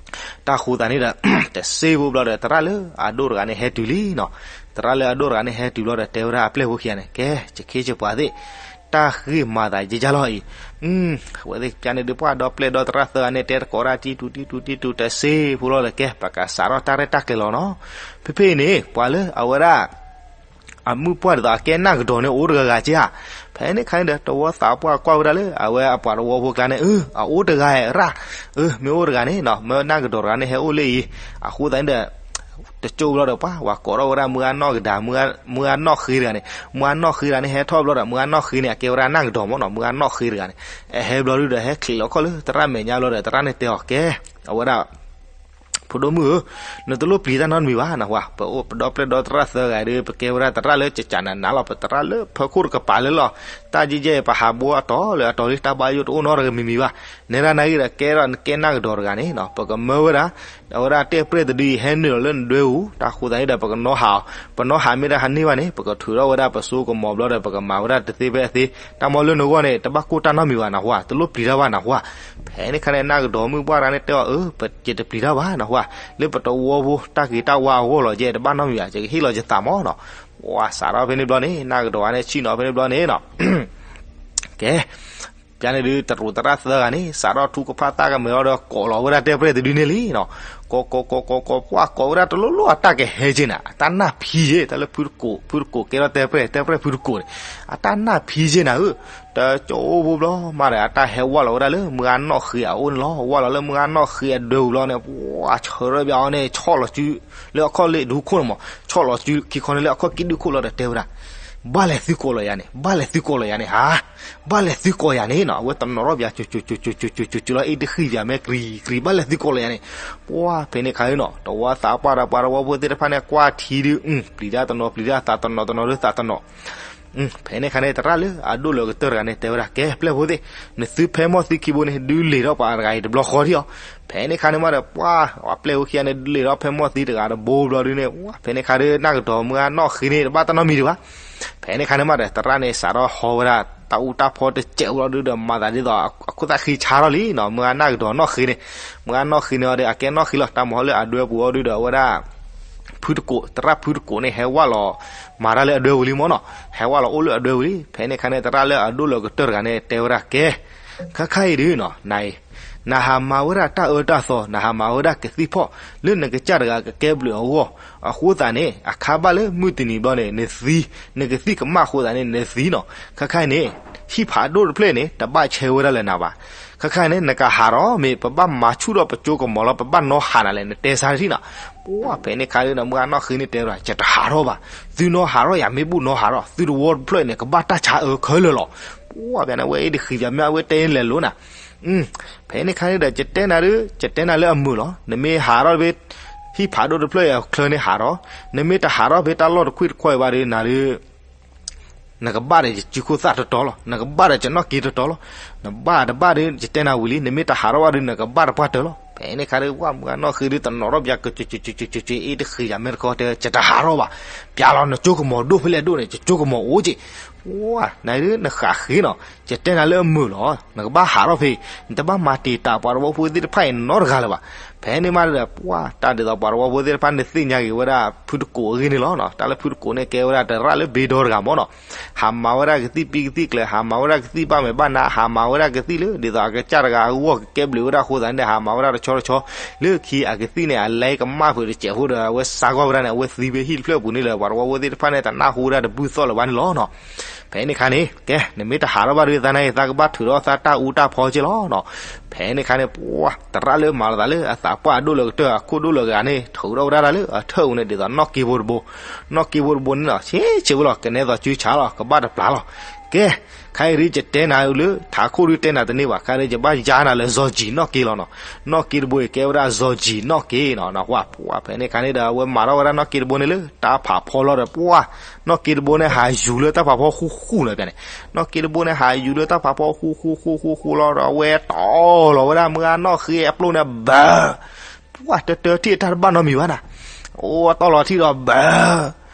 တၢ်ဃိသတးန့ၣ်ဒီး တစ့ဖိဘျီဒီး သရၣ်လၢအဒိၣ်တဂၤန့ၣ်ဟဲတုၤလံနီၤ. သရၣ်လၢအဒိၣ်တဂၤန့ၣ်ဟဲတုၤဘျီဒီး တဲဝဲဒၣ်အပျဲၢ်ဖိခံဂၤန့ၣ် ကဲ ယခ့ယပှၤသ့ၣ်, တၢ်ဃ့ၢ်မၤသးယဲယါလီၤအံၤ, အဝဲသ့ၣ်ပျၢ်န့ၣ်ဒုး ပှၤဒီပျဲၢ်ဒီသရၣ်သၢဂၤန့ၣ် တဲသကိးတၢ် တံၢ်တူၤတံၢ်တူၤတံၢ်တူၤ တစ့ဖိလီၤဒီး ကဲ ပကစးထီၣ်တၢ်ရဲၣ်တၢ်ကျဲၤလီၤနီၤ. ဖဲဖဲအံၤန့ၣ် ပှၤလၢအဝဲဒၣ် အမုၢ်ပှၢ်ဒ်သိးအကဲနၢ်ကဒီးန့ၣ် အိၣ်တဂၤဂၤက့ဧါ. ဖဲန့ၣ်ခါန့ၣ်ဒီး တဝီသးပှၢ်ကွၢ်ဝဲဒၣ်လၢ အဝဲအပှၤတဝီဖိကျါန့ၣ် အအိၣ်တဂၤဧါရၣ်, မ့ၢ်အိၣ်တဂၤန့ၣ်နီၤ မ့ၢ်နၢ်ကဒီးတဂၤန့ၣ် ဟဲအိၣ်လၢအံၤ. အဃိသတးန့ၣ်ဒီး တကၠိဘျီဒီး ပှၤဝဲကိးထီၣ်ဝဲဒၣ် မုၢ်ဂၢ်နီၣ်ကဒါ မုၢ်ဂၢ်နီၣ်ဃ့တဂၤန့ၣ်, မုၢ်ဂၢ်နီၣ်ဃ့တဂၤန့ၣ် ဟဲထီၣ်ဘျီဒီး မုၢ်ဂၢ်နီၣ်ဃ့န့ၣ် အကဲဝဲဒၣ်နၢ်ကဒီးမ့ၢ်နီၤ မုၢ်ဂၢ်နီၣ်ဃ့တဂၤန့ၣ်, အဟဲဘျီဒုးဒီး ဟဲချံးလီၤခီၣ်လၢသရၣ်မဲာ်ညါဘျီဒီး သရၣ်န့ၣ်တဲအီၤ ကဲ အဝဲဒၣ် ဖိဒိၣ်မုၣ်ဧၢ, နတလိၣ်ပျံၤတၢ်နီတမံၤဘၣ်နဟါ, ပအိၣ်ပဒီပျဲၢ်ဒီသရၣ်သၢဂၤဒီး ပကဲဝဲဒၣ်သရၣ်လၢကကးနးနးလီၤ, ပသရၣ်လၢဖၢခိၣ်တကပၤလၢလီၤ. တၢ်ယဲၢ်ယဲၢ် ပဟးဘိအတီၤလၢအတီၤလံ တၢ်ဘၣ်ယိၣ်တအိၣ်နီတဂၤမံၤမံၤဘၣ်. နဲဒၣ်နဂ့ၢ်ဒီး ကဲထီၣ်နကဲနၢ်ကဒီးတဂၤန့ၣ် ပကမၢဝဲဒၣ် အဝဲဒၣ်တဲပြဲၢ်တဒုအံၤ ဟဲနုာ်လီၤလၢနဒွဲပူၤ, တၢ်ဃိသတးန့ၣ်ဒီး ပကနီၣ်ဟးအီၤ, ပနီၣ်ဟးမ့ၢ်တၢ်ဟးန့ၢ်ဘၣ်န့ၣ် ပကထုးထီၣ်ဝဲဒၣ်ပစိကမီၤဘျီဒီး ပကမၤဝဲဒၣ်တသ့ဖဲအသ့, တၢ်မီလၢနဂီၢ်န့ၣ် တဘၣ်ကိၢ်တၢ်နီတမံၤဘၣ်နဟါ, တလိၣ်ပျံၤတၢ်ဘၣ်နဟါ. ဖဲန့ၣ်ခါန့ၣ် နၢ်ကဒီးမုၢ်ပှၢ်တဂၤန့ၣ်တဲအီၤ, အၢ ပယတပျံၤတၢ်ဘၣ်နဟါ, လၢပတဝီဖိတၢ်ဂ့ၤတၢ်ဝါအဂီၢ်လီၤ, ယဲတဘၣ်နီတမံၤဘၣ်, ယကဟ့ၣ်လီၤယသးမးနီၤ. ပှၤစးထီၣ်ဖဲန့ၣ်ဘျီန့ၣ် နၢ်ကဒီးဂၤန့ၣ် ဆ့ၣ်နီၤဖဲန့ၣ်ဘျီန့ၣ်နီၤ ကဲ ပျၢ်န့ၣ်ဒုး တရူးသရၣ်သၢဂၤန့ၣ် စးထီၣ်ထူကဖၣ်သၣ်ကမဲာ်လီၤဒီး ကိးလီၤဝဲဒၣ်တဲပြဲၢ်တဒုန့ၣ်လံနီၤ. ကိးကိးကိးကိးကိး ပှၤကိးဝဲဒၣ်တလိၣ်လိၣ် အတၢ်ကဟဲက့ၤနၤ, အတၢ်နၢ်ဖံးယဲၢ် တၢ်လၢဖုတကိး ဖုတကိးကဲထီၣ်တဲပြဲၢ် တဲပြဲၢ်ဖုတကိးန့ၣ် အတၢ်နၢ်ဖံးယဲၢ်နၤဧၢ. တကၠိအိၣ်ဖိဘျီမးဒီး အတၢ်ဟဲဝဲလီၤဝဲဒၣ်လၢ မုၢ်ဂၤနီၣ်ဃ့အအိၣ်န့ၣ်လီၤ. ဝဲလီၤလၢမုၢ်ဂၤနီၣ်ဃ့အဒွဲပူၤလီၤန့ၣ် ပှၤဆၢထၢၣ်ဘၣ်အီၤန့ၣ် ဆီၣ်လီၤစု လၢအခီၣ်လ့ၣ်ဒူခိၣ်န့ၣ်မး ဆီၣ်လီၤစုခံခီန့ၣ်လၢအခီၣ်ကံၣ်ဒူခိၣ်လီၤဒီးတဲဝဲဒၣ်, ဘၣ်လဲၤသုကိးလီၤယၤန့ၣ် ဘၣ်လဲၤသုကိးလီၤယၤန့ၣ် ဟါ, ဘၣ်လဲၤသုကိးယၤန့ၣ်နီၤ. အဝဲတနီၤထီၣ်ပၠး ကၠူကၠူကၠူကၠူကၠူကၠူလီၤ အ့ၣ်တဃံၣ်ပၠးမဲာ် ကြံၤကြံၤ ဘၣ်လဲၤသုကိးလီၤယၤန့ၣ်. ပှၤဖဲန့ၣ်ခါအံၤနီၤ တဝီသးပှၢ်ဒီးပှၤတဝီဖိသ့ၣ်တဖၣ်န့ၣ် ကွၢ်ထံဒုး ပျံၤတၢ်တနီၤ ပျံၤတၢ်သးတနီၤ တနီၤဒုးသးတနီၤ ဖဲန့ၣ်ခါန့ၣ် သရၣ်လၢအဒိၣ်လၢအကတၢၢ်တဂၤန့ၣ် တဲဝဲဒၣ် ကဲ ပျဲၢ်ဖိသ့ၣ်, နသုဖဲမီၢ်သံခံဘိန့ၣ် ဒုးလ့ၤထီၣ်ပှၤတဂၤအံၤတဘျီဃီထံၣ်အီၤ. ဖဲန့ၣ်ခါန့ၣ်မးဒီး ပှၤ ပျဲၢ်ဖိခံဂၤန့ၣ် ဒုးလ့ၤထီၣ်ဖဲမီၢ်သံတဂၤတဘိဘျီဒုန့ၣ် ဖဲန့ၣ်ခါဒီး နၢ်ကတီၤမုၢ်ဂၢ်နီၣ်ဃ့န့ၣ် တဘၣ်တၢ်နီတမံၤဒံးဘၣ်. ဖဲန့ၣ်ခါန့ၣ်မးဒီး သရၣ်န့ၣ် စးထီၣ်ဟီဝဲဒၣ် တၢ်အူတၢ်ဖီတစဲးဖိလီၤဒုဒီး မၤသးဒ်သိး အခိၣ်သၣ်ဃံဆါထီၣ်လံနီၤ, မုၢ်ဂၢ်နီၣ်ကတီၤနီၣ်ဃ့န့ၣ်, မုၢ်ဂၢ်နီၣ်ဃ့န့ၣ်အီၤဒီး အကဲနီၣ်ဃ့လီၤ တၢ်မၤဟီလၢအဒွဲပူၤအီၤဒုဒီး အဝဲဒၣ် ဖုတကိး သရၣ်ဖုတကိးန့ၣ် ဟဲဝဲလီၤ မၤတၢ်လၢအဒွဲပူၤလံမးနီၤ, ဟဲဝဲလီၤအိၣ်လၢအဒွဲပူၤလံ. ဖဲန့ၣ်ခါန့ၣ် သရၣ်လၢအဒိၣ်လၢအကတၢၢ်တဂၤန့ၣ် တဲဝဲဒၣ် ကဲ ခါခါအံၤဒုနီၤ နအံၤ နဟးမၤဝဲဒၣ်တၢ်အၢတၢ်သီ, နဟးမၤဝဲဒၣ်ကသံၣ်ဖီၣ် လၢနကစၢ်တဂၤကကဲဘျုးအဂီၢ်, အဃိသတးန့ၣ် အခါဘၣ်လၢမုၢ်တနံၤဘျီန့ၣ် နသံ, နကသံၣ်ကမၣ်အဃိသတးန့ၣ် နသံနီၤ. ခါခါအံၤန့ၣ် ဟံၣ်ဖးဒိၣ်တဖျၢၣ်န့ၣ် တဘၣ်ဆဲဝဲဒၣ်လၢနၤဘၣ်. ခါခါအံၤန့ၣ် နကဟးထီၣ်မ့ၢ် ပဘၣ်မၤဆူၣ်ထီၣ်ပကၠိကမီၤလီၤ ပဘၣ်နီၣ်ဟးနၤလဲၣ် နတဲဆါတထံၣ်နီၤ. ပှၤ ဖဲန့ၣ်ခါဒီး မုၢ်ဂၢ်နီၣ်ဃ့န့ၣ်တဲဝဲဒၣ် ယတဟးထီၣ်ဘၣ်, သုနီၣ်ဟးထီၣ်ယၤ မ့ၢ်ဘူၣ်နီၣ်ဟးထီၣ် သုတဝီတဖျၢၣ်န့ၣ် ကဘၣ်တၢ်ဆါအၢခဲလၢာ်လီၤ. ပှၤ ဖဲန့ၣ် အဝဲအ့ၣ်တဃံးယၤ မ့ၢ်အဝဲတဲန့ၣ်လဲၤလိၤနၤ ဖဲန့ၣ်ခါန့ၣ်ဒီး ယတဲနၤဒီး ယတဲနၤလၢအမုာ်လီၤ. နမ့ၢ်ဟးထီၣ်ဖဲ ဟံၣ်ဖးဒိၣ်တဖျၢၣ်အံၤအချၢန့ၣ်ဟးထီၣ်, နမ့ၢ်တဟးထီၣ်ဖဲတၢ်လီၢ်တခွံၣ်တခွါအံၤဘၣ်ဒီး နၤဒီး နကဘၣ်ဒီးယစုခိၣ်သၣ်တတီၤလီၤ, နကဘၣ်ဒီးယနီၣ်က့တတီၤလီၤ. နဘၣ်တဘၣ်ဒီး ယတဲနၤဝံၤလံ, နမ့ၢ်တဟးထီၣ်ဘၣ်ဒီး နကဘၣ်တပှၢ်တၢၢ်လီၤ. ဖဲန့ၣ်ခါဒီး ပှၤ မုၢ်ဂၢ်နီၣ်ဃ့ဒီး တနီၤထီၣ်ပၠး ကကကကက အ့ၣ်တဃံးယၤ မ့ၢ်တခီတဲ ယတဟးထီၣ်ဘၣ်, ပၠးလီၤ နကၠိကမီၤဒိၣ်ဖဲလဲၣ်ဒိၣ်န့ၣ် ယကၠိကမီၤအိၣ်က့ၤ. ပှၤ နဒုးနဃးဃ့နီၤ, ယတဲနၤလၢအမုာ်လီၤ. နကဘၣ်ဟးထီၣ်ဖဲ နတဘၣ်မၤတံာ်တာ်ပှၤသဝီဖိသ့ၣ်တဖၣ်အံၤနီတဂၤလၢၤဘၣ်. ဖဲန့ၣ်မးဒီး ပှၤ တၢ်ဒ်သိးပှၤသဝီဖိသ့ၣ်တဖၣ်န့ၣ်သ့ၣ်ညါက့ၤဝဲဒၣ် ဖုတကိးအဂ့ၢ်န့ၣ်လီၤ. တၢ်လၢဖုတကိးန့ၣ် ကဲဝဲဒၣ်တရၣ်လၢဘ့ဒီတဂၤမးနီၤ, ဟးမၤဝဲဒၣ်ကသံၣ်ပံကသံၣ်ကျဲၤ, ဟးမၤဝဲဒၣ်ကသံၣ်ဘၣ်မဲာ်ဘၣ်နါ, ဟးမၤဝဲဒၣ်ကသံၣ်လၢ ဒ်သိးအကစၢ်တဂၤအဂီၢ်ကကဲဘျုးဝဲဒၣ်အဃိသတးန့ၣ် ဟးမၤဝဲဒၣ်တဆီတဆီ, လၢခံအကသံၣ်န့ၣ် အလဲကမၣ်ဖုးတစဲးဖိဒီး အဝဲစါဂီၢ်ဝဲဒၣ်န့ၣ် အဝဲသံဖဲဟံၣ်တဖျၢၣ်ပူၤန့ၣ်လၢ ပှၤသဝီဖိသ့ၣ်တဖၣ်န့ၣ်တနၢ်ဟူဝဲဒၣ်တဘူၣ်သီၣ်လၢၤဘၣ်န့ၣ်လီၤနီၤ. ဖဲန့ၣ်ခါန့ၣ် ကဲ နမ့ၢ်တဟးထီၣ်ဘၣ်ဒီး သးနာ်က့ၤ သးကဘၣ်ထုးထီၣ်သးတၢ်အူတၢ်ဖီက့ၤလီၤနီၤ. ဖဲန့ၣ်ခါန့ၣ် ပှၤ သရၣ်လၢမၤလီၤသးလၢအသးပှၢ်အဒိၣ်လၢကတၢၢ် အခိၣ်ဒိၣ်လၢကဂၤန့ၣ် ထုးထီၣ်ဝဲဒၣ်တၢ်လၢအထၢၣ်အူန့ၣ် ဒ်သိးနီၣ်က့ဖိတဘိ, နီၣ်က့ဖိတဘိန့ၣ်နီၤ ဆ့ဆ့ဝဲလီၤ ကနဲသိးစုဆးလီၤ ကဘၣ်တပျၢ်လီၤ. ကဲ ခဲအံၤဒုး ယတဲနၤလၢ ထးခိၣ်ဒုးတဲနၤတန့ၢ်ဘၣ်, ခဲအံၤဒုးယဘၣ်ယါနၤလၢစီၤကံၤနီၣ်က့လီၤနီၤ. နီၣ်က့တဘိအံၤ ကဲဝဲဒၣ်စီၤကံၤနီၣ်က့နီၤ. ပှၤ ဖဲန့ၣ်ခါန့ၣ်ဒီး အဝဲမၤထီၣ်ဝဲဒၣ်နီၣ်က့တဘိန့ၣ်လၢ တၢ်ဖးဖီလီၤဒီး ပှၤ နီၣ်က့တဘိန့ၣ် ဟးယူၤလၢတၢ်ဖးဖီဃူဃူလီၤန့ၣ်, နီၣ်က့တဘိန့ၣ် ဟးယူၤလၢတၢ်ဖးဖီဃူဃူဃူဃူဃူလီၤဒီး အဝဲတီၢ်လီၤဝဲဒၣ် မုၢ်ဂၢ်နီၣ်ဃ့အပျိၢ်န့ၣ် ဘၢ ပှၤတတၢထံၣ်တၢ်တဘၣ်နီတမံၤဘၣ်နၤ, အိၣ်တီၢ်လီၤထံၣ်ဒီး ဘၢ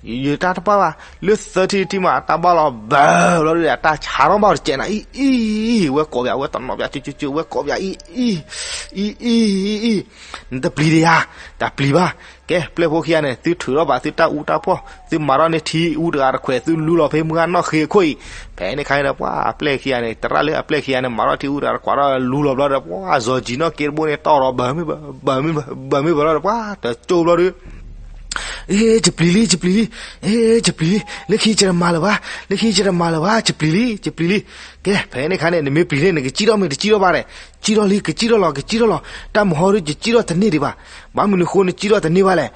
ယတၢ်တပၣ်ဘၣ်, လၢသၢထံၣ်တထံၣ်မး တၢ်ဘၣ်လီၤ ဘၢ ဘျီဒုး တၢ်ဆါထီၣ်ဘၣ်တစဲးနၤ အံၤ အံၤ အံၤ ဝဲကိးပၠး ဝဲတနီၤပၠး ကကက ဝဲကိးပၠး အံၤ အံၤ အံၤ အံၤ အံၤ နတပျံၤဒံးဧါ, တပျံၤဘၣ်. ကဲ ပျဲၢ်ဖိခံဂၤန့ၣ် သုထုးထီၣ်ဘၣ်သုတၢ်အူတၢ်ဖီၣ်, သုမၤထီၣ်န့ၢ်ထံအူတဂၤတခွဲး သုလူလီၤဖဲမုၢ်ဂၢ်နီၣ်ဃ့အခိၣ်အံၤ. ဖဲန့ၣ်ခါန့ၣ်ဒီး ပှၤအပျဲၢ်ခံဂၤန့ၣ် သရၣ်လၢအပျဲၢ်ခံဂၤန့ၣ် မၤထီၣ်ထံအူတဂၤတခွဲးဒီးလူလီၤဘျီဒီး ပှၤစီၤကံၤနီၣ်က့တဘိန့ၣ် တီၢ်ဒီး ဘၢမ့ၢ်ဘၢ ဘၢမ့ၢ်ဘၢ ဘၢမ့ၢ်ဘၢလီၤဒီး ပှၤတကၠိဘျီဒီး အ့ ယပျံၤလံ ယပျံၤလံ, အ့ ယပျံၤလံ, လၢခံယတမၤလၢၤဘၣ်, လၢခံယတမၤလၢၤဘၣ်, ယပျံၤလံ ယပျံၤလံ. ကဲ ဖဲန့ၣ်ခါန့ၣ် နမ့ၢ်ပျံၤန့ၣ် နကစံၣ်ထီၣ်မ့ၢ်တစံၣ်ထီၣ်ဘၣ်လဲၣ်, စံၣ်ထီၣ်လံ ကစံၣ်ထီၣ်လီၤ ကစံၣ်ထီၣ်လီၤ, တၢ်မဟီဒုး ယစံၣ်ထီၣ်တန့ၢ်ဒံးဘၣ်. ဘၣ်မနုၤဃိနစံၣ်ထီၣ်တန့ၢ်ဘၣ်လဲၣ်.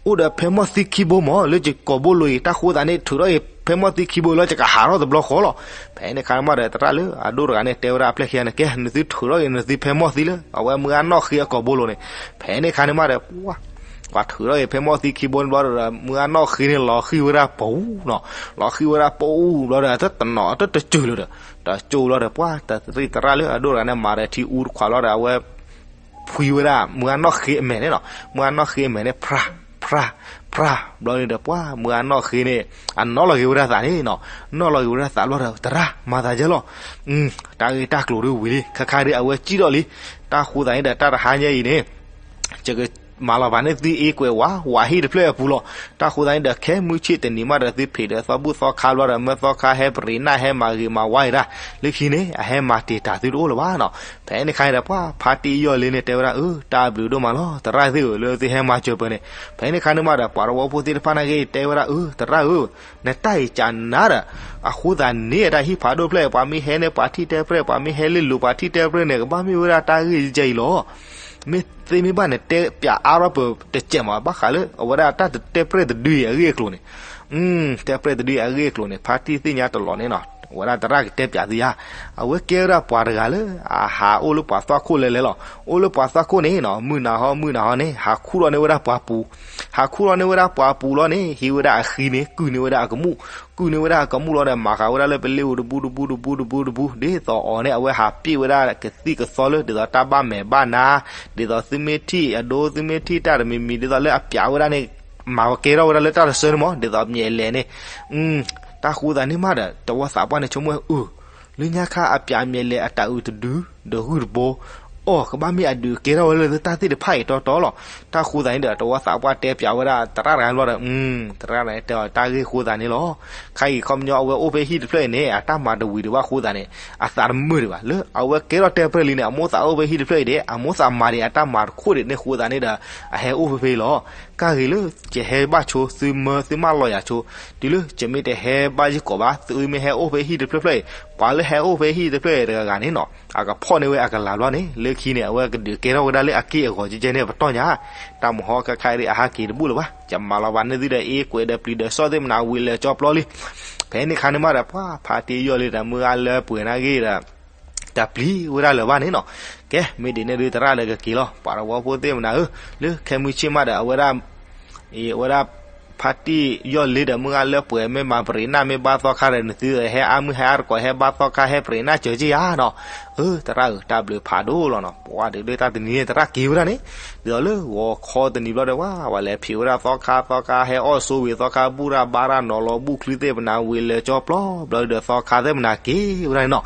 အိၣ်ဒီးဖဲမီၢ်သံခံဘိမး လၢယကိာ်ဘိလိၤအံၤ တၢ်ဃိသးန့ၣ် ထုးထီၣ်အံၤဖဲမီၢ်သံခံဘိလီၤ ယကဟးထီၣ်တဘျီဃီလီၤ. ဖဲန့ၣ်ခါန့ၣ်မးဒီး သရၣ်လၢအဒိၣ်တဂၤန့ၣ် တဲဝဲဒၣ်အပျဲၢ်ခံဂၤန့ၣ် ကဲ နသုထုးထီၣ်အံၤ နသုဖဲမီၢ်သံလၢ အဝဲမုၢ်ဂၢ်နီၣ်ဃ့အကိာ်ဘိလိၤန့ၣ်. ဖဲန့ၣ်ခါန့ၣ်မးဒီး ပှၤ ပှၤထုးထီၣ်အံၤဖဲမီၢ်သံခံဘိန့ၣ်ဘျီဒီး မုၢ်ဂၢ်နီၣ်ဃ့န့ၣ် လီၤဃံၤဝဲဒၣ်ပူၤနီၤ, လီၤဃံၤဝဲဒၣ်ပူၤဘျီဒီး တနီၤတတစၢၤလၢၤဒီး တကၠိဘျီဒီး ပှၤ တရံးသရၣ်လၢအဒိၣ်တဂၤန့ၣ် မၤဒီးထံအူတခွးလီၤဒီး အဝဲ ဖှံဝဲဒၣ် မုၢ်ဂၢ်နီၣ်ဃ့အမဲာ်န့ၣ်နီၤ, မုၢ်ဂၢ်နီၣ်ဃ့အမဲာ်န့ၣ် ဖြါ ဖြါ ဖြါ ဘျီန့ၣ်ဒီး ပှၤ မုၢ်ဂၢ်နီၣ်ဃ့န့ၣ် အနီၣ်လီၤက့ၤဝဲဒၣ်သးန့ၣ်နီၤ, နီၣ်လီၤက့ၤဝဲဒၣ်သးဘျီဒီး သရၣ် မၤသးယဲလီၤ, တၢ်ဂ့ၢ်တၢ်ကျိၤဒုးဝံၤလံ ခါခါဒုး အဝဲစံၣ်ထီၣ်လံ. တၢ်ဃိသးန့ၣ်ဒီး တၢ်တဟါညါအံၤန့ၣ် ယကမၤလီၤဘၣ်န့ၢ်သုအ့ကွဲးဝး ဝးဟံၣ်တဖျၢၣ်အပူၤလီၤ. တၢ်ဃိသးန့ၣ်ဒီး ခဲမုၢ်ဆ့ၣ်တနံၤမးဒီး သုဖံးဒီးသီဘူၣ်သီခါဘျီဒီး မၢသီခါဟဲပရံးနၢ်ဟဲမၤဂ့ၤမၤဝါအံၤဒၣ်, လၢခံန့ၣ် အဟဲမၤတံာ်တာ်သုတအိၣ်လၢၤဘၣ်နီၤ. ဖဲန့ၣ်ခါန့ၣ်ဒီး ပှၤဖါတံၢ်အယီၢ်လံန့ၣ် တဲဝဲဒၣ် အၢ တၢ်ဘျုးဒိၣ်မးလီၤ သရၣ်သ့ၣ်ဧၢ လၢသုဟဲမၤစၢၤပှၤန့ၣ်. ဖဲန့ၣ်ခါန့ၣ်မးဒီး ပှၤသဝီဖိသ့ၣ်တဖၣ်နာ်က့ တဲဝဲဒၣ် အၢ သရၣ်ဧၢ နတၢ်အံၤကနၤဒီး အဃိသတးန့ၣ် တၢ်ဟံၣ်ဖးဒိၣ်ဖျၢၣ် ပှၤမ့ၢ်ဟဲန့ၣ် ပှၤထံၣ်တဲပြဲၢ် ပှၤမ့ၢ်ဟဲလ့လိၤ ပှၤထံၣ်တဲပြဲၢ်န့ၣ် ကဘၣ်မ့ၢ်ဝဲဒၣ်တၢ်ဂ့ၢ်ယဲအံၤလီၤ. မ့ၢ်သ့မ့ၢ်ဘၣ်န့ၣ် တဲပၠးအါထီၣ်ပတစဲးမး ဘၣ်ဃးလၢ အဝဲဒၣ်တၢ်တဲပြဲၢ်တဒုအံၤအဂ့ၢ်အကျိၤန့ၣ်, တဲပြဲၢ်တဒုအံၤအဂ့ၢ်အကျိၤန့ၣ် ဖါတံၢ်သ့ၣ်ညါတလီၤန့ၣ်နီၤ. ဝဲဒၣ်သရၣ်ကတဲပၠးသုယၤ, အဝဲကဲဝဲဒၣ်ပှၤတဂၤလၢ အဟးအိၣ်လၢပှၤသွၣ်ခိၣ်လဲၤလဲၤလီၤ. အိၣ်လၢပှၤသွၣ်ခိၣ်န့ၣ်နီၤ မုၢ်နၤဟီ မုၢ်နၤဟီန့ၣ် ဟးခူၣ်ထီၣ်န့ၢ်ဝဲဒၣ်ပှၤပူၤ, ဟးခူၣ်ထီၣ်န့ၢ်ဝဲဒၣ်ပှၤပူၤလီၤန့ၣ် ဟံးဝဲဒၣ်အဃံန့ၣ် ကုၢ်န့ၢ်ဝဲဒၣ်အကမူၣ်, ကုၢ်န့ၢ်ဝဲဒၣ်အကမူၣ်လီၤဒီး မၤဃာ်ဝဲဒၣ်လၢပလ့အိၣ်တဘူးတဘူးတဘူးတဘူးတဘူး, ဒ်သိးအီၤန့ၣ် အဝဲဟးပ့ၣ်ဝဲဒၣ်ကသံၣ်ကသီလၢ ဒ်သိးတၢ်ဘၣ်မဲာ်ဘၣ်နါ, ဒ်သိးသုမ့ၢ်ထံၣ်အဒိ သုမ့ၢ်ထံၣ်တၢ်တမံၤမံၤ ဒ်သိးလၢအပၠးဝဲဒၣ်န့ၣ် မၤကဲထီၣ်ဝဲဒၣ်လၢတၢ်တဆၢန့ၣ်မး ဒ်သိးအမျဲၢ်အလဲၢ်န့ၣ် တၢ်ဃိသးန့ၣ်မးဒီး တဝီသးပှၢ်န့ၣ် ဆိကမိၣ်အၢ လၢညါခါအပၠးအမျဲၢ်လဲၢ်အတၢ်အုၣ်တဒု ဒီးဂုၢ်တဘိ, အီၣ် ကဘၣ်မ့ၢ်အဒုးကဲထီၣ်ဝဲလၢတၢ်သ့ၣ်တဖၣ်အံၤတီတီလီၤ. တၢ်ဃိသးန့ၣ်ဒီး တဝီသးပှၢ်တဲပၠးဝဲဒၣ် သရၣ်တဂၤန့ၣ်ဘျီဒီး သရၣ်န့ၣ်တဲအီၤတၢ်ဂ့ၢ်ဃိသးန့ၣ်လီၤ. ခါအံၤခီပညီအဝဲအိၣ်ဖဲဟံၣ်တဖျၢၣ်အံၤန့ၣ် အတၢ်မၤတဝံၤဒံးဘၣ်ဃိသးန့ၣ် အသးတမုာ်ဒံးဘၣ် လၢအဝဲကဲထီၣ်တဲပျဲၢ်လံန့ၣ် အမိၢ်သးအိၣ်ဖဲဟံၣ်တဖျၢၣ်အံၤဒံး အမိၢ်သးမၤဒံးအတၢ်မၤတခိၣ်ဒံးန့ၣ်ဃိသးန့ၣ်ဒီး အဟဲအိၣ်ဖဲဖဲအံၤလီၤ. ကၢ်ဂ့ၤလၢယဟဲဘၣ်ဆိ သုမၢသုမၢလီၤယၤဆိ, တုၤလၢယမ့ၢ်တဟဲဘၣ်ယကီးဘၣ် သုမ့ၢ်ဟဲအိၣ်ဖဲဟံၣ်တဖျၢၣ်ဖျၢၣ်အံၤ ပှၤလၢဟဲအိၣ်ဖဲဟံၣ်တဖျၢၣ်အံၤတဂၤဂၤန့ၣ်နီၤ အကဖီၣ်န့ၢ်ဝဲအကလၤဘျီန့ၣ် လၢခံန့ၣ် အဝဲကဒုးကဲထီၣ်ဝဲဒၣ်လၢအက့ၢ်အဂီၤကဲကဲန့ၣ် ပတီၢ်ညါ တၢ်မဟီခဲခါအံၤ အဟးက့ၤတဘူၣ်လၢၤဘၣ် ယမၤလီၤဘၣ်န့ၢ်သုဒီး အ့ကွဲးဒီးပျံၤဒီးစီၣ်သ့ၣ်မနၤဝံၤလၢာ်ကၠီပျီလံ. ဖဲန့ၣ်ခါန့ၣ်မးဒီး ပှၤဖါတံၢ်ယီၢ်လံဒီး မုၢ်ဂၤလၢပှဲၤနာ်က့ဒီး တၢ်ပျံၤဝဲဒၣ်လၢၤဘၣ်န့ၣ်နီၤ. ကဲ မ့ၢ်ဒ်န့ၣ်ဒုးသရၣ်ဒီးကက့ၤလီၤ ပှၤတဝီဖိသ့ၣ်မနၤဧၢ, လၢခဲမုၢ်ဆ့ၣ်မးဒီး အဝဲဒၣ် အဝဲဒၣ် ဖါတံၢ်ယီၢ်လံဒီး မုၢ်ဂၤလၢပှဲၤ မ့ၢ်မၤပရံးနၢ် မ့ၢ်ဘၣ်သီခါဒီး နသုဟဲအါမုၢ်ဟဲအါတကိး ဟဲဘၣ်သီခါ ဟဲပရံးနၢ်စၢၤက့ယၤနီၤ. အၢ သရၣ်ဧၢ တၢ်ဘျုးဖးဒိၣ်လီၤနီၤ. ပှၤဒုးလၢတၢ်တနံၤန့ၣ် သရၣ်က့ၤဝဲဒၣ်န့ၣ် ဒ်သိးလၢဂီၤခီတနံၤဘျီဒီး ဝဲ ပှၤလဲၤဖံးဝဲဒၣ်သီခါ သီခါဟဲအီၣ်ဆိဝံၤ သီခါဘူၣ်ရၣ်ဘါရၣ်နီၤလီၤ ဘူၣ်ချုသ့ၣ်ပနၤဝံၤလၢာ်ကၠီပျီ ဘျီဒီးသီခါသ့ၣ်ပနၤက့ၤဝဲဒၣ်န့ၣ်နီၤ.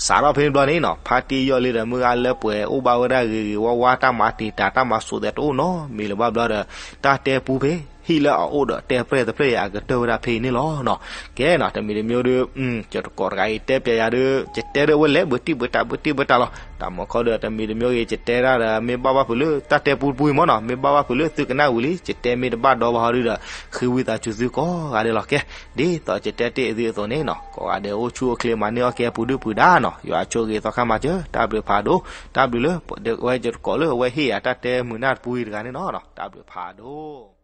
စးထီၣ်ဖဲန့ၣ်ဘျီန့ၣ်နီၤ ဖါတံၢ်ယီၢ်လံဒီး မုၢ်ဂၤလၢပှဲၤ အိၣ်ဘၣ်ဝဲဒၣ်ဂ့ၤဂ့ၤဝါဝါ တၢ်မၤတံာ်တာ် တၢ်မၤစိာ်သဲးတအိၣ်နီတမံၤလၢၤဘၣ်ဘျီဒီး တၢ်တဲပူဖဲ ဟံၣ်လၢအအိၣ်ဒီးတဲပျဲၢ်တဖျၢၣ်အံၤ အကတၢၢ်ဝဲဒၣ်ဖဲအံၤန့ၣ်လီၤနီၤ. ကဲနီၤ တမံၤတမံၤဒီး ယတကိးတဂၤအံၤတဲပျးယၤဒီး ယတဲဒီးဝဲလဲၤဘၢတံၢ်ဘၢတၢ် ဘၢတံၢ်ဘၢတၢ်လီၤ. တၢ်မၤခီဒီး တမံၤတမံၤဂ့ၤ ယတဲဒၣ်ဒီး မ့ၢ်ဘၣ်ဘၣ်ဖုးလၢတၢ်တဲပူတပူအံၤမးနီၤ မ့ၢ်ဘၣ်ဘၣ်ဖုးလၢသုကနၣ်ဝံၤလံ ယတဲမ့ၢ်တဘၣ်ဒီဘၣ်ဟီဒုဒီး ဃ့ဝံသးစူၤသုကိးဂၤဒဲးလီၤ. ကဲ ဒ်သိးယတဲတ့ၢ်သုအသိးန့ၣ်နီၤ ကိးဂၤဒဲးအိၣ်ဆူၣ်အိၣ်ချ့ မၤန့ၢ်အီၣ်ကဲပူၤဒုၣ်ပူၤဒါနီၤ ယွၤဆိၣ်ဂ့ၤသီခါမၤစၢၤ တၢ်ဘျုးဖးဒိၣ် တၢ်ဘျုးလၢ ဝဲယတကိးလၢအဝဲဟ့ၣ်ယၤတၢ်တဲမုာ်နၢ်တပူအံၤတဂၤန့ၣ်နီၤ တၢ်ဘျုးဖးဒိၣ်.